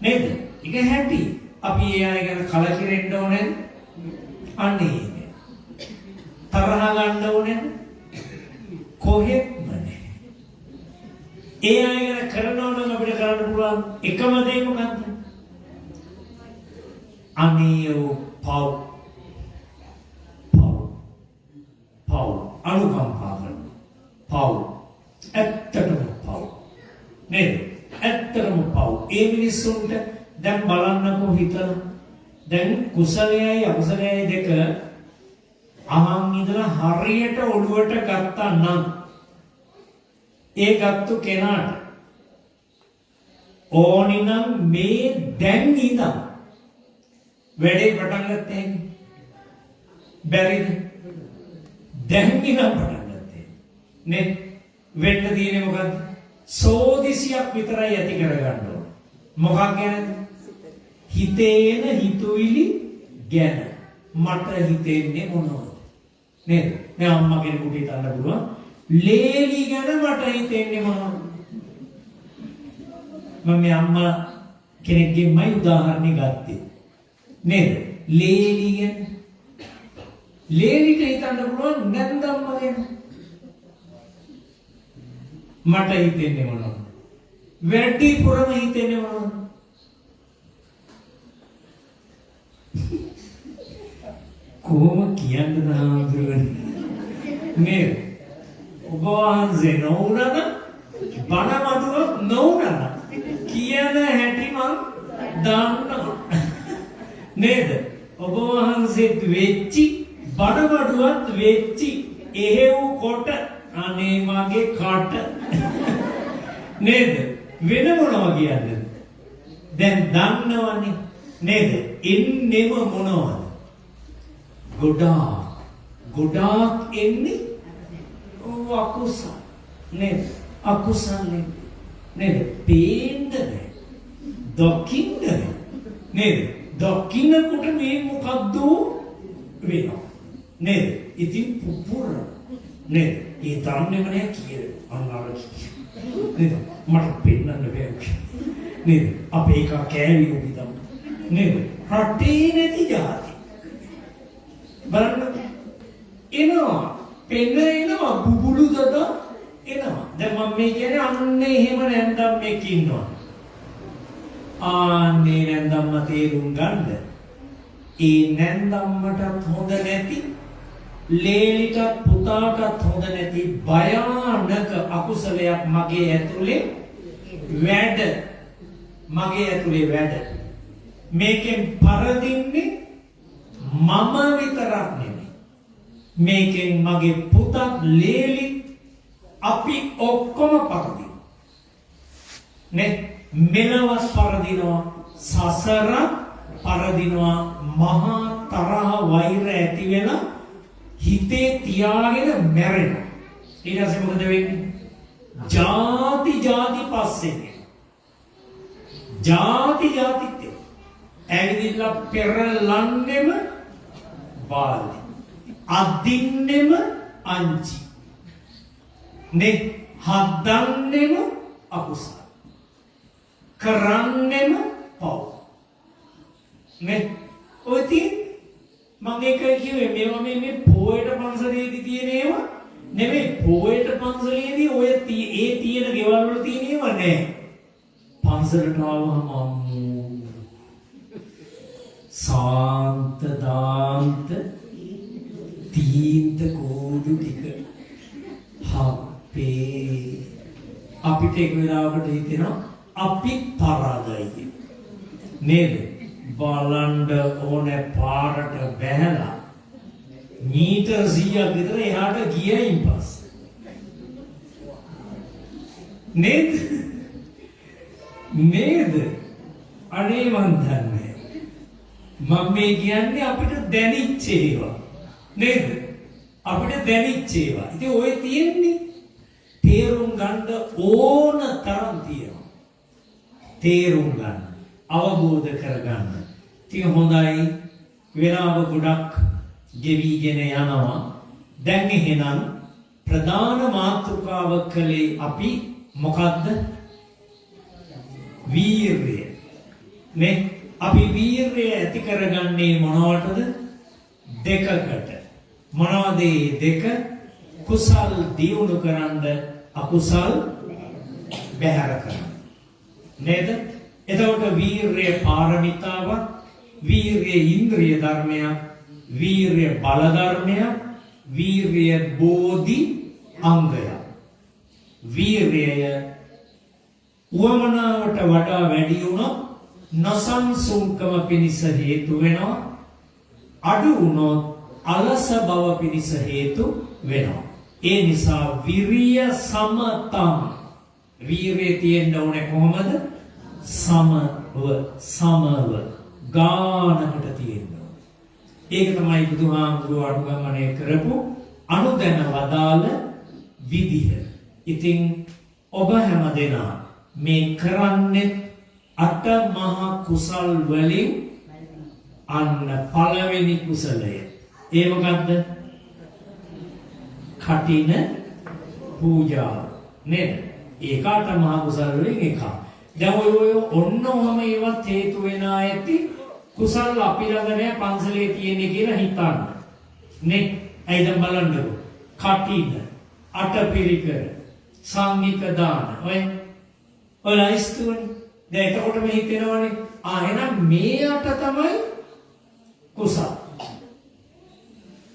[SPEAKER 1] නේද? ඒක හැටි. අපි ඒ අය ගැන කලකිරෙන්න ඕනේද? අනේ නෑ. තරහ ගන්න ඕනේද? කොහෙත්ම නෑ. ඒ අය ගැන කරනවා නම් අපිට කරන්න පුළුවන් එකම දේ මොකද්ද? අනේ ඔව් පව්. පව්. පව්. අනුකම්පා කරනවා. පව්. ඇත්තටම පව්. නේද? ඇත්තටම පව්. ඒ මිනිස්සුන්ට දැන් බලන්නකෝ හිතලා. දැන් කුසලයයි අකුසලයයි දෙක අහන් ඉඳලා හරියට ඔළුවට ගත්තා නම් ඒ ගත්තු කෙනාට ඕනි නම් මේ දැන් ඉඳන් වැඩේ පටන් ගත්තේ හැකි. බැරිද? දැන් ඉඳන් පටන් ගත්තේ. නේ? වෙන්න තියෙන්නේ මොකද්ද? සෝදිසියක් විතරයි ඇති කරගන්න ඕන. මොකක් ගැනද? හිතේන හිතුවිලි ගැන. මට හිතෙන්නේ මොනවද? නේද? දැන් අම්මා කෙනෙකුට හිතන්න පුළුවන් ලේලි ගැන මට හිතෙන්නේ මොනවද? මම මේ අම්මා කෙනෙක්ගෙන්මයි උදාහරණේ ගත්තේ. නේද? ලේලි ගැන. ලේලිට හිතන්න පුළුවන් නැන්දම්මා ගැන. මට හිතෙන්නේ මොනවද? වැඩිපුරම හිතෙන්නේ මොනවද? කොහොම කියන්නද හාමුදුරුවනේ? නේද? ඔබ වහන්සේ නොවුනන බණ මధుවක් නොවුනන කියන හැටි මං දන්නවා. නේද? ඔබ වහන්සේත් වෙච්චි බණ මඩුවත් වෙච්චි එහෙව් කොට අනේ මගේ කට නේද? වෙන මොනවා කියන්නද? දැන් දන්නවනේ නේද? එන්නෙම මොනවද? ගොඩාක් ගොඩාක් එන්නේ ඔව් අකුසල් නේද? අකුසල් නේද? පේන්න බෑ. දකින්න බෑ. නේද? දකින්නකොට මේ මොකද්ද වෙනවා නේද? ඉතින් පුපුර නේද? ඒ දන්නේම නෑ කියලා අන්න අර නේද? මට පෙන්නන්න බෑ නේද? අපේ එකා කෑවි උබි තමයි නේද? රටේ නැති ජාති බලන්න එනවා පෙන්න එනවා බුබුලු දද එනවා. දැන් මම මේ කියන්නේ අන්න එහෙම නැන්දම් මේක ඉන්නවා. ආන්නේ නැන්දම්ම තේරුම් ගන්න. ඒ නැන්දම්මටත් හොඳ නැති ලේලිටත් පුතාටත් හොඳ නැති භයානක අකුසලයක් මගේ ඇතුලේ වැඩ. මගේ ඇතුලේ වැඩ. මේකෙන් පරදින්නේ මම විතරක් නෙමෙයි. මේකෙන් මගේ පුතත් ලේලි අපි ඔක්කොම පරදිනවා. නේ? මෙලවත් පරදිනවා, සසර පරදිනවා, මහා තරහ වෛර ඇති වෙලා හිතේ තියාගෙන මැරෙනවා. ඊට පස්සේ මොකද වෙන්නේ? ජාති ජාති පස්සෙන් එනවා. ජාති ජාතිත් එනවා. ඇවිදින්න පෙරලන්නෙම බාල්දි. අදින්නෙම අංචි. නේ? හදන්නෙම අකුසල. කරන්නෙම පව්. නේ? ඔය තියෙන්නේ මම ඒකයි කිව්වේ මේවා මේ මේ පොයට පන්සලේදී තියෙන ඒවා නෙමෙයි. පොයට පන්සලේදී ඔය ඒ තියෙන ගෙවල් වල තියෙන ඒවා නෑ. පන්සලට ආවම අම්මෝ සාන්ත දාන්ත තීන්ත කෝඩු ටික. හප්පේ අපිට එක් වෙලාවකට හිතෙනවා අපි පරාදයි කියලා. නේද? බලන්න ඕනේ පාරට බැහැලා මීටර් 100ක් විතර එහාට ගියයින් පස්සේ. නේද? නේද? අනේ මන් දන්නේ. මම මේ කියන්නේ අපිට දැනිච්ච ඒවා. නේද? අපිට දැනිච්ච ඒවා. ඉතින් ඔය තියෙන්නේ තේරුම් ගන්න ඕන තරම් තියෙනවා. තේරුම් ගන්න, අවබෝධ කරගන්න. ඉතින් හොඳයි, වෙලාව ගොඩක් ගෙවිගෙන යනවා. දැන් එහෙනම් ප්‍රධාන මාතෘකාව කළේ අපි මොකද්ද? වීර්යය. නේ, අපි වීර්යය ඇති කරගන්නේ මොනවටද? දෙකකට. මොනවද මේ දෙක? කුසල් දියුණු කරන්න, අකුසල් බැහැර කරන්න. නේද? එතකොට වීර්යය පාරමිතාවක්, වීර්යය ඉන්ද්‍රිය ධර්මයක්, වීර්යය බල ධර්මයක්, වීර්යය බෝධි අංගයක්. වීර්යය උවමනාවට වඩා වැඩි වුණොත් නොසන්සුන්කම පිණිස හේතු වෙනවා. අඩු වුණොත් අලස බව පිණිස හේතු වෙනවා. ඒ නිසා විරිය සමතං, වීරිය තියෙන්න ඕනේ කොහොමද? සමව, සමව ගානකට තියෙන්න ඕනේ. ඒක තමයි බුදුහාමුදුරුවෝ අනුගමනය කරපු අනුදැන වදාළ විදිහ. ඉතින් ඔබ හැම දෙනා මේ කරන්නේ අට මහ කුසල් වලින් අන්න පළවෙනි කුසලය. ඒ මොකද්ද? කටින පූජාව නේද? ඒක අට මහ කුසල් වලින් එකක්. දැන් ඔය ඔය ඔන්න ඔහම ඒවත් හේතු වෙන ඇති කුසල් අපි ළඟ නෑ පන්සලේ තියෙන්නේ කියලා හිතන්න. නේ? ඇයි දැන් බලන්නකෝ. කටින, අටපිරිකර, සංඝික දාන, ඔය ඔය ලයිස්තුවනේ. දැන් එතකොටම හිතෙනවනේ ආ එහෙනම් මේ අට තමයි කුසල්.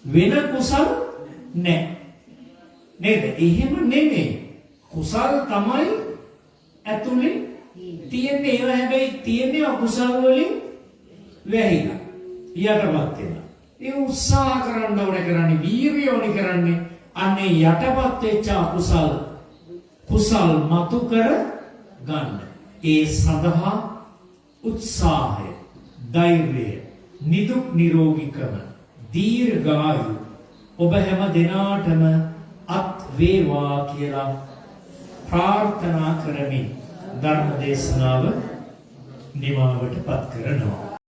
[SPEAKER 1] වෙන කුසල් නෑ. නේද? එහෙම නෙමෙයි. කුසල් තමයි ඇතුලේ තියෙන්නේ. ඒවා හැබැයි තියෙන්නේ අකුසල් වලින් වැහිලා යටපත් වෙලා. ඒ උත්සාහ කරන්න ඕනේ කරන්නේ, වීරිය ඕනේ කරන්නේ අන්නේ යටපත් වෙච්ච අකුසල් කුසල් මතු කර ගන්න. ඒ සඳහා උත්සාහය, ධෛර්යය, නිදුක් නිරෝගීකම, දීර්ඝායු ඔබ හැම දෙනාටම අත් වේවා කියලා ප්‍රාර්ථනා කරමින් ධර්ම දේශනාව නිමාවට පත් කරනවා.